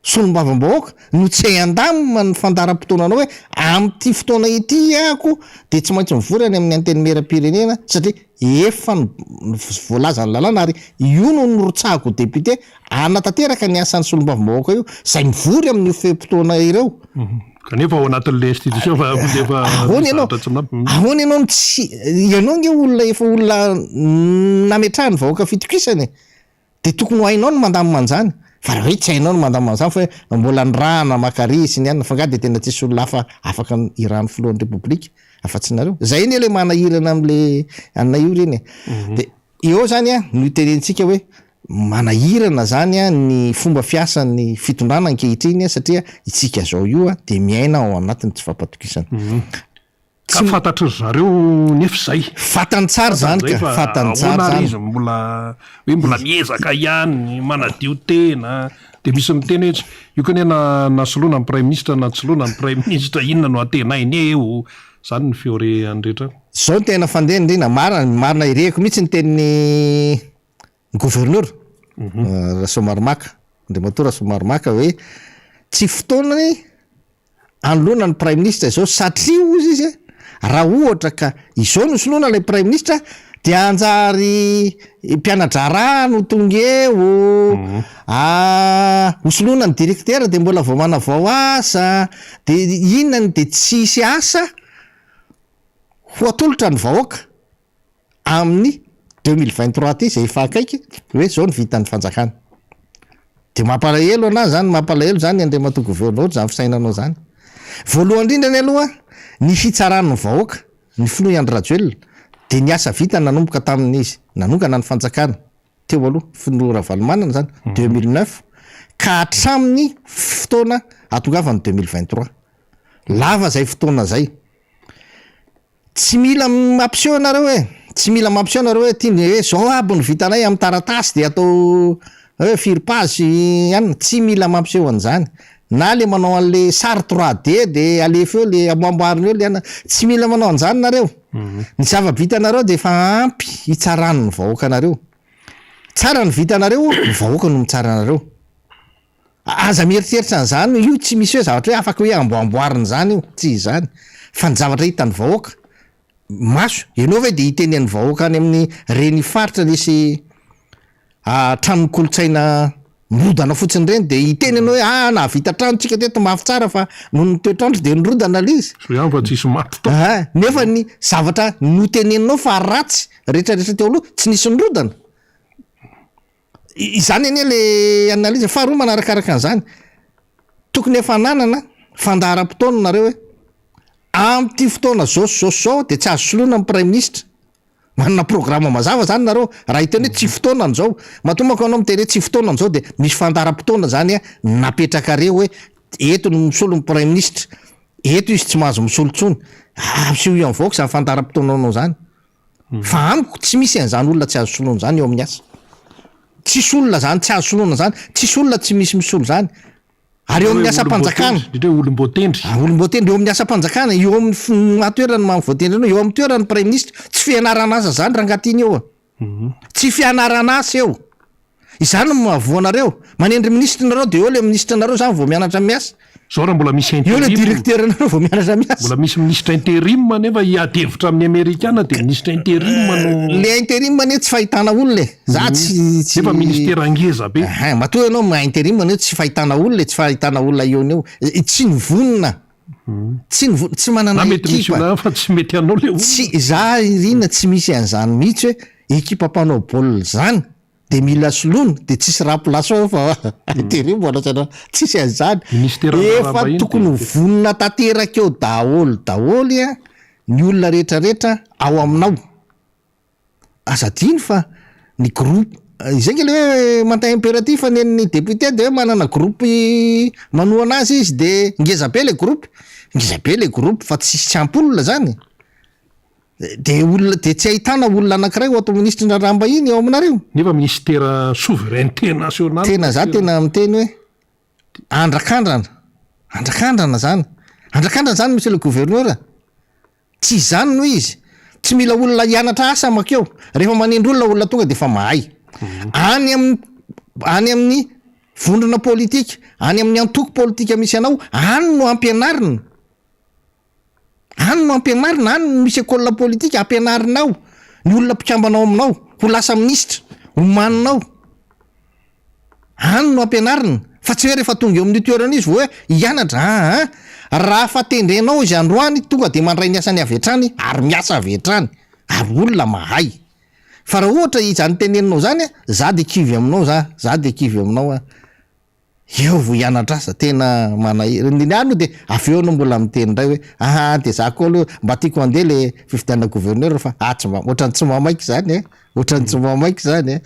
solombavambahoaka no tsy hay andamina ny fandaharam-potoananao hoe amin'ity fotoana ity ako de tsy maintsy mivory any amin'ny antenimieram-pirenena satria efa voalazan'ny lalàna ary io no nirotsahako ho député Hanatanteraka ny asan'ny solombavambahoaka io, izay mivory amin'io fe-potoana ireo. Kanefa ao anatin'ilay institution fa efa Ahoana ianao? zavatra tsy milamina. Ahoana ianao no tsy, ianao ange olona efa olona nametrahan'ny vahoaka fitokisana e! Dia tokony ho hainao ny mandamina an'izany. Fa raha hoe tsy hainao ny mandamina an'izany fa hoe mbola nirahana maka ary sy ny anona, fa angaha dia tena tsisy olona hafa afaka hirahan'ny filohan'ny Repoblika afa-tsy nareo? Izay anie ilay manahirana amin'ilay anona io ireny e! Dia Eo zany no itenentsika hoe manahirana zany ny fomba fiasan'ny fitondrana ankehitriny satria itsika zao io dia miaina ao anatin'ny tsy fampatokisana. Ka fantatry ry zareo nefa izay. Fantany tsara izany ka, fantany tsara Ahoana ary izany. izy mbola hoe mbola miezaka ihany manadio tena dia misy miteny hoe io kanie na na soloina ny praiminisitra na tsy soloina ny praiminisitra inona no antenainy eo. Zany ny feo re any rehetra any. Zao no tena fandehany Rina, marina, marina irehako mihitsy ny tenin'ny gouverneur Rasoamaromaka, Andriamatoa Rasoamaromaka hoe tsy fotoanany anoloana ny praiminisitra izao satria hozy izy raha ohatra ka izao no soloina ilay praiminisitra dia hanjary mpiana-draharaha no tonga eo, hosoloina ny directeur dia mbola vao manavao asa, Dia inona no dia tsy hisy asa ho atolotra ny vahoaka amin'ny 2023 ity izay efa akaiky hoe izao no vitan'ny fanjakana. Dia mampalahelo anah zany, mampalahelo zany Andriamatoa Gouverneur zany fisainanao zany. Voalohany indrindra anie aloha ny fitsaran'ny vahoaka, ny filoha Andry Rajoelina dia ny asa vitany nanomboka tamin'izy nanongana ny fanjakana teo aloha, filoha Ravalomanana zany, 2009. ka hatramin'ny fotoana hahatongavan'ny 2023. Lava izay fotoana izay. Tsy mila mampiseho ianareo e! Tsy mila mampiseho nareo hoe ty ny hoe zao aby no vitanay amin'ny taratasy de atao hoe firy page an, tsy mila mampiseho an'izany. Na le manao an'le sary trois D de alefa eo le amboamboarina eo le an, tsy mila manao an'izany nareo. Ny zava-bitanareo de efa ampy hitsaran'ny vahoakanareo. Tsara ny vitanareo, ny vahoaka no mitsara anareo. Aza mieritreritra an'izany, io tsy misy hoe zavatra hoe afaka hoe amboamboarina izany io, tsy izany. Fa ny zavatra hitan'ny vahoaka, maso, ianao ve dia hiteny an'ny vahoaka any amin'ny reny faritra nisy tranon'ny kolontsaina mirodana fotsiny ireny dia hiteny ianao hoe ah nahavita trano tsika teto mafy tsara fa noho ny toetr'andro dia nirodana ilay izy. Soa ihany fa tsisy maty tao. Aha, nefa ny zavatra noteneninao fa ratsy rehetrarehetra teo aloha tsy nisy nirodana. Izany anie le analyse. Faharoa manarakaraka an'izany, tokony efa hananana fandaharam-potoana nareo hoe amin'ity fotoana zao sy zao sy zao dia tsy azo soloina ny praiminisitra. Manana programme mazava zany nareo raha hiteny hoe tsy fotoanany zao. Matoa manko ianao miteny hoe tsy fotoanany zao dia misy fandaharam-potoana zany napetrakareo hoe eto no misolo ny praiminisitra, eto izy tsy mahazo misolo intsony. Ampisehoy amin'ny vahoaka izany fandaharam-potoananao zany. Fa amiko tsy misy an'izany olona tsy azo soloina izany eo amin'ny asa. Tsisy olona izany tsy azo soloina izany, tsisy olona tsy misy misolo izany. Ary eo amin'ny asam-panjakana. Indrindra hoe olom-boatendry. Ah, olom-boatendry eo amin'ny asam-panjakana, eo amin'ny maha toerany maha voatendry anao, eo amin'ny toeran'ny praiminisitra. Tsy fianaran'asa izany rangahy tiany eo a. Tsy fianaran'asa eo. Izany no mahavoa anareo. Manendry minisitra nareo dia eo le minisitra nareo zany vao mianatra miasa. Zao raha mbola misy Eo le interim. directeur nareo vao mianatra miasa. Mbola misy minisitra interim nefa hiady hevitra amin'ny amerikana dia minisitra interim no. Le interim anie tsy fahitana olona e. Za tsy tsy. Nefa ministera ngeza be. Ahin, matoa ianao maha interim anie tsy fahitana olona e, tsy fahitana olona eo no eo. Tsy nivonona. Tsy nivonona, tsy manana Na mety misy ekipa. olona hafa tsy mety hanao le olona. Tsy, za Irina tsy misy an'izany mihitsy hoe ekipa mpanao baolina zany. de mila soloina de tsisy remplaçant fa intérêt mbola tsy anao tsisy an'izany Ministera efa vahiny tokony ho vonona tanteraka eo daholo daholo a ny olona rehetra rehetra ao aminao aza adino fa ny groupe izay nge le hoe mandat impératif nen'ny député de hoe manana groupe manohana azy izy de ngeza be le groupe ngeza be le groupe fa tsisy tsy ampy olona zany De olona de tsy ahitana olona anakiray ho atao minisitry ny raharaham-bahiny eo aminareo? Nefa minisitera souveraineté nationale. Tena za tena miteny hoe andrakandrana, andrakandrana zany, andrakandrana zany monsieur le gouverneur, tsy izany no izy, tsy mila olona hianatra asa makeo, rehefa manendry olona olona tonga de efa mahay, any amin'ny any amin'ny vondrona politika, any amin'ny antoko politika misy anao, any no ampianarina. Any no ampianarina, any no misy école politique ampianarina ao ny olona mpikambana ao aminao ho lasa minisitra, omanina ao. Any no ampianarina fa tsy hoe rehefa tonga eo amin'io toerana io izy vao hoe hianatra, aa raha fa tendrenao izy androany tonga dia mandray ny asany avy hatrany ary miasa avy hatrany ary olona mahay. Fa raha ohatra izany teneninao izany, za dia kivy aminao za, za dia kivy aminao aho. Eo vao hianatra asa, tena manahira, ny ahy aloha dia avy eo ianao mbola miteny indray hoe aa dia za koa aloha mba tiako handeha le fifidianana gouverneur fa ah tsy mba, ohatran'ny tsy mba maika izany e, ohatran'ny tsy mba maika izany e,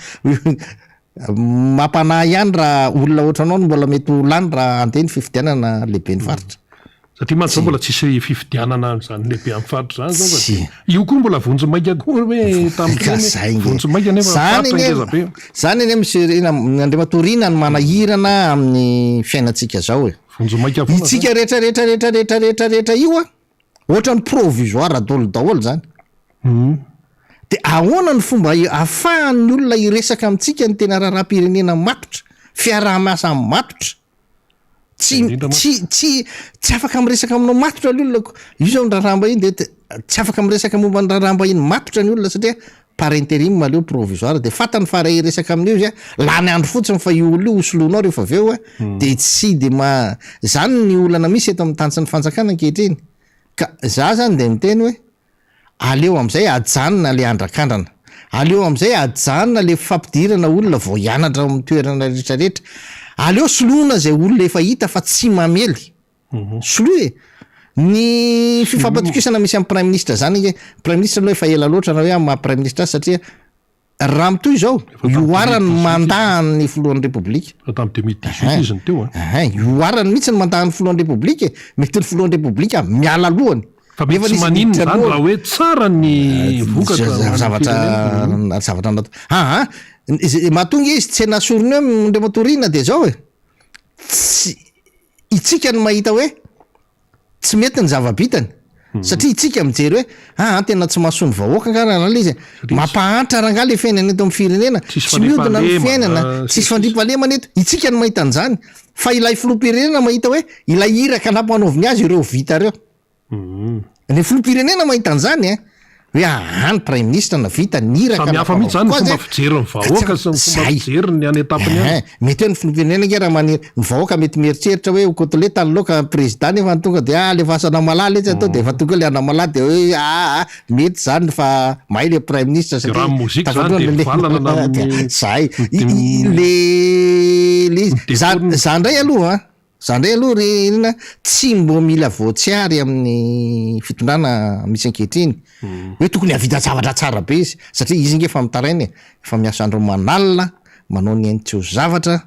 mampanahy ihany raha olona ohatranao no mbola mety ho lany raha handeha ny fifidianana lehiben'ny faritra. Satria mantsy zao mbola tsisy fifidianana an'izany lehibe amin'ny faritra izany zao fa Tsia. io koa mbola vonjy maika koa hoe Ka tamin'ireny zay nge. vonjy maika nefa Zany faritra anie, ngeza be. zany anie monsieur Rina, Andriamatoa Rina no manahirana amin'ny fiainantsika zao e. Vonjy maika foana Itsika zany. rehetra rehetra rehetra rehetra rehetra rehetra io a, ohatran'ny provisoire daholo daholo zany. De ahoana ny fomba ahafahan'ny olona hiresaka amintsika ny tena raharaham-pirenena matotra, fiaraha-miasa matotra. Tsy tsy tsy tsy afaka miresaka aminao matotra ny olona ko. Io zao ny raharaham-bahiny de tsy afaka miresaka momba ny raharaham-bahiny matotra ny olona satria par interim aleo provisoire de fantany fa raha hiresaka amin'io izy a, lany andro fotsiny fa io olona io hosoloinao rehefa avy eo a, de tsy de ma- zany ny olana misy eto amin'ny tany sy ny fanjakana ankehitriny. Ka za zany de miteny hoe Aleo amizay ajanona le andrakandrana. Aleo amizay ajanona le fampidirana olona vao hianatra ao amin'ny toerana rehetra rehetra. Aleo soloina izay olona efa hita fa tsy mamely. Soloy e! Ny fifampatokisana misy amin'ny praiminisitra zany ange, praiminisitra aloha efa ela loatra raha hoe amin'ny maha praiminisitra azy satria. Raha mitohy izao, hihoarany ny mandat an'ny filohan'ny Repoblika. Efa tamin'ny 2018 izy no teo an. Ehe, hihoarany mihitsy ny mandat an'ny filohan'ny Repoblika e. Mety ny filohan'ny Repoblika miala alohany. Fa mety tsy maninona izany raha hoe tsara ny vokatra ho an'ny Zavatra, firenena. zavatra natao. Aa, mahatonga izy tsy nasoriny eo Andriamatoa Rina dia izao e, tsy, itsika no mahita hoe Tsy mety ny zava-bitany satria itsika mijery hoe aa tena tsy mahasoa ny vahoaka angaha raha ilay izy e. Mampahantra rangaha ilay fiainana eto amin'ny firenena, Tsisy tsy mihodina ny fandriampahalemana, fiainana, tsisy fandriampahalemana eto. Itsika no mahita an'izany fa ilay filoham-pirenena mahita hoe ilay iraka nampanaoviny azy ireo vita ireo. Ny filoham-pirenena mahita an'izany e. Hoe aa ny praiminisitra navita ny iraka Samy hafa mihitsy zany ny nampanaoviko azy fomba fijerin'ny vahoaka sy ny fomba Zay. fijeriny any an-tampony any. Ehe, mety hoe ny filoham-pirenena ange raha maniry, ny vahoaka mety mieritreritra hoe ho côtelette ny laoka prezida nefa ny tonga dia ah alefaso anamalahy letsy atao dia efa tonga eo le anamalahy dia hoe aa mety zany fa mahay le praiminisitra Dia raha satria ny mozika zany tafandroana dia le mivalana na amin'ny zay. I- i- le le izy. Za za ndray aloha an. Za ndray aloha ry inona tsy mbô mila voatsiary amin'ny fitondrana misy ankehitriny hoe tokony hahavita zavatra tsara be izy satria izy nge efa mitaraina e, efa miasa andro aman'alina manao ny ainy tsy ho zavatra,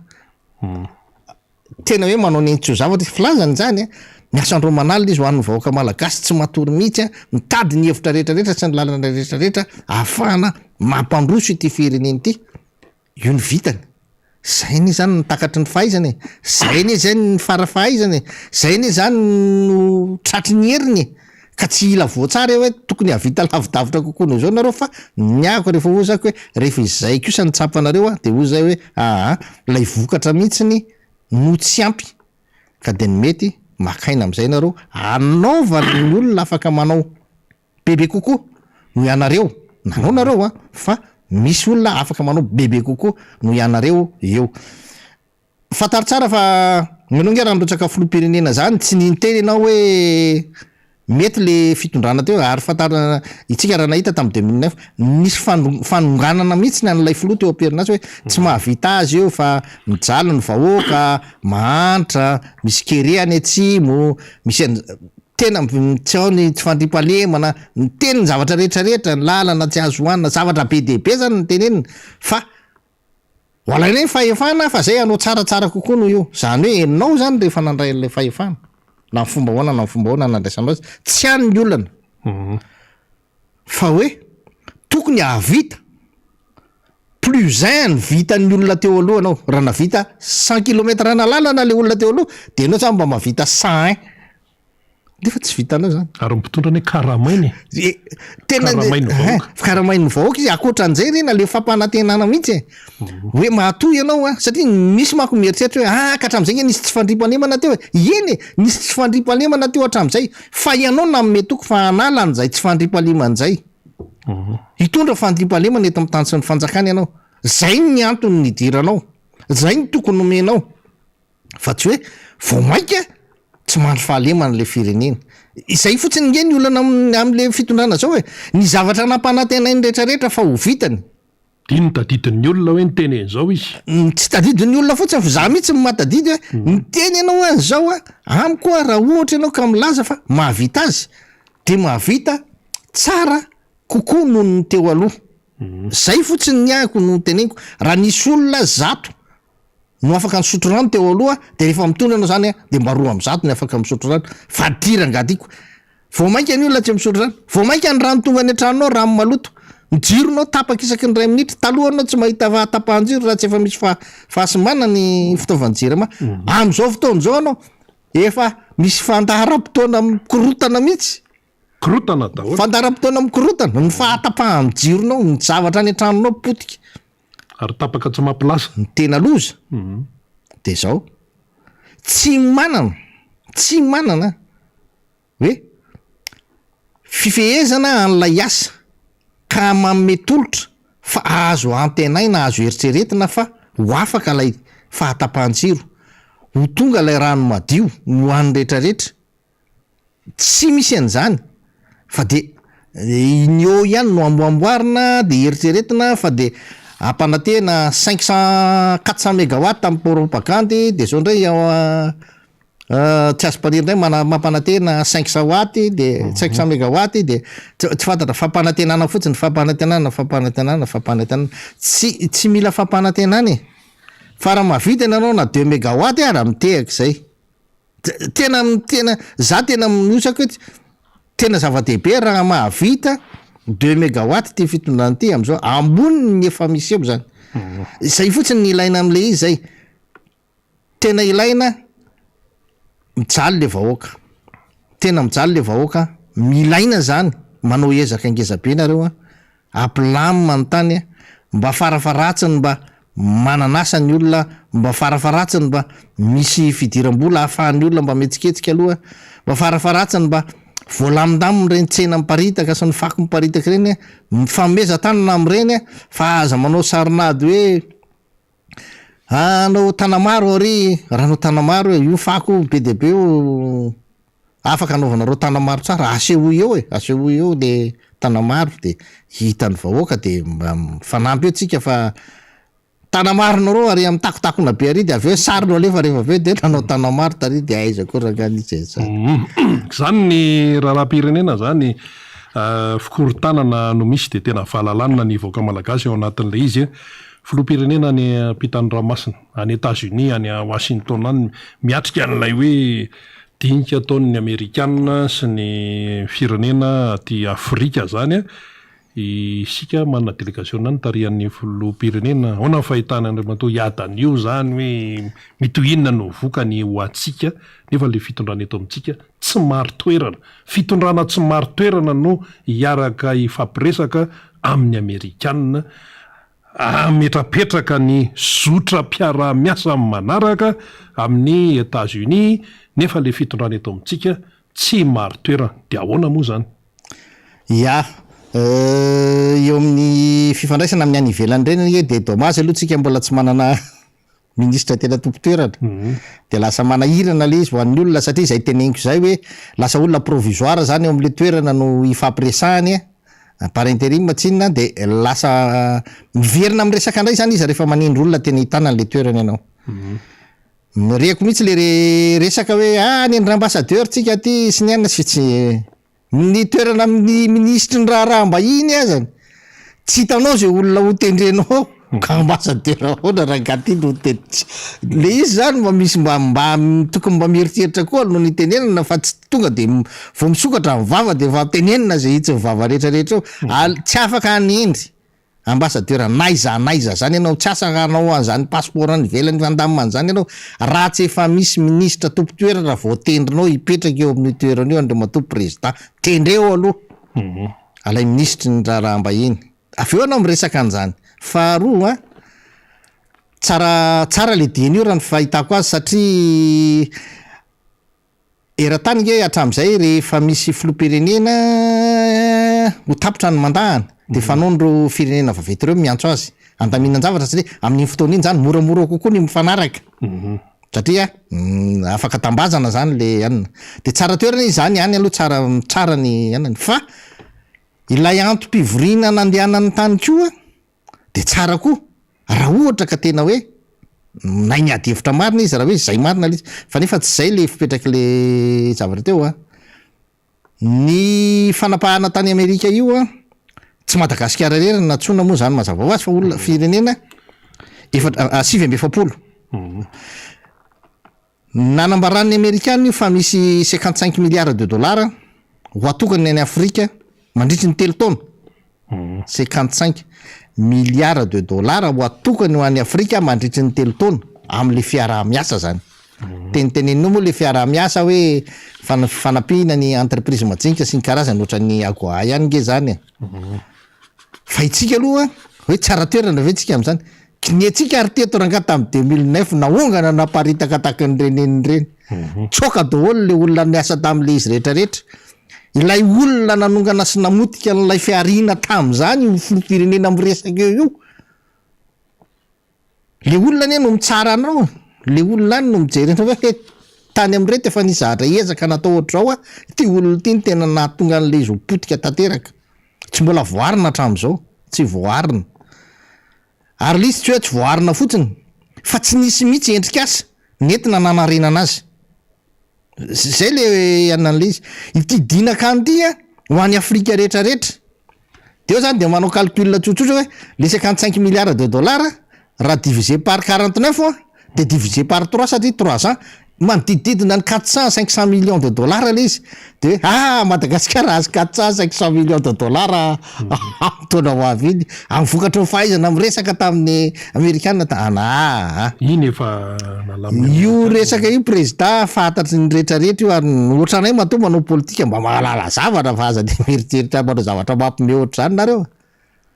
tena hoe manao ny ainy tsy ho zavatra izy, filazany izany a, miasa andro aman'alina izy ho an'ny vahoaka malagasy tsy matory mihitsy a, mitady ny hevitra rehetra rehetra sy ny lalana rehetra rehetra ahafahana mampandroso ity firenena ity. Io ny vitany. Zay anie zany no takatry ny fahaizana e! Zay anie zay ny fara fahaizana e! Zay anie zany no tratry ny heriny e! Ka tsy hila voatsara eo hoe tokony hahavita lavidavitra kokoa noho izao nareo fa ny ahako rehefa hoy zako hoe rehefa izay kosa no tsapanareo an de hoy zay hoe aa ilay vokatra mihitsiny no tsy ampy ka de ny mety maka aina amizay nareo anaovany ny olona afaka manao Bebe kokoa noho ianareo, nanao nareo an, fa misy olona afaka manao bebe kokoa noho ianareo eo. Fantaro tsara fa ianao nge raha nirotsaka filoham-pirenena zany tsy niteny ianao hoe mety le fitondrana teo ary fantaro itsika raha nahita tamin'ny 2009 nisy fanonganana mihitsy ny an'ilay filoha teo am-perinasa hoe tsy mahavita azy io fa mijaly ny vahoaka, mahantra, misy kere any atsimo, misy an-. Tena tsy ao ny tsy fandriampahalemana, miteny ny zavatra rehetra rehetra, ny lalana tsy azo hohanina, zavatra be dia be zany no tenenina fa ho alainay ny fahefana fa zay hanao tsaratsara kokoa noho io, zany hoe enao zany rehefa nandray an'ilay fahefana na amin'ny fomba ahoana na amin'ny fomba ahoana nandraisanao azy, tsy any ny olana fa hoe tokony hahavita plus un ny vitan'ny olona teo aloha anao, raha nahavita cent kilomètre ana lalana le olona teo aloha de enao zany mba mahavita cent un, nefa tsy vitanao zany. Ary ny mpitondra anie karamaina e! E, tena Karamain'ny vahoaka. Hein, karamain'ny vahoaka izy, ankoatran'izay re na le fampanantenana mihitsy e, hoe mahatoa ianao an, satria misy manko mieritreritra hoe ah ka hatramin'izay nge nisy tsy fandriampahalemana teo e, eny e, nisy tsy fandriampahalemana teo hatramin'izay, fa ianao nanome toky fa hanala an'izay tsy fandriampahalemana izay. Hitondra fandriampahalemana eto amin'ny tany sy ny fanjakana ianao. Zay ny antony nidiranao. Zay ny tokony nomenao. Fa tsy hoe vao mainka tsy mandry fahalemana ilay firenena. Izay fotsiny nge ny olana amin'ilay fitondrana zao e. Ny zavatra nampanantenainy retraretra fa ho vitany. Dia ny tadidin'ny olona hoe niteny an'izao izy. Tsy tadidin'ny olona fotsiny fa za mihitsy no mahatadidy hoe niteny ianao hoe an'izao a, amiko a raha ohatra ianao ka milaza fa mahavita azy dia mahavita tsara kokoa noho ny teo aloha. Zay fotsiny ny ahiko no teneniko. Raha nisy olona zato no afaka nisotro rano teo aloha dia rehefa mitondra ianao zany dia mba 200 ny afaka misotro rano. Fa ty rangahy tiako, vao mainka ny olona tsy misotro rano, vao mainka ny rano tonga any an-tranonao rano maloto, ny jironao tapaka isaky ny iray minitra, taloha ianao tsy mahita fahatapahan-jiro raha tsy efa misy fahasimbana ny fitaovan'ny jirama, amin'izao fotoana izao ianao efa misy fandaharam-potoana mikorotana mihitsy. Korotana daholo. Fandaharam-potoana mikorotana, ny fahatapahan'ny jironao, ny zavatra any an-tranonao potika. Ary tapaka tsy mampilaza. Ny tena loza dia izao, tsy manana, tsy manana hoe fifehezana an'ilay asa ka manome tolotra fa azo antenaina, azo eritreretina fa ho afaka ilay fahatapahan-jiro, ho tonga ilay rano madio ho an'ny rehetrarehetra. Tsy misy an'izany fa de ny eo ihany no amboamboarina de eritreretina fa de ampanantena cinq cent, quatre cent megawatt amin'ny propagandy de zao ndray. Tsy azo-paniry indray mana- mampanantena 500 watt de 500 megawatt de tsy tsy fantatra, fampanantenana fotsiny, fampanantenana, fampanantenana, fampanantenana. Tsy tsy mila fampanantenana e! Fa raha mahavita ianareo na deux megawatt ara mitehaka izay. Tena tena za tena miosaka hoe tena zava-dehibe raha mahavita deux megawatt ity fitondrana ity am'zao, amboniny ny efa misy eo zany. Zay fotsiny ny ilaina am'le izy zay. Tena ilaina, mijaly le vahoaka, tena mijaly le vahoaka, milaina zany manao ezaka ngeza be nareo an, ampilamina ny tany an, mba farafaharatsiny mba manana asa ny olona, mba farafaharatsiny mba misy fidiram-bola ahafahan'ny olona mba mihetsiketsika aloha, mba farafaharatsiny mba voalamindamina ireny tsena miparitaka sy ny fako miparitaka ireny an, mifanomeza tanana amin'ireny an, fa aza manao sarin'ady hoe Hanao tanamaro ary raha hanao tanamaro e, io fako be dia be io afaka anaovanareo tanamaro tsara, asehoy eo e, asehoy eo le tanamaro de hitan'ny vahoaka de mba mifanampy eo tsika fa tanamaronareo ary amin'ny takotakona be ary de avy eo sary no alefa rehefa avy eo de nanao tanamaro tary de aiza koa rangahy nisy an'izany. Zany ny raharaham-pirenena zany fikorontanana no misy de tena valalanina ny vahoaka malagasy ao anatin'ilay izy. Filoham-pirenena any ampitan'ny ranomasina, any Etats-Unis, any Washington any, miatrika an'ilay hoe dinika ataon'ny Amerikana sy ny firenena aty Afrika izany. Isika manana delegasiona any tarihan'ny filoham-pirenena. Ahoana ny fahitana an'Andriamatoa Hiada an'io izany hoe mety ho inona no vokany ho antsika nefa ilay fitondrana eto amintsika tsy marin-toerana. Fitondrana tsy marin-toerana no hiaraka hifampiresaka amin'ny Amerikana Hametrapetraka ny zotram-piaraha-miasa manaraka amin'i Etats-Unis nefa ilay fitondrana eto amintsika tsy marin-toerana. Dia ahoana moa izany? Ya. Eo amin'ny fifandraisana amin'ny any ivelany ireny anie dia dommage aloha tsika mbola tsy manana ministra tena tompon-toerana. Dia lasa manahirana ilay izy ho an'ny olona satria izay teneniko izay hoe lasa olona provisoire izany eo amin'ilay toerana no ifampiresahany par interim tsinona dia lasa miverina miresaka indray izany izy rehefa manendry olona tena hitana an'ilay toerana ianao. Reko mihitsy ilay resaka hoe ah hanendry ambassadeur tsika aty sy ny anona sy tsy Ny toerana amin'ny minisitry ny raharaham-bahiny azany tsy hitanao izay olona ho tendrenao ao ka ambassadeur ahoana rangahy ty no te- tsy le izy zany mba misy mba mba tokony mba mieritreritra koa alohan'ny hitenenana fa tsy tonga de vao misokatra ny vava de efa tenenina izay hitsy ny vava rehetrarehetra eo, al- tsy afaka hanendry Ambassadeur n'aiza n'aiza zany ianao tsy asa hanao an'izany passeport any ivelany handamina an'izany ianao raha tsy efa misy minisitra tompon-toerana voatendrinao hipetraka eo amin'io toerana io Andriamatoa Président tendreo aloha alay minisitry ny raharaham-bahiny avy eo ianao miresaka an'izany faharoa tsara tsara le diany io raha ny fahitako azy satria Eran-tany nge hatramin'izay rehefa misy filoham-pirenena ho tapitra ny mandat-ny dia fanaon'ireo firenena vaventy ireo miantso azy handaminan-javatra satria amin'iny fotoana iny izany moramora kokoa ny mifanaraka satria afaka tambazana izany le anona dia tsara toerana izy izany any aloha tsara tsara ny anona fa ilay antom-pivoriana nandehanany tany koa Dia tsara koa raha ohatra ka tena hoe nahay niady hevitra marina izy raha hoe izay marina ilay izy. Fa nefa tsy izay ilay fipetrak'ilay zavatra teo an. Ny fanapahana tany Amerika io an, tsy Madagasikara irery no nantsoina moa izany mazava ho azy fa olona, firenena efatra, 49. Nanambaran'ny Amerikana io fa misy 55 milliards de dollars ho atokany any Afrika mandritry ny telo taona. 55 milliards de dollars ho atokany ho any Afrika mandritry ny telo taona amin'ilay fiaraha-miasa zany. Teniteneninao moa ilay fiaraha-miasa hoe fanampiana ny entreprise majinika sy ny karazany ohatran'ny AGOA ihany nge zany e. Fa itsika aloha hoe tsara toerana ve tsika amin'izany? Kiniantsika ary teto rangahy tamin'ny 2009 naongana naparitaka tahaka ny reneny ireny. Tsoaka daholo ilay olona niasa tamin'ilay izy rehetra rehetra. Ilay olona nanongana sy namotika an'ilay fihariana tamin'izany io filoham-pirenena miresaka eo io. Le olona anie no mitsara anao e, le olona any no mijery anao hoe tany amin'ireto efa nisy zavatra ezaka natao ohatr'izao a, ity olona ity no tena nahatonga an'ilay izy ho potika tanteraka. Tsy mbola voaarina hatramin'izao, tsy voaarina. Ary ilay izy tsy hoe tsy voaarina fotsiny fa tsy nisy mihitsy endrik'asa nentina nanarenana azy. Zay le anona an'le izy. Ity dinakany ity a, ho an'i Afrika rehetra rehetra. De eo zany de manao calcul tsotsotra hoe le 55 milliards de dollars raha divisé par 49 a, de divisé par trois satria trois ans, manodidididina ny 400 500 millions de dollars le izy. De hoe ah Madagasikara ahazo 400 500 millions de dollars amin'ny taona ho avy iny, amin'ny vokatry ny fahaizana miresaka tamin'ny amerikana ta- anaa. Iny efa nalamin'ny Io amerikana. resaka io prezida fantatry ny rehetra rehetra io ary ny ohatranay matoa manao politika mba mahalala zavatra fa aza de mieritreritra manao zavatra mampime ohatr'izany nareo.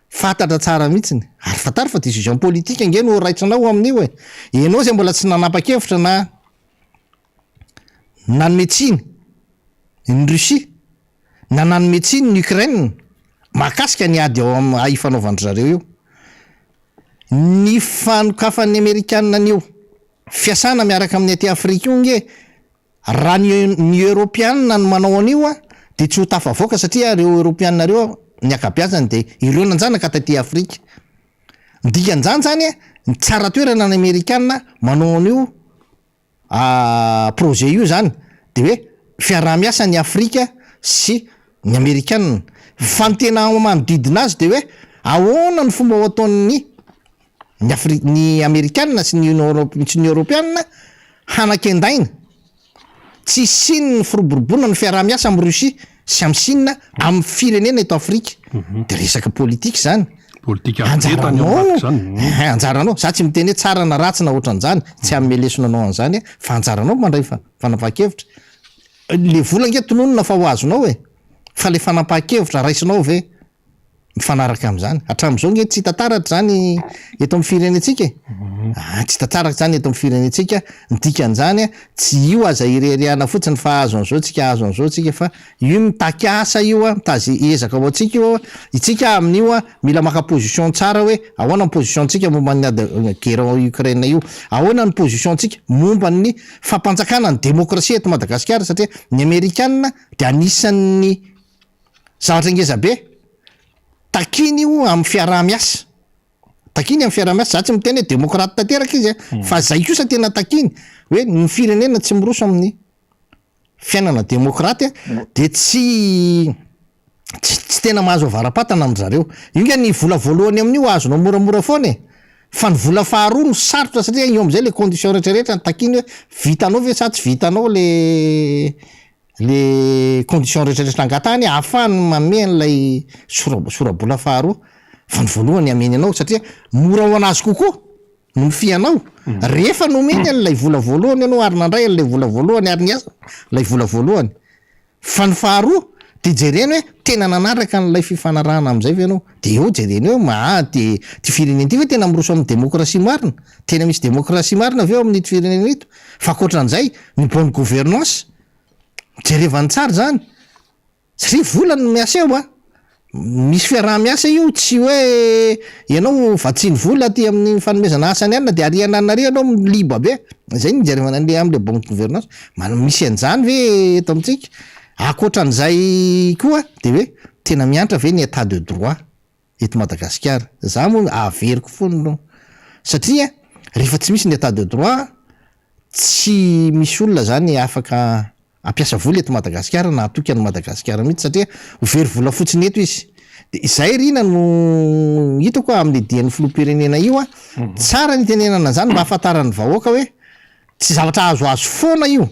Fantatra tsara mihitsiny. Ary fantaro fa décision politique ange no raisinao amin'io e. Ianao izay mbola tsy nanapa-kevitra na nanome tsiny ny Russie na nanome tsiny ny Ukraine mahakasika ny ady ao am ifanaovan-dry zareo io. Ny fanokafan'ny Amerikana an'io fiasana miaraka amin'ny aty Afrika io nge raha ny ny Eoropeana no manao an'io a dia tsy ho tafavoaka satria ireo Eoropeana ireo ny ankabeazany dia ireo nanjanaka taty Afrika. Ny dikan'izany zany a, ny tsara toerana ny Amerikana manao an'io projet io zany de hoe fiaraha-miasa ny Afrika sy ny Amerikana. Fa ny tena manodidina azy de hoe ahoana ny fomba ho ataon'ny ny Afri- ny Amerikana sy ny Union Europ- sy ny Eoropeana hanakendaina Tsy hisian'ny firoboroboana ny fiaraha-miasa amin'i Russie sy amin'i Chine amin'ny firenena eto Afrika. Dia resaka politika izany. Politika avo lenta ny ao Anjaranao, ambadika izany. ehe, anjaranao. Za tsy miteny hoe tsara na ratsy na ohatran'izany, tsy hanome lesona anao an'izany aho, fa anjaranao mandray fanapahan-kevitra. Le vola ange tononina fa ho azonao e, fa le fanapahan-kevitra raisinao ve? mifanaraka amin'izany. Hatramin'izao nge tsy hita taratra izany eto amin'ny firenentsika e. Ah, tsy hita taratra izany eto amin'ny firenentsika. Ny dikan'izany, tsy io aza ireharehana fotsiny fa hahazo an'izao tsika, hahazo an'izao tsika fa io mitaky asa io, mitazy ezaka ho antsika io. Itsika amin'io mila maka position tsara hoe ahoana ny position-tsika momba ny ady guerre ao Ukraine io, ahoana ny position-tsika momba ny fampanjakana ny demokrasia eto Madagasikara satria ny Amerikana dia anisan'ny Zavatra ngeza be. Takiany io amin'ny fiaraha-miasa. Takiany amin'ny fiaraha-miasa. Za tsy miteny hoe demokraty tanteraka izy a, fa zay kosa tena takiany hoe ny firenena tsy miroso amin'ny fiainana demokraty de tsy tsy tsy tena mahazo avara-patana amin-dry zareo. Io nge ny vola voalohany amin'io azonao moramora foana e. Fa ny vola faharoa no sarotra satria eo amin'izay le condition rehetrarehetra no takiany hoe vitanao ve sa tsy vitanao le Le condition rehetra rehetra angatahany ahafahany manome an'ilay sora sora-bola faharoa fa ny voalohany ameny anao satria mora ho an'azy kokoa no mifia anao rehefa nomeny an'ilay vola voalohany ianao ary nandray an'ilay vola voalohany ary niasa ilay vola voalohany fa ny faharoa de jereny hoe tena nanaraka an'ilay fifanarahana amin'izay ve ianao de eo jereny hoe maha de ty firenena ity ve tena miroso amin'ny demokrasia marina tena misy demokrasia marina ve ao amin'ito firenena ito fa ankoatran'izay ny bonne gouvernance Jerevany tsara izany satria vola no miasa eo a! Misy fiaraha-miasa io tsy hoe ianao vatsiany vola aty amin'ny fanomezana asa ny anona dia ariana any ary ianao liba be, izay no ijerevana an'le amin'le bonne gouvernance, man- misy an'izany ve eto amintsika? Ankoatran'izay koa dia hoe tena miantra ve ny état de droit eto Madagasikara? Za moa averiko foana aloha satria rehefa tsy misy ny état de droit Tsy misy olona zany afaka hampiasa vola eto Madagasikara na hatoky an'i Madagasikara mihitsy satria ho very vola fotsiny eto izy. De izay ry ina no hitako amin'le dian'ny filoham-pirenena io a, tsara ny hitenenana an'izany mba hahafantaran'ny vahoaka hoe tsy zavatra azoazo foana io,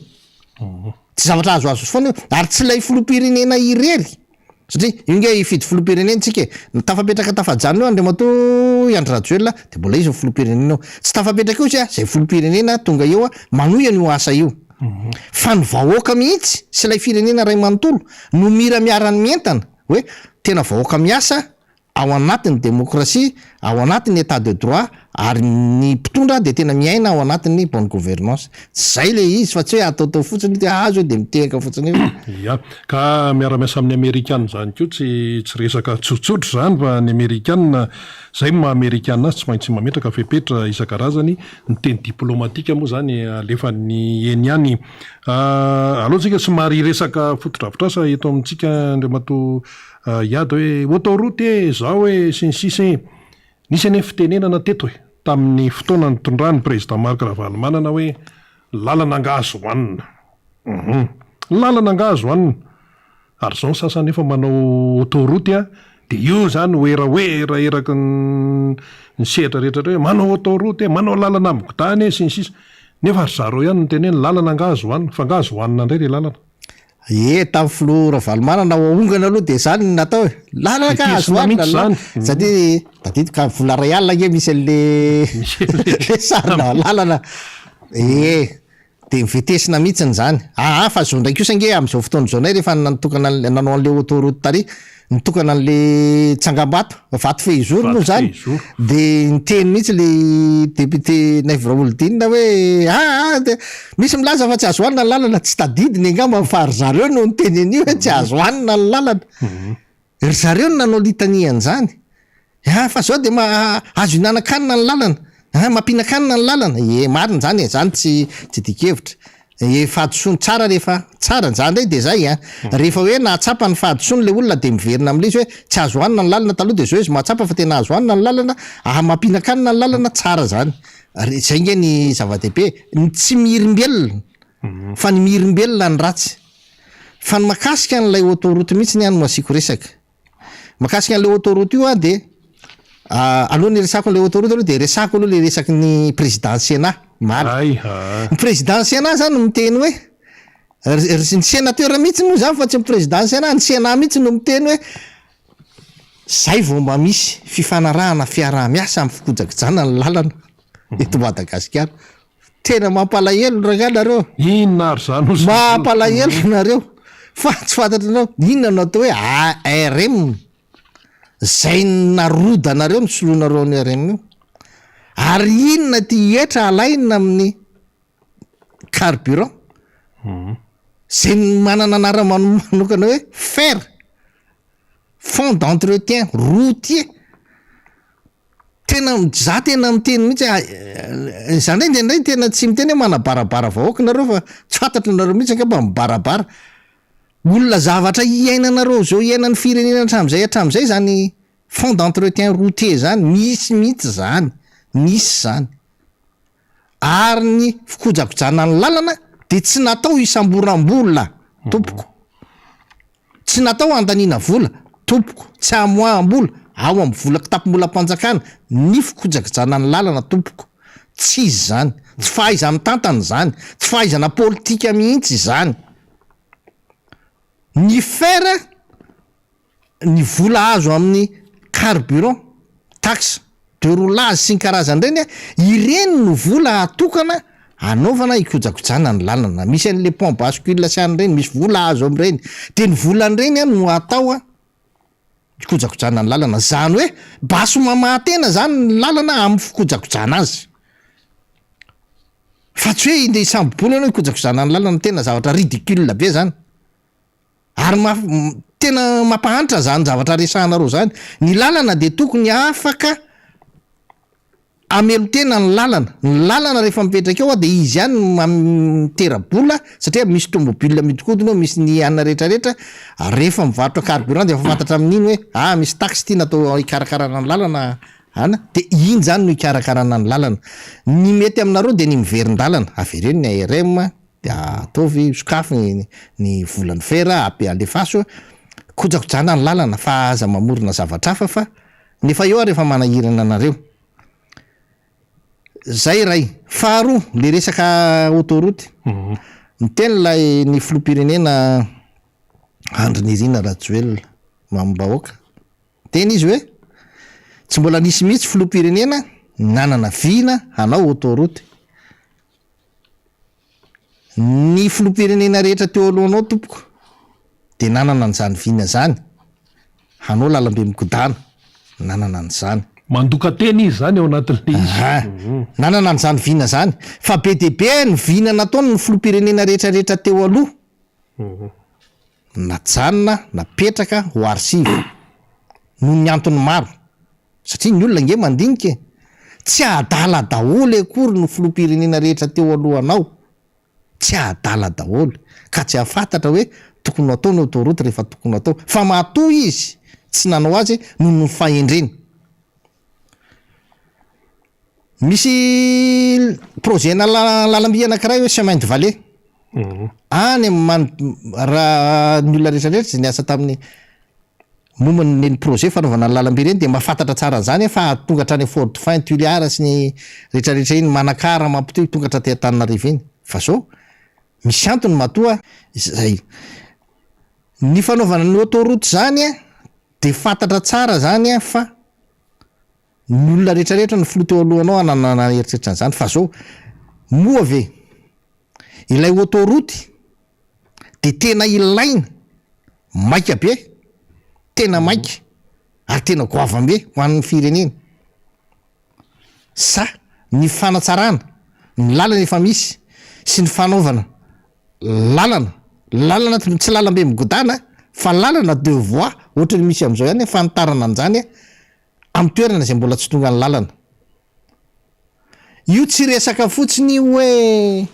tsy zavatra azoazo foana io ary tsy ilay filoham-pirenena irery Satria io nge hifidy filoham-pirenena tsika e! Ny tafapetraka tafajanona eo Andriamatoa i Andry Rajoelina dia mbola izy no filoham-pirenena eo. Tsy tafapetraka eo izy a, izay filoham-pirenena tonga eo manohy an'io asa io. Fa ny vahoaka mihitsy sy ilay firenena iray manontolo no mira miara-mientana hoe tena vahoaka miasa ao anatin'ny demokrasia, ao anatin'ny état de droit ary ny mpitondra dia tena miaina ao anatin'ny bonne gouvernance. Zay le izy fa tsy hoe ataotao fotsiny io dia azo io dia mitehaka fotsiny eo. Ia. Ka miara-miasa amin'ny amerikana izany koa tsy tsy resaka tsotsotra izany fa ny amerikana, izay no maha amerikana azy tsy maintsy mametraka fepetra isan-karazany, ny teny diplomatika moa izany alefany eny ihany. Aleo tsika somary hiresaka fotodrafitrasa eto amintsika Andriamatoa Hiady hoe autoroute e, zao e, sy ny sisa e. Nisy anie fitenenana teto e, tamin'ny fotoana nitondran'ny Président Marc Ravalomanana hoe lalana angaha azo hohanina. Hum. Ny lalana angaha azo hanina? Ary izao ny sasany efa manao autoroute a, dia io izany werawera eraky ny ny sehatra rehetra rehetra hoe manao autoroute e, manao lalana migodàna e, sy ny sisa. Nefa ry zareo ihany no miteny hoe ny lalana angaha azo hanina, fa angaha azo hanina indray ilay lalana? Ie, tamin'ny filoha Ravalomanana ao Ahongana aloha dia izany no natao e. Lalana ka azo Vetesina hanina mihitsy ny lalana. izany. Satria tadidiko ka vola iray alina ange misy an'le Misy an'le le sarina lalana. Ie. Dia novetesina mihitsiny izany. Aa fa zao indray kosa ange amin'izao fotoana izao indray rehefa nitokana an'le nanao an'le autoroute tary, nitokana an'le tsangambato, vato fehizoro moa izany, dia niteny mihitsy le député Naivo Raholdina hoe aa dia misy milaza fa tsy azo hanina ny lalana, tsy tadidiny angamba fa ry zareo no niteny an'io hoe tsy azo hanina ny lalana. Ry zareo no nanao litania an'izany. Ah, fa zao dia ma, azo ihinanan-kanina ny lalana. Ah, mampihinan-kanina ny lalana. Ie, marina izany e, izany tsy, tsy dian-kevitra. Ie, fahadisoany tsara rehefa, tsara, za indray dia zay an. Rehefa hoe nahatsapa ny fahadisoany ilay olona dia miverina amin'ilay izy hoe tsy azo hanina ny lalana taloha dia zao izy mahatsapa fa tena azo hanina ny lalana, ah, mampihinan-kanina ny lalana, tsara izany. Ary izay nge ny zava-dehibe e. Ny tsy mihirimbelona, fa ny mihirimbelona ny ratsy. Fa ny makasika an'ilay autoroute mihitsy ny ahy no asiako resaka. Makasika an'ilay autoroute io aho dia alohan'ny hiresako an'ilay autoroute aloha dia resako aloha ilay resaky ny président Sénat omaly. Hay aa. Ny président Sénat zany miteny hoe, ny sénateur mihitsy moa zany fa tsy ny président Sénat, ny Sénat mihitsy no miteny hoe zay vao mba misy fifanarahana fiaraha-miasa amin'ny fikojakojana ny lalana eto Madagasikara. Tena mampalahelo rangah nareo. Inona ary zany ozy? Mampalahelo nareo fa tsy fantatranareo inona no atao hoe ARM zay narodanareo no soloinareo an'io ARM io. Ary inona ity hetra alaina amin'ny carburant zay manana anarana manokana hoe fer, fond d'entretien routier. Tena za tena miteny mihitsy hoe za ndray indraindray tena tsy miteny hoe manabarabara vahoaka nareo fa tsy fantatro nareo mihitsy angamba mibarabara. Olona zavatra iainanareo zao iainan'ny firenena hatramin'izay hatramin'izay zany fond d'entretien routier zany, misy mihitsy zany, misy zany. Ary ny fikojakojana ny lalana dia tsy natao hisamboram-bola tompoko. Tsy natao handaniana vola, tompoko, tsy hamoaham-bola ao amin'ny vola kitapom-bolam-panjakana ny fikojakojana ny lalana, tompoko. Tsy izy izany. Tsy fahaiza-mitantana izany. Tsy fahaizana politika mihitsy izany. Ny fer, ny vola azo amin'ny carburant, taxe de roulage sy ny karazany ireny, ireny no vola atokana Anaovana hikojakojana ny lalana. Misy an'le pont bascule sy any ireny, misy vola azo amin'ireny. Dia ny volan'ireny an no atao an hikojakojana ny lalana. Izany hoe basy mamaha-tena izany ny lalana amin'ny fikojakojana azy. Fa tsy hoe indeha hisambo-bola ianao hikojakojana ny lalana, tena zavatra ridicule be izany. Ary ma- tena mampahantra izany zavatra resahanareo izany. Ny lalana dia tokony afaka Hamelon-tena ny lalana. Ny lalana rehefa mipetraka eo dia izy ihany no mitera-bola satria misy tomobile mihodinkodina eo, misy ny anona rehetra rehetra, rehefa mivarotra carburant dia efa fantatra amin'iny hoe ah misy taxe ity natao hikarakarana ny lalana an, dia iny izany no hikarakarana ny lalana. Ny mety aminareo dia ny miverin-dalana, avereno ny ARM dia ataovy, sokafy ny ny volan'ny fer, alefaso, kojakojana ny lalana fa aza mamorona zavatra hafa fa Nefa eo ary efa manahirana anareo. Zay iray. Faharoa, le resaka autoroute. Niteny ilay ny filoham-pirenena Andry Nirina Rajoelina, mamim-bahoaka. Niteny izy hoe, tsy mbola nisy mihitsy filoham-pirenena nanana vina hanao autoroute. Ny filoham-pirenena rehetra teo alohanao tompoko dia nanana an'izany vina izany, hanao lalambe migodàna, nanana an'izany. Mandoka tena izy izany ao anatin'ilay izy. Aha, nanana an'izany vina izany. Fa be dia be ny vina nataony ny filoham-pirenena rehetra rehetra teo aloha, najanona, napetraka ho archive, noho ny antony maro. Satria ny olona ange mandinika e! Tsy adala daholo akory ny filoham-pirenena rehetra teo alohanao, tsy adala daholo, ka tsy hahafantatra hoe tokony ho atao ny autoroute rehefa tokony ho atao, fa matoa izy tsy nanao azy noho ny fahendreny. Misy projet-na lalamby anankiray hoe chemin de vallée. Any amin'ny man, raha ny olona rehetra rehetra izay niasa tamin'ny momba ny ny projet fanaovana ny lalamby ireny dia mahafantatra tsara an'izany fa tonga hatrany Fort Dauphin, Tuléar sy ny rehetra rehetra iny, Manakara, Mampitohy tonga hatraty Antananarivo iny. Fa zao, misy antony matoa izay. Ny fanaovana ny autoroute izany dia fantatra tsara izany fa Ny olona rehetra rehetra ny filoha teo alohanao hanana eritreritra an'izany fa zao moa ve ilay autoroute de tena ilaina maika be tena maika ary tena goavam-be ho an'ny firenena sa ny fanatsarana ny lalana efa misy sy ny fanaovana lalana lalana tsy lalambe migodàna fa lalana deux voies ohatran'ny misy amin'izao ihany fanitarana an'izany amin'ny toerana izay mbola tsy tonga ny lalana. Io tsy resaka fotsiny hoe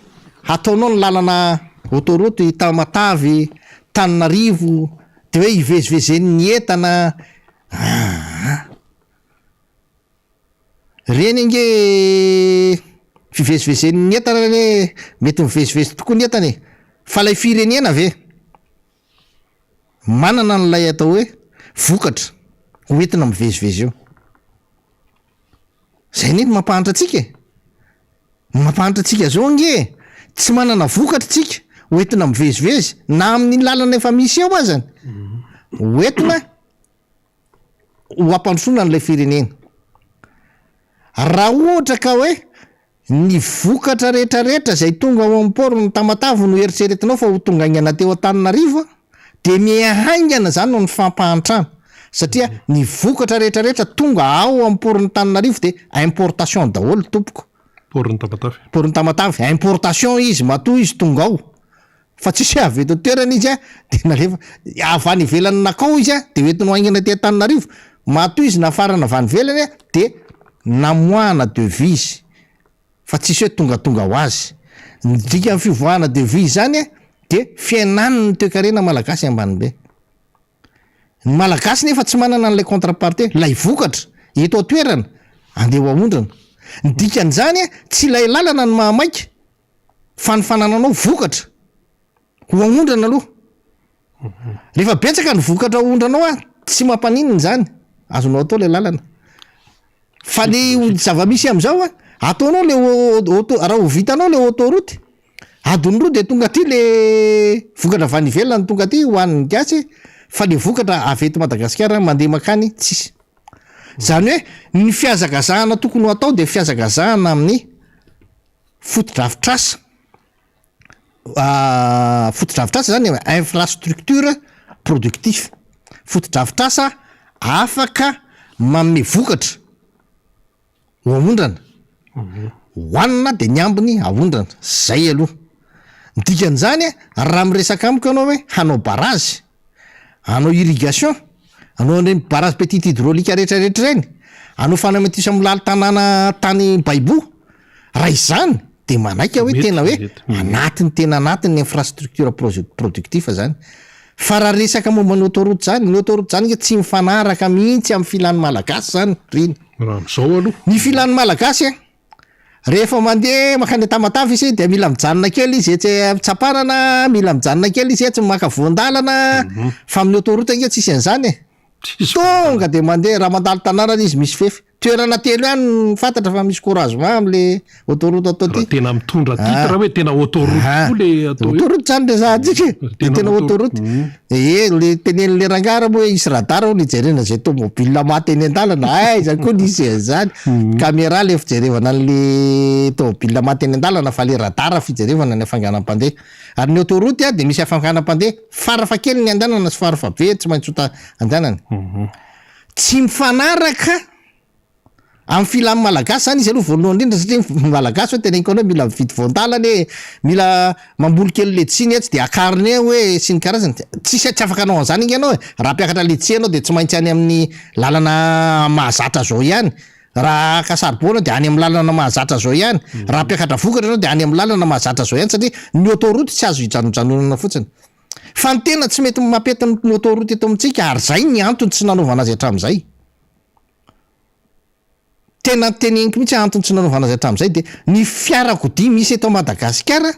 hataonao ny lalana autoroute Tamatave, Tananarivo dia hoe hivezivezen'ny entana aa. Ireny ange fivezivezen'ny entana anie mety mivezivezy tokoa ny entana e! Fa ilay firenena ve? Manana an'ilay atao hoe vokatra ho entina mivezivezy eo. Zay anie no mampahantra antsika e! Ny mampahantra antsika zao ange tsy manana vokatra tsika ho entina mivezivezy na amin'ny lalana efa misy eo azany ho entina ho ampandrosoana an'ilay firenena. Raha ohatra ka hoe Ny vokatra rehetra rehetra izay tonga ao amin'ny port ny Tamatave no eritreretinao fa ho tonga haingana teo Antananarivo dia miha-haingana izany ny fampahantrana satria ny vokatra rehetra rehetra tonga ao amin'ny port ny Tananarivo dia importation daholo tompoko. Port ny Tamatave. Port ny Tamatave, importation izy matoa izy tonga ao fa tsisy hoe avy eto an-toerana izy dia nalefa, avy any ivelany nakao izy dia hoentiny ho haingana aty Antananarivo, matoa izy nafarana avy any ivelany dia namoahana devise fa tsisy hoe tongatonga ho azy. Ny dikan'ny fivoahana devise izany dia fihenan'ny toekarena malagasy ambany be. Ny malagasy nefa tsy manana an'ilay contrepartie, ilay vokatra eto an-toerana andeha ho aondrana. Ny dikan'izany tsy ilay lalana no mahamaika fa ny fanananao vokatra ho aondrana aloha. Rehefa betsaka ny vokatra aondranao an, tsy mampaninona izany, azonao atao ilay lalana. Fa ny zava-misy amin'izao an, ataonao le auto, raha ho vitanao le autoroute, adiny roa dia tonga aty le vokatra avy any ivelany tonga aty hohanin'ny gasy, fa le vokatra avy eto Madagasikara mandeha mankany tsisy. Izany hoe ny fihazakazahana tokony ho atao dia fihazakazahana amin'ny fotodrafitrasa. Fotodrafitrasa zany e, infrastructure productif, fotodrafitrasa afaka manome vokatra ho aondrana, hohanina de ny ambiny aondrana, zay aloha. Ny dikan'izany raha miresaka amiko ianao hoe hanao barazy, hanao irrigation, hanao an'ireny barrage petite hydraulique rehetra rehetra ireny, hanao fanamaitisana molaly tanàna tany baiboho, raha izany dia manaiky aho hoe tena hoe anatiny tena anatiny ny infrastructure productif zany. Fa raha resaka momba ny autoroute zany, ny autoroute zany ange tsy mifanaraka mihitsy amin'ny filan'ny Malagasy zany reny. Raha amin'izao aloha. Ny filan'ny Malagasy an, Rehefa mandeha mankany Tamatave izy dia mila mijanona kely izy etsy Tsaparana, mila mijanona kely izy etsy maka voan-dalana, fa amin'ny autoroute ange tsisy an'izany e. Tonga dia mandeha, raha mandalo tanàna izy misy fefy. Toerana telo ihany no fantatra fa misy croisement amin'le autoroute atao aty. Raha tena mitondra titre hoe tena autoroute koa le atao hoe. Autoroute zany resahantsika e. Tena tena autoroute. Ee, le tenenin'le rangahy ary moa hoe hisy radar hono hijerena izay tomobile maty eny an-dalana, aiza koa nisy an'izany. Caméra le fijerevana an'le tomobile maty eny an-dalana fa le radar fijerevana ny hafainganam-pandeha. Ary ny autoroute dia misy hafainganam-pandeha farafahakeliny ny andehanana sy farafahabeny tsy maintsy ho andehanana. Tsy mifanaraka Amin'ny filan'ny Malagasy zany izy aloha voalohany indrindra satria ny Malagasy hoe teneniko anao mila mividy voan-dalana e, mila mamboly kely letchis ny etsy dia akarina eo hoe sy ny karazany, tsisy tsy afaka hanao an'izany ange ianao e, raha hampiakatra letchis ianao dia tsy maintsy any amin'ny lalana mahazatra zao ihany, raha haka saribao ianao dia any amin'ny lalana mahazatra zao ihany, raha hampiakatra vokatra ianao dia any amin'ny lalana mahazatra zao ihany satria ny autoroute tsy azo hijanonjanonana fotsiny. Fa ny tena tsy mety mampety ny autoroute eto amintsika ary izay ny antony tsy nanaovana azy hatramin'izay. Tena teneniko mihitsy antony tsy nanaovana azy hatramin'izay dia ny fiarakodia misy eto Madagasikara.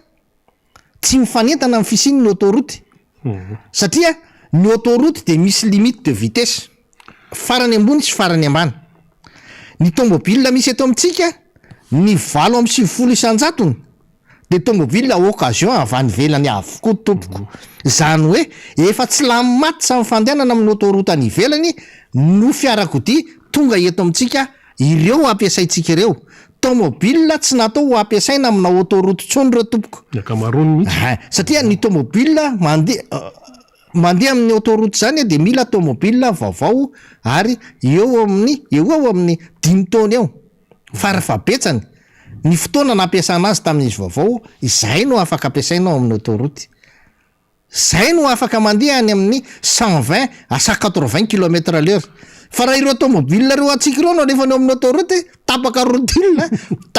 Tsy mifanentana amin'ny fisian'ny autoroute. Satria ny autoroute dia misy limite de vitesse. Farany ambony sy farany ambany. Ny tomobile misy eto amintsika, ny 98 isan-jatony dia tomobile occasion avy any ivelany avokoa tompoko. Izany hoe efa tsy lany maty ny fandehanana amin'ny autoroute any ivelany no fiarakodia tonga eto amintsika ireo ampiasaintsika ireo. Tomobile tsy natao ho ampiasaina amina autoroute intsony ireo tompoko. Ny ankamaroany mihitsy. Ein, satria ny tomobile mandeha mandeha amin'ny autoroute izany dia mila tomobile vaovao ary eo amin'ny eo ho eo amin'ny dimy taona eo farafahabetsany ny fotoana nampiasana azy tamin'izy vaovao izay no afaka ampiasaina ao amin'ny autoroute. Zay no afaka mandeha any amin'ny 120 à 180 kilomètre à l'heure. Fa raha ireo tomobile ireo antsika ireo no alefany eo amin'ny autoroute, tapaka rotule,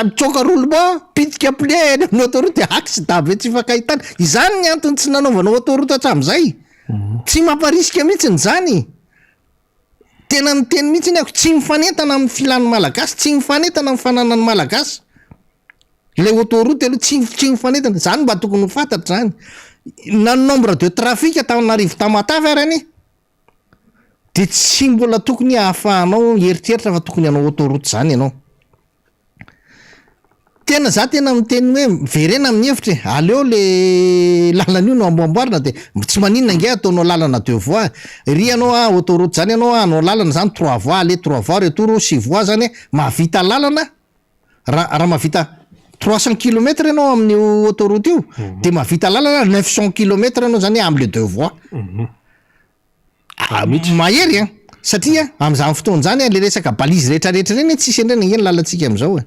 mitsoaka roulement, pitika pneu eny amin'ny autoroute dia accident be tsy ifankahitana. Izany ny antony tsy nanaovana autoroute hatramin'izay. Tsy mamparisika mihitsy izany. Tena miteny mihitsy aho, tsy mifanentana amin'ny filan'ny Malagasy, tsy mifanentana amin'ny fananan'ny Malagasy. Ilay autoroute aloha tsy tsy mifanentana, izany mba tokony ho fantatra izany. Na ny nombre de trafic Antananarivo Tamatave ary anie dia tsy mbola tokony ahafahanao hieritreritra fa tokony hanao autoroute izany ianao. Tena za tena miteny hoe miverena amin'ny hevitra e, aleo le lalana io no amboamboarina de tsy maninona ange ataonao lalana deux voies e, ry ianao a autoroute zany ianao a hanao lalana zany trois voies aller trois voies retour six voies zany e, mahavita lalana raha raha mahavita 300 kilomètres ianao amin'io autoroute io de mahavita lalana 900 kilomètres ianao zany am'le deux voies. Ah, mahery an! Satria amin'izany fotoana izany an, le resaka balise rehetrarehetra ireny an, tsisy an'ireny ange ny lalantsika amin'izao e.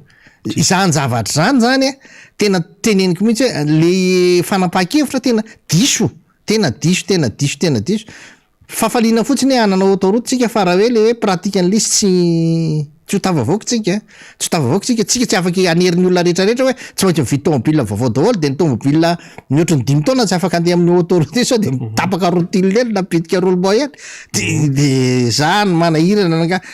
Izany zavatra izany zany an, tena teneniko mihitsy hoe le fanapahan-kevitra tena diso, tena diso, tena diso, tena diso. Fafaliana fotsiny hoe hanana autoroute tsika fa raha hoe le hoe pratique an'le izy tsy Tsy ho tafavoaka tsika, tsy ho tafavoaka tsika, tsika tsy afaka hanery ny olona rehetra rehetra hoe tsy maintsy mividy tomobile vaovao daholo dia ny tomobile mihoatry ny dimy taona tsy afaka handeha amin'ny autoroute sao dia mitapaka rotule eny na mipitika roulement eny de de zany manahirana angaha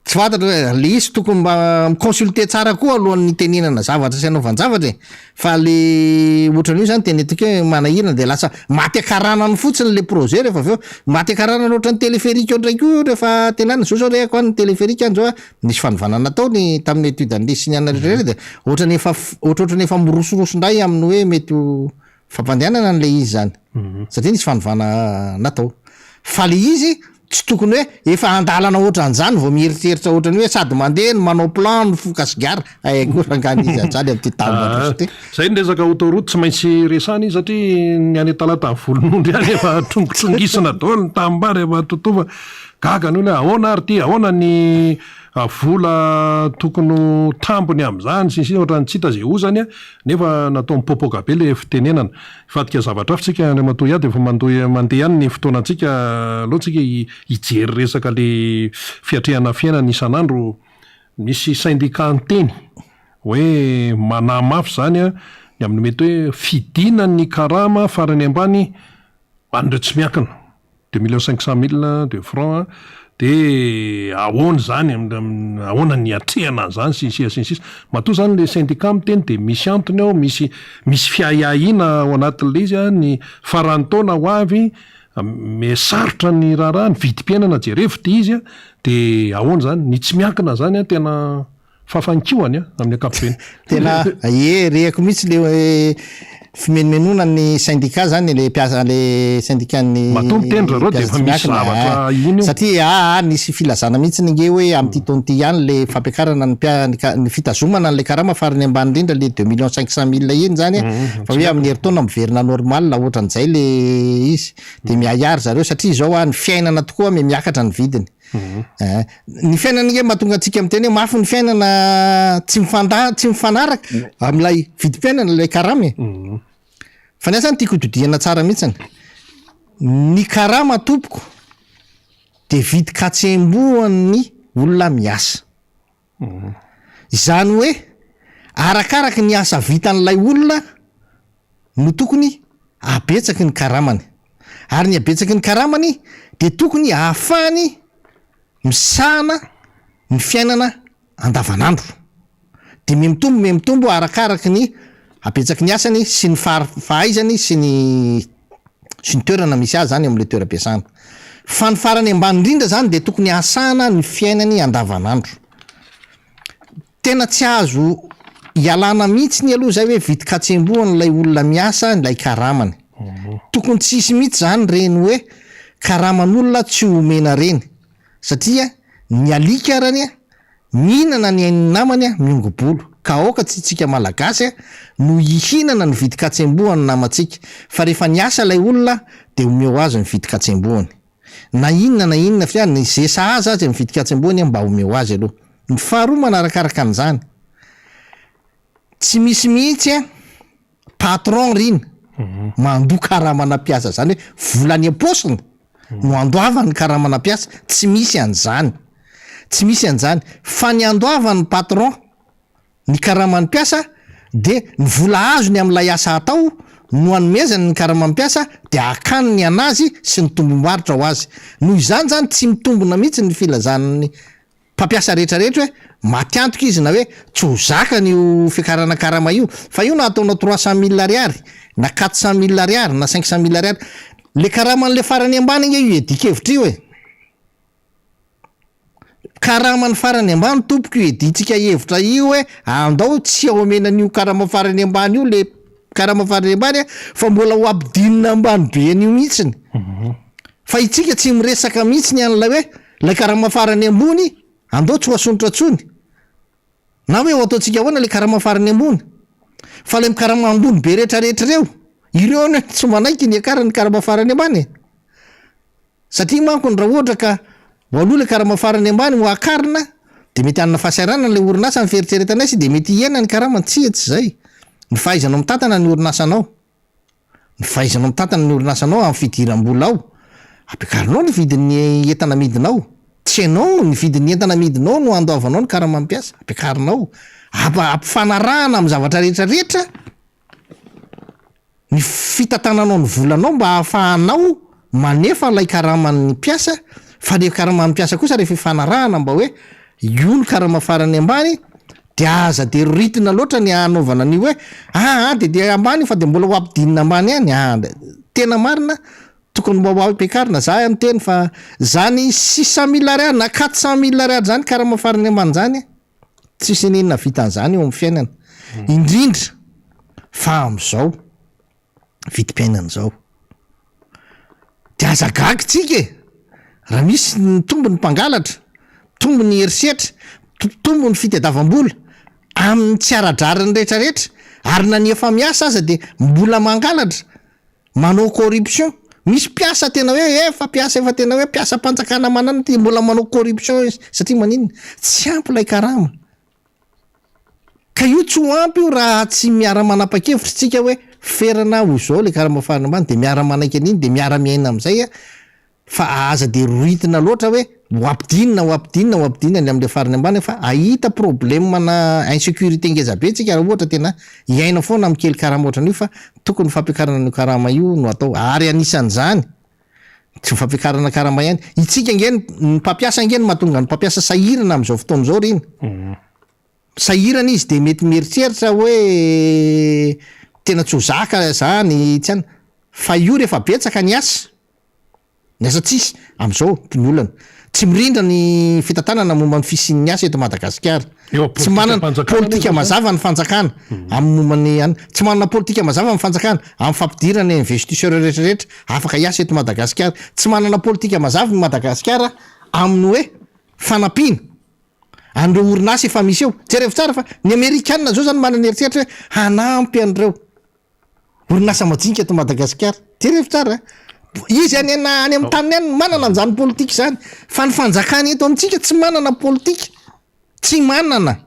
tsy fantatra hoe le izy tokony mba mi-consulter tsara koa alohan'ny hitenenana zavatra sy hanaovan-javatra e. Fa le otran'io zany tena hitako hoe manahirana de lasa maty akaranany fotsiny le projet rehefa avy eo, maty akaranany otran'ny téléphérique ndray koa io rehefa tena any, zao zao rehako any téléphérique any zao a, nisy fanovana natao ny tamin'ny étude an'le sy ny anona rehetra rehetra de ohatran'ny efa ohatrohatran'ny efa mirosoroso ndray amin'ny hoe mety ho fampandehanana an'le izy zany satria nisy fanovana natao fa le izy Tsy tokony hoe efa andalana ohatran'izany vao mieritreritra ohatran'ny hoe sady mandeha no manao plan mifoka sigara, hay koa rangahy n'iza hatrany amin'ity tany mandroso ity. Zay ny resaka autoroute tsy maintsy resahana iny satria ny any Talata Volonondry any efa trongitrongisina daholo ny tanimbary efa totofa. Gaga ny olona hoe ahoana ary ity, ahoana ny vola tokony ho tambiny amin'izany sy ny sisa ohatran'ny tsy hita izay ozany nefa natao mipoapoaka be ilay fitenenana. Hivadika zavatra hafa tsika Andriamatoa Iady efa mandoa mandeha ihany ny fotoanantsika aleo tsika hijery resaka le fiatrehana fiainana isan'andro misy syndicat niteny hoe manahy mafy zany a ny amin'ny mety hoe fidinan'ny karama farany ambany ho an'ireo tsy miankina. Deux millions 500 mille de francs de ahoana izany ahoana ny hiatrehana an'izany sy ny sisa sy ny sisa. Matoa izany le syndicat miteny de misy antony ao, misy misy fiahiahiana ao anatin'ilay izy an, ny faran'ny taona ho avy me sarotra ny raharaha, ny vidim-piainana jerevo ity izy an, de ahoana izany, ny tsy miankina izany an tena Fafanikohany a, amin'ny ankapobeny. Tena ie, rehako mihitsy le hoe fimenomenona ny syndicat zany le mpiasa le syndicat ny Matoa miteny zareo dia efa misy zavatra iny io. Satria aa nisy filazana mihitsy nge hoe amin'ity taona ity ihany le fampiakarana ny mpia- ny ka- ny fitazomana an'le karama farany ambany indrindra le deux millions 500 mille iny zany fa hoe amin'ny herintaona miverina normal ohatran'izay le izy. De miahiahy ry zareo satria izao a ny fiainana tokoa miha-miakatra ny vidiny. Eh, ny fiainana ange mahatonga antsika miteny hoe mafy ny fiainana tsy mifanda tsy mifanaraka amin'ilay vidim-piainana ilay karama e. Fa ny ahy zany tiako hodidihana tsara mihitsiny. Ny karama tompoko dia vidin-katsembohan'ny olona miasa. Izany hoe arakaraky ny asa vitan'ilay olona no tokony habetsaky ny karamany. Ary ny habetsaky ny karamany dia tokony ahafahany misahana ny fiainana andavanandro. Dia mihamitombo mihamitombo arakaraky ny. Habetsaky ny asany sy ny fahaizany sy ny sy ny toerana misy azy zany eo amin'ilay toeram-piasana. Fa ny farany ambany indrindra zany dia tokony ahasahana ny fiainany andavanandro. Tena tsy azo ialana mihitsy ny aloha izay hoe vidin-katsembohana ilay olona miasa ilay karamany. Tokony tsy hisy mihitsy zany ireny hoe karaman'olona tsy omena ireny satria ny alika ary anie mihinana ny ain'ny namany miongo-bolo ka aoka tsy tsika malagasy no hihinana ny vidin-katsembohan'ny namantsika fa rehefa niasa ilay olona dia omeo azy ny vidin-katsembohany. Na inona na inona fia ny ze sahaza azy amin'ny vidin-katsembohany mba omeo azy aloha. Ny faharoa manarakaraka an'izany, tsy misy mihitsy an patron r'iny mandoa karamana mpiasa zany hoe vola any am-paosiny no andoavany ny karamana mpiasa, tsy misy an'izany, tsy misy an'izany fa ny andoavan'ny patron Ny karaman'ny mpiasa dia ny vola azony amin'ilay asa atao no anomezany ny karaman'ny mpiasa dia akany ny an'azy sy ny tombom-barotra ho azy. Noho izany izany tsy mitombina mihitsy ny filazan'ny mpampiasa rehetra rehetra hoe maty antoka izy na hoe tsy ho zakany io fiakarana karama io fa io na ataonao trois cent mille ariary na quatre cent mille ariary na cinq cent mille ariary le karaman'le farany ambany ange io iadian-kevitra io e! Karama ny farany ambany tompoko io edintsika hevitra io hoe andao tsy omena an'io karama farany ambany io le karama farany ambany a fa mbola ho ampidinina ambany be an'io mihitsiny fa itsika tsy miresaka mihitsy ny an'ilay hoe lay karama farany ambony andao tsy ho asonitra tsony na hoe ho ataontsika ahoana le karama farany ambony fa le mikarama ambony be retraretra ireo ireo anie tsy manaiky ny hiakarany karama farany ambany e. Satria manko ny raha ohatra ka ho aloha ilay karama farany ambany ho akarina dia mety hanana fahasahiranana ilay orinasa ny fieritreretanay sy dia mety hihena ny karamany, tsia tsy izay. Ny fahaizanao mitantana ny orinasanao, ny fahaizanao mitantana ny orinasanao amin'ny fidiram-bola ao, ampiakarinao ny vidin'ny entana amidinao, tsy ianao ny vidin'ny entana amidinao no andoavanao ny karaman'ny mpiasa, ampiakarinao, ampifanarahana amin'ny zavatra rehetra rehetra. Ny fitantananao ny volanao mba ahafahanao manefa ilay karaman'ny mpiasa, fa le karaman'ny mpiasa kosa rehefa ifanarahana mba hoe io ny karama farany ambany de aza de roritina loatra ny hanaovana an'io hoe aa de de ambany io fa de mbola ho ampidinina ambany ihany, aa tena marina tokony mba ho ampiakarina, za miteny fa zany six cent mille ariary na quatre cent mille ariary zany karama farany ambany zany Tsisy n'inona vitan'izany eo amin'ny fiainana, indrindra fa amin'izao vidim-piainana izao. Dia aza gaga tsika e! Raha misy mitombo ny mpangalatra, mitombo ny herisetra, mitombo ny fitadiavam-bola amin'ny tsy ara-drariny rehetrarehetra, ary na ny efa miasa aza dia mbola mangalatra. Manao corruption. Misy mpiasa tena hoe efa mpiasa efa tena hoe mpiasam-panjakana manana ty mbola manao corruption izy satria maninona? Tsy ampy ilay karama. Ka io tsy ho ampy io raha tsy miara-manapa-kevitra isika hoe ferana ho izao ilay karama farany ambany dia miara-manaiky an'iny dia miara-miaina amin'izay Fa aza dia roritina loatra hoe ho ampidinina ho ampidinina ho ampidinina ny amin'ilay farany ambany fa hahita problème na insécurité ngeza be tsika raha ohatra tena hiaina foana amin'ny kely karama ohatran'io fa tokony fampiakarana an'io karama io no atao ary anisan'izany tsy fampiakarana karama ihany itsika ange ny mpampiasa ange no mahatonga ny mpampiasa sahirana amin'izao fotoana izao ry iny sahirana izy dia mety mieritreritra hoe tena tsy ho zaka zany tsy any fa io rehefa betsaka ny asa Ny asa tsisy, amin'izao, ny olana. Tsy mirindra ny fitantanana momba ny fisian'ny asa eto Madagasikara. Eo Tsy manana politikam-panjakana politika anefa izany. mazava ny fanjakana amin'ny momba ny an, tsy manana politika mazava ny fanjakana amin'ny fampidirana ny investisseurs rehetra rehetra afaka hiasa eto Madagasikara. Tsy manana politika mazava i Madagasikara amin'ny hoe fanampiana an'ireo orinasa efa misy eo. Jerevo tsara fa ny Amerikana izao izany manana eritreritra hoe hanampy an'ireo. Orinasa majinika eto Madagasikara. Jerevo tsara a! Izy any na any amin'ny taniny any no manana an'izany politika izany. Fa ny fanjakana eto amintsika tsy manana politika. Tsy manana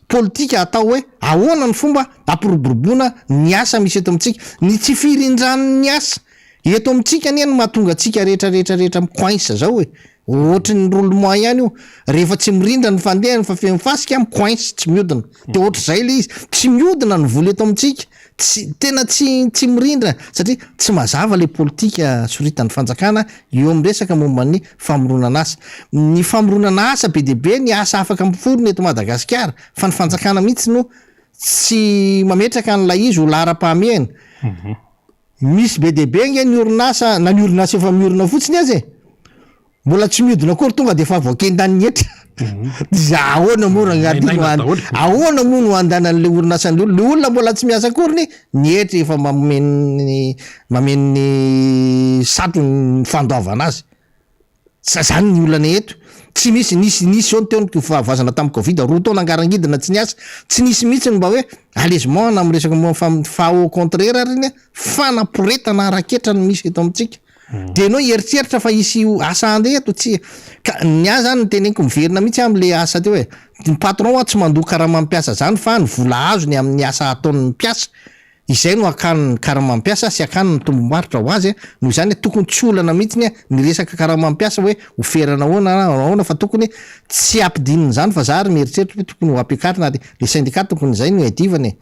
politika atao hoe ahoana ny fomba hampiroboroboana ny asa misy eto amintsika. Ny tsy firindran'ny asa eto amintsika anie no mahatonga antsika rehetra rehetra rehetra mi-coince zao e. Ohatry ny roulement ihany io, rehefa tsy mirindra ny fandehany fa feno fasika, mi-coince, tsy miodina. Dia ohatr'izay ilay izy, tsy miodina ny vola eto amintsika, tsy, tena tsy, tsy mirindra satria tsy mazava ilay politika soritan'ny fanjakana eo amin'ny resaka momba ny famoronana asa. Ny famoronana asa be dia be ny asa afaka miforona eto Madagasikara fa ny fanjakana mihitsy no. tsy mametraka an'ilay izy ho laharam-pahamehana. Misy be dia be ange ny orinasa, na ny orinasa efa miorina fotsiny aza e! Mbola tsy mihodina akory tonga dia efa voakendan'ny hetra. Dia ahoana moa rangahy ty no Nainaina daholo. ahoana moa no handanan'ilay orinasa an'ilay olona? Ilay olona mbola tsy miasa akory ny ny hetra efa mameno ny mameno ny satrony ny fandoavana azy. Za zany ny olana eto. Tsy misy, nisy nisy zao ny teo ny fahavoazana tamin'ny covid, roa taona angarangidina tsy niasa, tsy nisy mihitsy ny mba hoe allègement na amin'ny resaka momba ny fa au contraire ary ny fanaporetana ara-ketra no misy eto amintsika. Dia ianao hieritreritra fa hisy asa handeha eto? Tsia. Ka ny ahy zany ny teneniko miverina mihitsy aho amin'le asa teo e, ny patron hoa tsy mandoa karaman'ny mpiasa zany fa ny vola azony amin'ny asa ataon'ny mpiasa Izay no hakany ny karama mpiasa sy hakany ny tombom-barotra ho azy, noho izany tokony tsy olana mihitsiny ny resaka karama mpiasa hoe ho ferana ahoana na ahoana fa tokony tsy hampidinina izany fa za ary mieritreritra hoe tokony ho ampiakarina ary le syndicat tokony izay no iadivana e!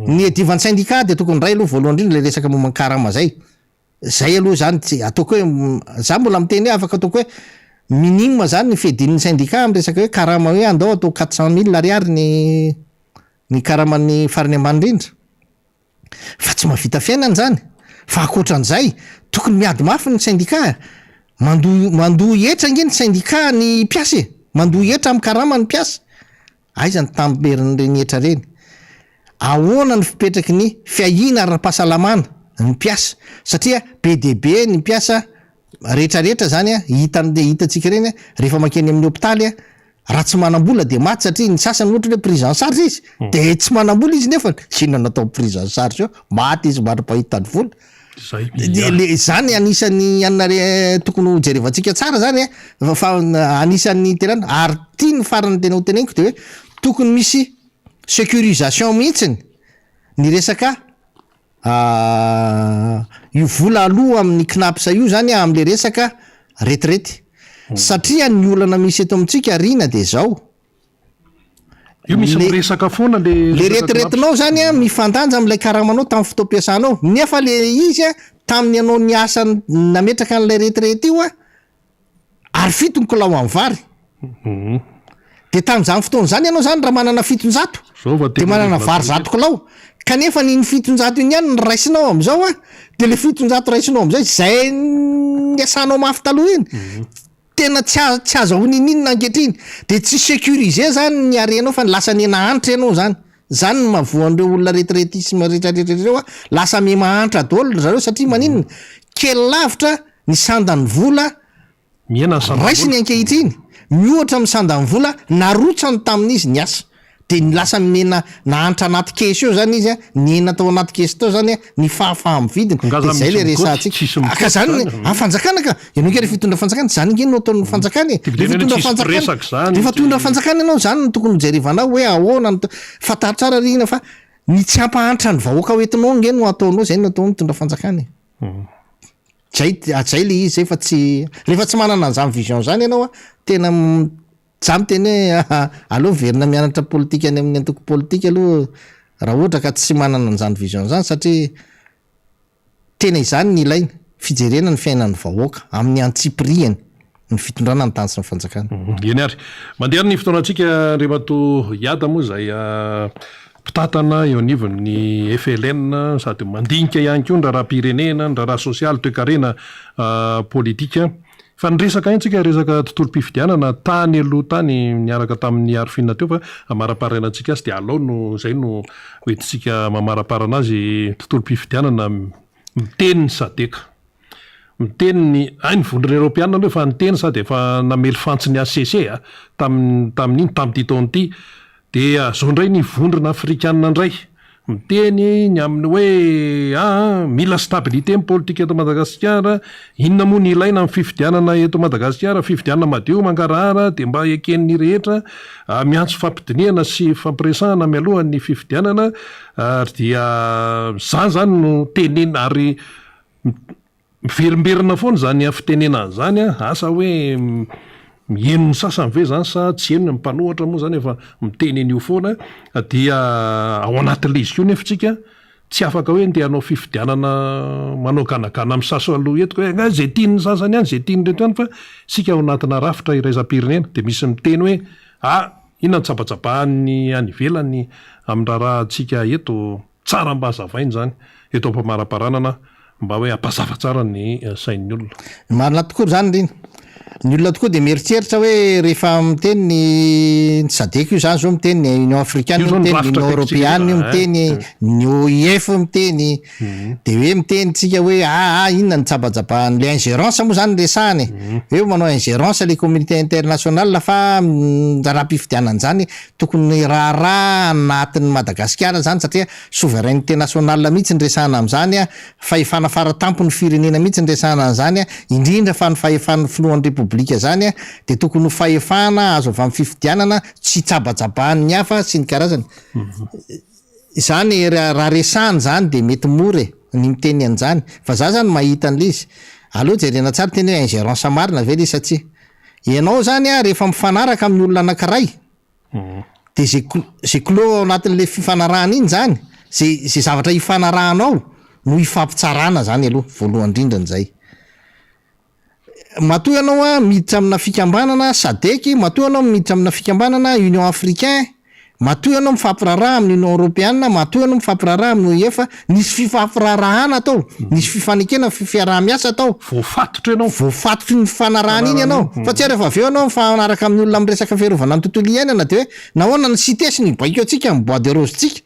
Ny iadivan'ny syndicat dia tokony iray aloha voalohany indrindra le resaka momba ny karama zay, zay aloha zany tsy ataoko hoe za mbola miteny hoe afaka ataoko hoe minime zany ny fiadian'ny syndicat amin'ny resaka hoe karama hoe andao atao 400 mille ariary ny ny karaman'ny farany ambany indrindra fa tsy mahavita fiainana izany fa ankoatran'izay tokony miady mafy ny syndicat e, mandoa mandoa hetra ange ny syndicat ny mpiasa e, mandoa hetra amin'ny karama ny mpiasa, aiza ny tamberin'ireny hetra ireny, ahoana ny fipetraky ny fiahiana ara-pahasalamana ny mpiasa satria be dia be ny mpiasa rehetra rehetra zany a, hitan- hitantsika ireny a, rehefa mankeny amin'ny hopitaly a, raha tsy manam-bola dia maty satria ny sasany ohatra hoe prise en charge izy de tsy manam-bola izy nefany inona no atao prise en charge eo, maty izy mandra-pahita ny vola. Zay De le zany anisan'ny anona re tokony ho jerevantsika tsara zany a, fa anisan'ny tena ary ty ny farany tena ho teneniko de hoe tokony misy sécurisation mihitsiny ny resaka Io vola aloa amin'ny Cnaps io zany amle resaka retraite. Satria ny olana misy eto amintsika Rina de zao. Io misy miresaka foana le Le retraite-nao zany an mifandanja amin'ilay karamanao tamin'ny fotoam-piasanao. Nefa le izy an tamin'ny ianao niasa nametraka an'ilay retraite io an ary fito ny kilao amin'ny vary. Dia tamin'izany fotoana izany ianao izany raha manana 700 dia manana vary 100 kilao. Kanefa iny 700 iny ihany no raisinao amin'izao an, dia ilay 700 raisinao amin'izay, izay niasanao mafy taloha iny, tena tsy azo tsy azahoana ininona ankehitriny. Dia tsy sécurisé izany ny harenao fa lasa niha-nahantra ianao izany. Izany no mahavoa an'ireo olona retraitisme retraretra ireo an, lasa miha-mahantra daholo ry zareo satria maninona? Kely lavitra ny sandan'ny vola Mihena ny sandan'ny vola. Raisiny ankehitriny, miohatra amin'ny sandan'ny vola narotsany tamin'izy niasa. Dia ny lasa mihena nahantra anaty caisse eo zany izy an, nihena tao anaty caisse tao zany an, ny fahafaha-mividiny. Angaha Dia zany izay misy ilay mikoty? resahantsika. Tsisy Ah, ka mikoty zany zany. ny fanjakana ka! Ianao ange ry fitondra fanjakana, zany ange no ataon'ny fanjakana e! Tiako Rehefa tenenina hitondra hoe tsisy fanjakana, mpiresaka zany. rehefa hitondra fanjakana ianao, zany no tokony hojerevanao hoe ahoana no, fantaro tsara ry ina fa ny tsy hampahantra ny vahoaka hoentinao ange no ataonao, zay no ataon'ny mitondra fanjakana e. Zay, zay le izy zay fa tsy, rehefa tsy manana an'izany vision zany ianao an, tena za miteny hoe aleo miverina mianatra politika any amin'ny antoko politika aloha raha ohatra ka tsy manana an'izany vision zany satria tena izany ny ilaina, fijerena ny fiainan'ny vahoaka amin'ny antsipirihany ny fitondrana ny tany sy ny fanjakana. Eny ary. Mandeha ary ny fotoanantsika Andriamatoa Iada moa izay mpitantana eo anivon'ny FLN sady mandinika ihany koa ny raharaham-pirenena, ny raharaha sosialy, toekarena, politika. Fa niresaka ihany tsika resaka tontolom-pifidianana tany aloha tany niaraka tamin'ny Arifin teo fa amaraparana-ntsika azy dia alao no izay no hoentintsika mamaraparana azy tontolom-pifidianana miteny ny Sadec. Miteny ny, hay ny vondrona eoropeanina aloha efa niteny sady efa namely fantsy ny HCC a, tamin'ny tamin'iny tamin'ity taona ity. Dia izao indray ny vondrona afrikanina indray miteny ny amin'ny hoe aa mila stabilité ny politika eto Madagasikara, inona moa ny ilaina amin'ny fifidianana eto Madagasikara, fifidianana madio, mangarahara dia mba eken'ny rehetra, miantso fampidinihana sy fampiresahana mialoha ny fifidianana ary dia izany izany no tenenina ary Miverimberina foana izany fitenenana izany an, asa hoe henon'ny sasany ve izany sa tsy henony, ny mpanohatra moa izany efa miteny an'io foana, dia ao anatin'ilay izy koa nefa isika tsy afaka hoe ndeha hanao fifidianana manao ganagana amin'ny sasy aloha eto hoe angaha izay tian'ny sasany ihany, izay tian'ireto ihany fa isika ao anatina rafitra iraisam-pirenena dia misy miteny hoe ah! Inona no tsabatsabahan'ny any ivelany amin'ny raharahantsika eto? Tsara mba hazavaina izany eto am-pamaraparanana mba hoe hampazava tsara ny sain'ny olona. Marina tokoa izany Rina. Ny olona tokoa dia mieritreritra hoe rehefa miteny ny ny sadec io izany izao miteny ny Union Africaine Io io izao ny miteny ny rafitra Union akaikitsika Europeane io eto miteny eh. ny OIF io miteny dia hoe miteny tsika hoe aa inona ny tsabatsabahan'ny le ingérence moa izany resahana e. Hoe manao ingérence le communauté internationale fa raharaham-pifidianana izany tokony raharaha anatin'i Madagasikara izany satria souveraineté nationale mihitsy ny resahana amin'izany, fahefana faratampon'ny firenena mihitsy ny resahana an'izany, indrindra fa ny fahefan'ny filohan'ny Repoblika izany dia tokony ho fahefana azo avy amin'ny fifidianana, tsy tsabatsabahan'ny hafa sy ny karazany. Izany raha resahana izany dia mety mora e, ny miteny an'izany, fa za zany mahita an'ilay izy, aleo jerena tsara ny teny hoe ingérence marina ve ilay izy sa tsia. Ianao izany rehefa mifanaraka amin'ny olona anankiray, Dia zay zay clos ao anatin'ilay fifanarahana iny zany, zay zay zavatra ifanarahanao no ifampitsarana zany aloha voalohany indrindra zay. Matoa ianao an miditra amina fikambanana sadec, matoa ianao miditra amina fikambanana union africain, matoa ianao mifampiraharaha amin'ny union europeana, matoa ianao mifampiraharaha amin'ny OIF, nisy fifampiraharahana tao, nisy fifanekena fiaraha-miasa tao. Voafatotra ianao. Voafatotry ny fifanarahana iny ianao. Fa tsy hay rehefa avy eo ianao mifanaraka amin'ny olona miresaka fiarovana ny tontolo iainana dia hoe nahoana ny CITES no hibaiko antsika amin'ny bois de rose-tsika?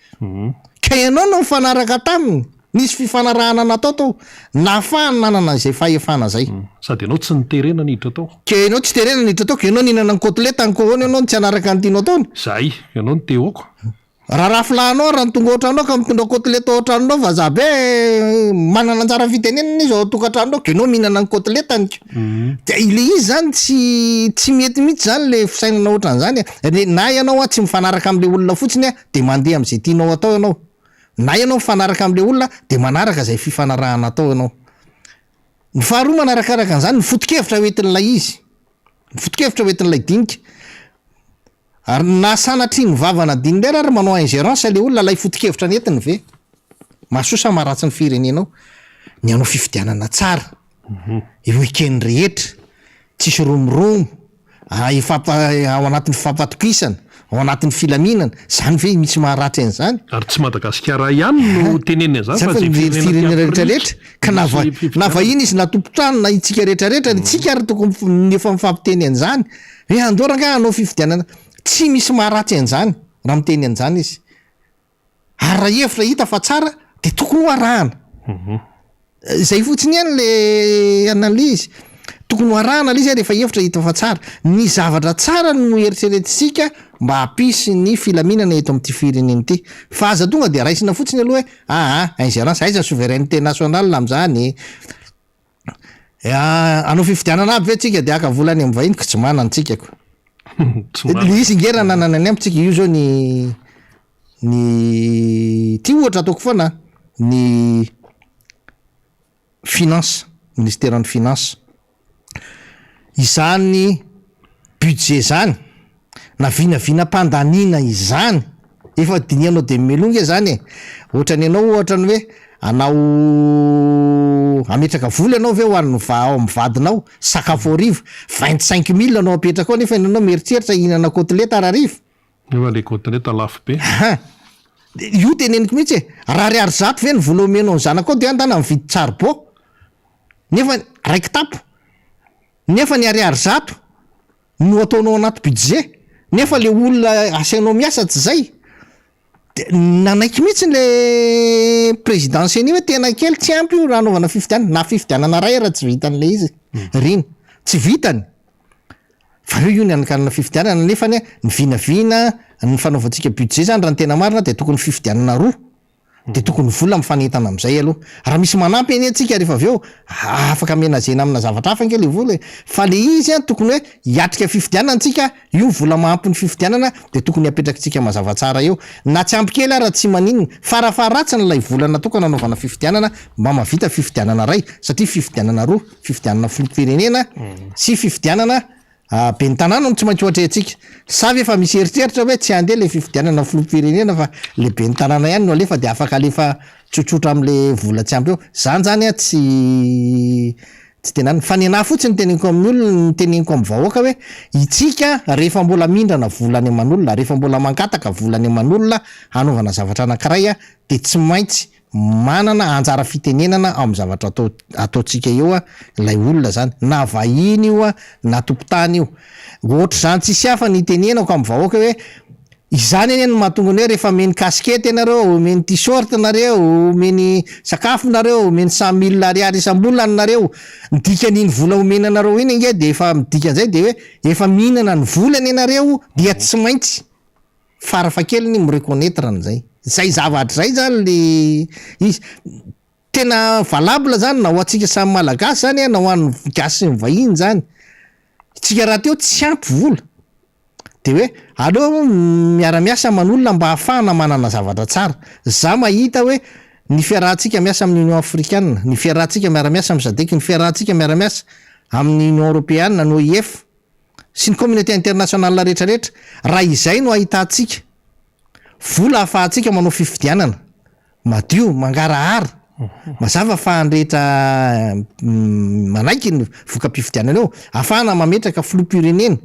Ka ianao no nifanaraka taminy. Nisy fifanarahana natao tao. Nahafahany nanana izay fahefana izay. Sady ianao tsy niterena niditra tao. Ka ianao tsy terena niditra tao, ka ianao nihinana ny côtelette any koa ahoana ianao no tsy hanaraka ny tianao ataony? Izay, ianao no te-hoko. Raha rafilahinao raha ny tonga ao an-tranonao ka mitondra côtelette ao an-tranonao vazaha be manana anjara fitenenana izy ao an-tokantranonao ka ianao mihinana ny côtelette-ny ka. Dia ilay izy zany tsy tsy mety mihitsy zany le fisainana ohatran'izany e. Re- na ianao an tsy mifanaraka amin'ilay olona fotsiny an dia mandeha amin'izay tianao atao ianao. Na ianao mifanaraka amin'ilay olona dia manaraka izay fifanarahana atao ianao. Ny faharoa manarakaraka an'izany ny foto-kevitra hoentin'ilay izy. Ny foto-kevitra hoentin'ilay dinika. Ary na sanatria ny vava nadin'ny lera ary manao ingerence le olona, ilay foto-kevitra nentiny ve? Mahasoa sa maharatsy ny firenenao? Ny hanao fifidianana tsara, eo eken'ny rehetra, tsisy romoromo, ao anatin'ny fifampatokisana, ao anatin'ny filaminana, zany ve misy maharatsy an'izany? Ary tsy Madagasikara ihany no teneniny an'izany fa izay firenena aty Afrika Ka na va, na vahiny izy na tompon-trano na itsika rehetra rehetra, itsika ary tokony efa mifampiteny an'izany. Hoe andao rangahy hanao fifidianana. Tsy misy maharatsy an'izany raha miteny an'izany izy. Ary raha hevitra hita fa tsara dia tokony ho arahana. Izay fotsiny ihany le analyse. Tokony ho arahana ilay izy rehefa hevitra hita fa tsara. Ny zavatra tsara no eritreretintsika mba hampisy ny filaminana eto amin'ity firenena ity. Fa aza tonga dia raisina fotsiny aloha hoe aa ingérence, aiza ny souveraineté nationale amin'izany e? Hanao fifidianana aby ve tsika dia haka vola any amin'ny vahiny? Ko tsy manana tsika ko. Le izy nge raha nanana ny ampy tsika, io zao ny ny ty ohatra ataoko foana ny finance, ministeran'ny finance. Izany budget zany na vinavinam-pandaniana izany, efa dinihanao dia mimeloha nge zany e, ohatran'ny ianao ohatra ny hoe hanao hametraka vola ianao ve ho an'ny va- ao amin'ny vadinao, sakafo hariva, 25 mille no apetraka ao nefa ianao mieritreritra hihinana côtelette rahariva. Nefa le côtelette lafo be. Aha. Io teneniko mihitsy e, raha ariary zato ve ny vola omenao ny zanakao dia andana mividy charbon nefa ray kitapo, nefa ny ariary zato no ataonao anaty budget nefa le olona asainao miasa tsy zay, de nanaiky mihitsy le président ceni hoe tena kely tsy ampy io raha anaovana fifidianana, na fifidianana ray ara tsy vitan'le izy reny, tsy vitany. Fa eo io ny hanokanana fifidianana nefa anie ny vinavina ny fanaovantsika budget zany raha ny tena marina dia tokony fifidianana roa dia tokony vola mifanentana amin'izay aloha. Raha misy manampy anie tsika rehefa avy eo afaka menager-na amina zavatra hafa ange le vola e. Fa le izy an tokony hoe hiatrika fifidianana tsika, io vola mahampy ny fifidianana dia tokony apetrakitsika mazava tsara eo. Na tsy ampy kely ara tsy maninona. Farafaharatsiny ilay vola natokana hanaovana fifidianana mba mahavita fifidianana iray satria fifidianana roa. Fifidianana filoham-pirenena sy fifidianana ben'ny tanàna no tsy maintsy ho atrehintsika. Sa ve efa misy eritreritra hoe tsy handeha ilay fifidianana filoham-pirenena fa ilay ben'ny tanàna ihany no alefa dia afaka alefa tsotsotra amin'ilay vola tsy ampy eo? Izany izany an tsy. Tsy tena any. Fa ny anah fotsiny teneniko amin'ny olona, ny teneniko amin'ny vahoaka hoe itsika rehefa mbola mindrana vola any aman'olona, rehefa mbola mangataka vola any aman'olona hanaovana zavatra anankiray dia tsy maintsy manana anjara fitenenana ao amin'ny zavatra atao ataontsika eo ilay olona zany, na vahiny io na tompon-tany io. Ohatr'izany tsisy hafa ny itenenako amin'ny vahoaka hoe Izany anie no mahatonga ny hoe rehefa omeny casquette ianareo, omeny t-shirt nareo, omeny sakafo nareo, omeny 100000 ariary isam-bolana nareo, ny dikan'iny vola omena anareo iny ange dia efa midika an'izay dia hoe efa mihinana ny volany ianareo dia tsy maintsy farafahakeliny mi-reconnaitre an'izay. Izay zavatra izay izany le izy. Tena valable zany na ho antsika samy malagasy zany na ho an'ny gasy sy ny vahiny zany. Tsika rahateo tsy ampy vola. De hoe aleo miara-miasa aman'olona mba ahafahana manana zavatra tsara. Za mahita hoe ny fiarahantsika miasa amin'ny Union Africaine, ny fiarahantsika miara-miasa amin'ny Sadec, ny fiarahantsika miara-miasa amin'ny Union Europeana, ny OIF, sy ny communauté internationale rehetra rehetra, raha izay no ahitantsika vola ahafahantsika manao fifidianana madio, mangarahara, mazava fa ny rehetra manaiky ny voka-pifidianana eo, ahafahana mametraka filoham-pirenena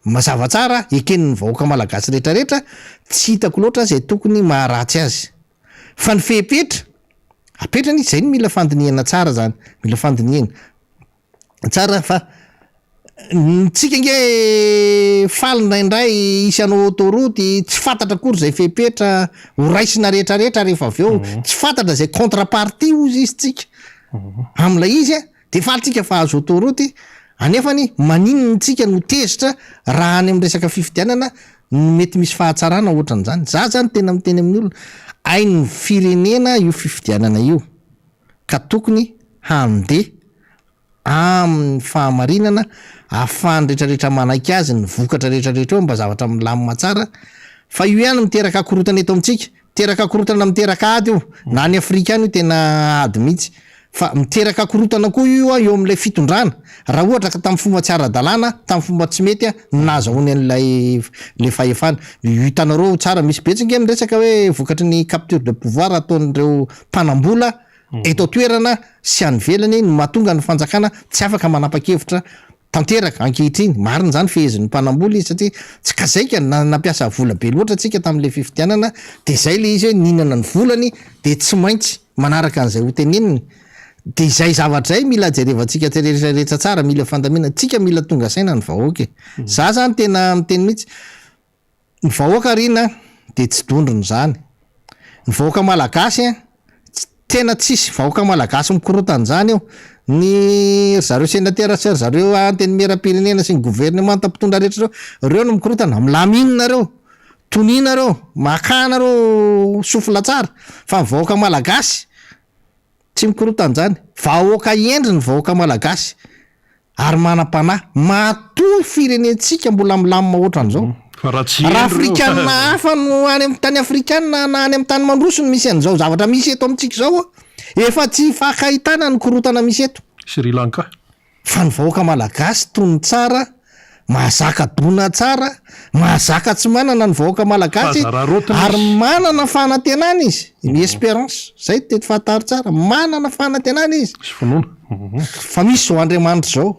mazava tsara, eken'ny vahoaka malagasy rehetra rehetra, tsy hitako loatra izay tokony maharatsy azy. Fa ny fepetra apetrany, izay no mila fandinihana tsara zany, mila fandinihana. Tsara fa ny tsika ange faly indraindray hisy hanao autoroute, tsy fantatra akory izay fepetra ho raisina rehetra rehetra rehefa avy eo, tsy fantatra izay contrepartie hozy izy tsika amin'ilay izy an, de faly tsika fa hahazo autoroute, anefany maninona tsika no tezitra raha any amin'ny resaka fifidianana no mety misy fahatsarana ohatran'izany, za zany tena miteny amin'ny olona, hain'ny firenena io fifidianana io ka tokony handeha amin'ny fahamarinana ahafahan'ny rehetra rehetra manaiky azy ny vokatra rehetra rehetra eo mba zavatra milamina tsara fa io ihany miteraka korotana eto amintsika, miteraka korotana miteraka ady io na any Afrika any io tena ady mihitsy fa miteraka korotana koa io eo amin'ilay fitondrana raha ohatra ka tamin'ny fomba tsy ara-dalàna tamin'ny fomba tsy mety no nahazahoany an'ilay le fahefana, hitanareo tsara misy betsaka ange miresaka hoe vokatry ny capture de pouvoir ataon'ireo mpanambola eto an-toerana sy any ivelany no mahatonga ny fanjakana tsy afaka manapa-kevitra tanteraka ankehitriny. Marina izany fehezin'ny mpanambola izy satria tsy kazaika na nampiasa vola be loatra tsika tamin'ilay fifidianana dia izay ilay izy hoe nihinana ny volany dia tsy maintsy manaraka an'izay ho teneniny. Dia izay zavatra izay mila jerevantsika rehetra rehetra tsara, mila fandaminana. Tsika mila tonga saina ny vahoaka e. Za zany tena miteny mihitsy. Ny vahoaka ry na dia tsy dondrona izany. Ny vahoaka malagasy an, tena tsisy vahoaka malagasy mikorotana izany eo. Ny ry zareo senatera sy ry zareo antenimierampirenena sy ny governemanta mpitondra rehetra ireo, ireo no mikorotana. Milamina nareo, tonia nareo, makà nareo souffle tsara fa ny vahoaka malagasy Tsy mikorotana izany. Vahoaka hendry ny vahoaka malagasy ary manam-panahy. Matoa ny firenentsika mbola milamina ohatran'izao. Fa raha tsy Raha hendry ireo. afrikanina hafa no any amin'ny tany afrikanina na any amin'ny tany mandroso no misy an'izao zavatra misy eto amintsika izao, efa tsy ifankahitana ny korotana misy eto. Sri Lanka. Fa ny vahoaka malagasy tony tsara, mahazaka dona tsara, mahazaka tsy manana ny vahoaka malagasy ary manana fanantenana izy, ny espérance, zay no tety fantaro tsara, manana fanantenana izy. Sy finoana. Fa misy zao Andriamanitra zao,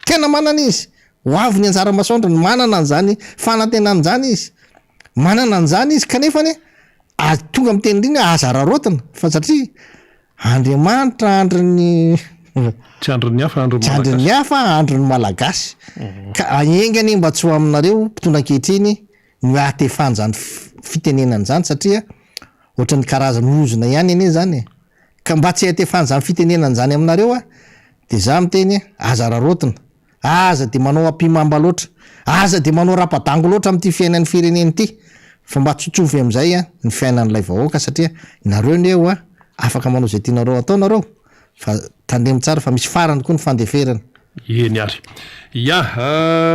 tena manana izy, ho avy ny anjara masoandrony, manana an'izany fanantenana izany izy, manana an'izany izy kanefa anie, tonga miteny indrindra hoe aza araraotina fa satria Andriamanitra andrin'ny Tsy andrin'ny hafa andrin'ny Tsy andrin'ny hafa andrin'ny Malagasy. Ka enga anie mba tsy ho aminareo mpitondra ankehitriny no hahatefan'izany fitenenana izany satria ohatran'ny karazana ozona ihany anie izany e. Ka mba tsy hahatefan'izany fitenenana izany aminareo aho dia za miteny aza araraotina. Aza dia manao ampihimamba loatra, aza dia manao rapadango loatra amin'ity fiainan'ny firenena ity, fa mba tsotsovy amin'izay ny fiainan'ilay vahoaka satria nareo anie hoa afaka manao izay tianareo atao nareo fa tandremo tsara fa misy farany koa ny fandeferana. Eny ary. Ya,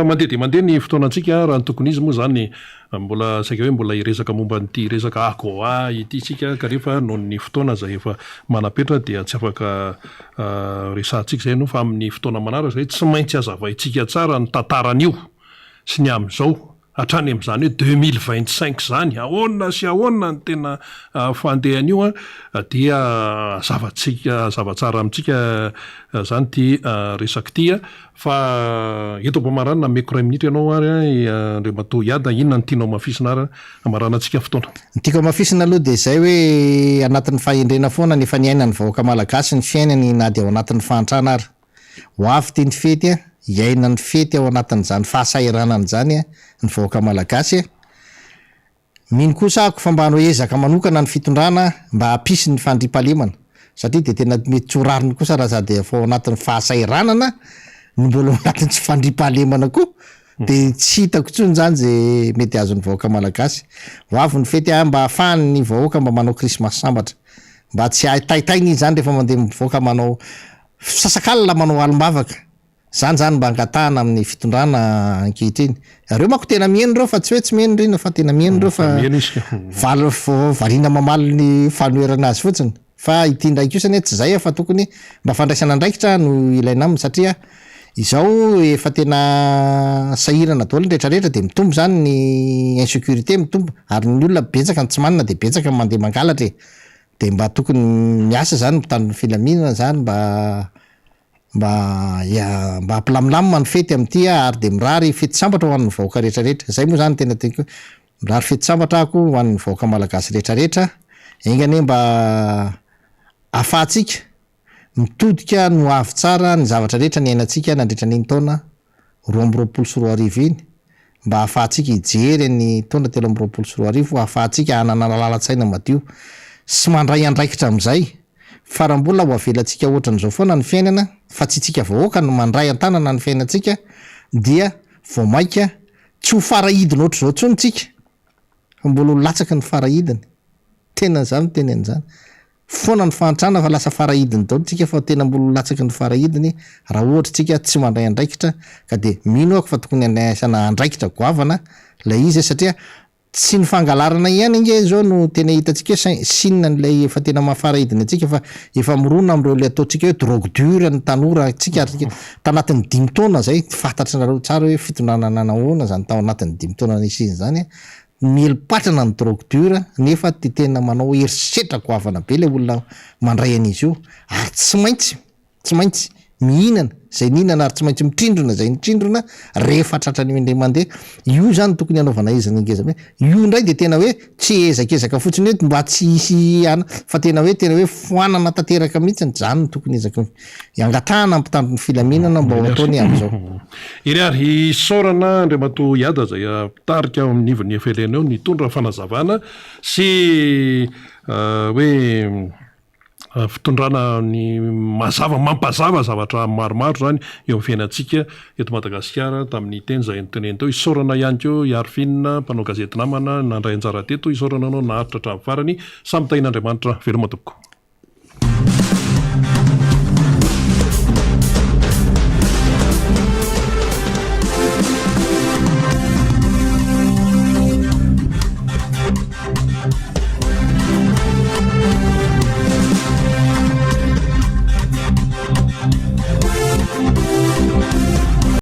mandeha dia mandeha ny fotoanantsika, raha ny tokony izy moa izany mbola saika hoe mbola hiresaka momba an'ity resaka AGOA ity isika kanefa noho ny fotoana izay efa manam-petra dia tsy afaka Resahantsika izay aloha fa amin'ny fotoana manaraka izay tsy maintsy hazavaintsika tsara ny tantaran'io sy ny amin'izao. hatrany amin'izany hoe 2025 izany, ahoana sy ahoana ny tena fandehan'io dia hazava tsika, hazava tsara amintsika izany ity resaka ity fa eto am-pamaranana ameko iray minitra ianao ary Andriamatoa Iada, inona no tianao hamafisina ary hamaranantsika ny fotoana? Ny tiako hamafisina aloha dia izay hoe anatin'ny fahendrena foana ny efa niainan'ny vahoaka malagasy ny fiainany na dia ao anatin'ny fahantrana ary. Ho avy ity ny fety a, hiaina ny fety ao anatin'izany fahasahiranana izany ny vahoaka malagasy a. Mino kosa ako fa mba hanao ezaka manokana ny fitondrana mba hampisy ny fandriampahalemana satria dia tena mety tsy ho rariny kosa raha sady efa ao anatin'ny fahasahiranana no mbola ao anatin'ny tsy fandriampahalemana koa dia tsy hitako intsony izany izay mety azon'ny vahoaka malagasy. Ho avy ny fety a, mba ahafahan'ny vahoaka mba manao krismasy sambatra. Mba tsy hahitaitaina izy izany rehefa mandeha mivoaka manao Fisasakalina manao alim-bavaka. Zany zany mba angatahana amin'ny fitondrana ankehitriny. Reo manko tena miheno reo fa tsy hoe tsy miheno rina fa tena miheno reo fa val- variana mamaly ny fanoherana azy fotsiny. Fa ity indray kosa anie tsy zay fa tokony mba fandraisana andraikitra no ilaina aminy satria izao efa tena sahirana daholo ny rehetra rehetra dia mitombo zany ny insécurité mitombo ary ny olona betsaka ny tsy manana dia betsaka ny mandeha mangalatra e. Dia mba tokony miasa zany mpitandro ny filaminana zany mba mba mba hampilamlamina ny fety amin'ity ary dia mirary fety sambatra ho an'ny vahoaka rehetra rehetra. Zay moa zany tena tiako hoe mirary fety sambatra aho koa ho an'ny vahoaka malagasy rehetra rehetra. Enga anie mba ahafahantsika mitodika ny ho avy tsara ny zavatra rehetra niainantsika nandritra an'iny taona 2022 iny mba hahafahantsika hijery ny taona 2023 hahafahantsika hanana lalan-tsaina madio sy mandray andraikitra amin'izay fa raha mbola ho avelantsika ohatran'izao foana ny fiainana fa tsy itsika vahoaka no mandray an-tanana ny fiainantsika dia vao maika tsy ho farahidina ohatr'izao intsony tsika fa mbola ho latsaky ny farahidiny tena za miteny an'izany Foana ny fahantrana fa lasa farahidiny daholo tsika fa tena mbola ho latsaky ny farahidiny raha ohatra tsika tsy mandray andraikitra ka dia mino aho fa tokony handraisana andraikitra goavana ilay izy satria tsy ny fangalarana ihany ange izao no tena hitantsika hoe signe an'ilay efa tena maha farahidiny antsika fa efa mirona amin'ireo ilay ataontsika hoe drogue dure ny tanora tsika ary tanatin'ny dimy taona izay fantatrareo tsara hoe fitondrana nanahoana izany tao anatin'ny dimy taona nisiany izany Mieli-patrana ny drogue dure nefa dia tena manao herisetra goavana be ilay olona mandray an'izy io ary tsy maintsy tsy maintsy mihinana izay nihinana ary tsy maintsy mitrindrona izay nitrindrona rehefa tratran'io indray mandeha. Io izany tokony hanaovana ezaka ngeza be. Io indray dia tena hoe tsy ezakezaka fotsiny hoe mba tsy hisy ana fa tena hoe tena hoe foanana tanteraka mihitsy izany no tokony ezaky angatahana ny mpitandro ny filaminana mba ho ataony amin'izao. Eny ary, isaorana Andriamatoa Iada izay mpitarika ao amin'ny ivon'ny FLN eo nitondra fanazavana sy hoe fitondrana ny mazava, mampazava zavatra maromaro izany eo amin'ny fiainantsika eto Madagasikara tamin'ny teny izay noteneniny teo. Isaorana ihany koa i Arifin, mpanao gazety namana nandray anjara teto. Isaorana anao naharitra hatramin'ny farany. Samy tahian'Andriamanitra. Veloma tompoko.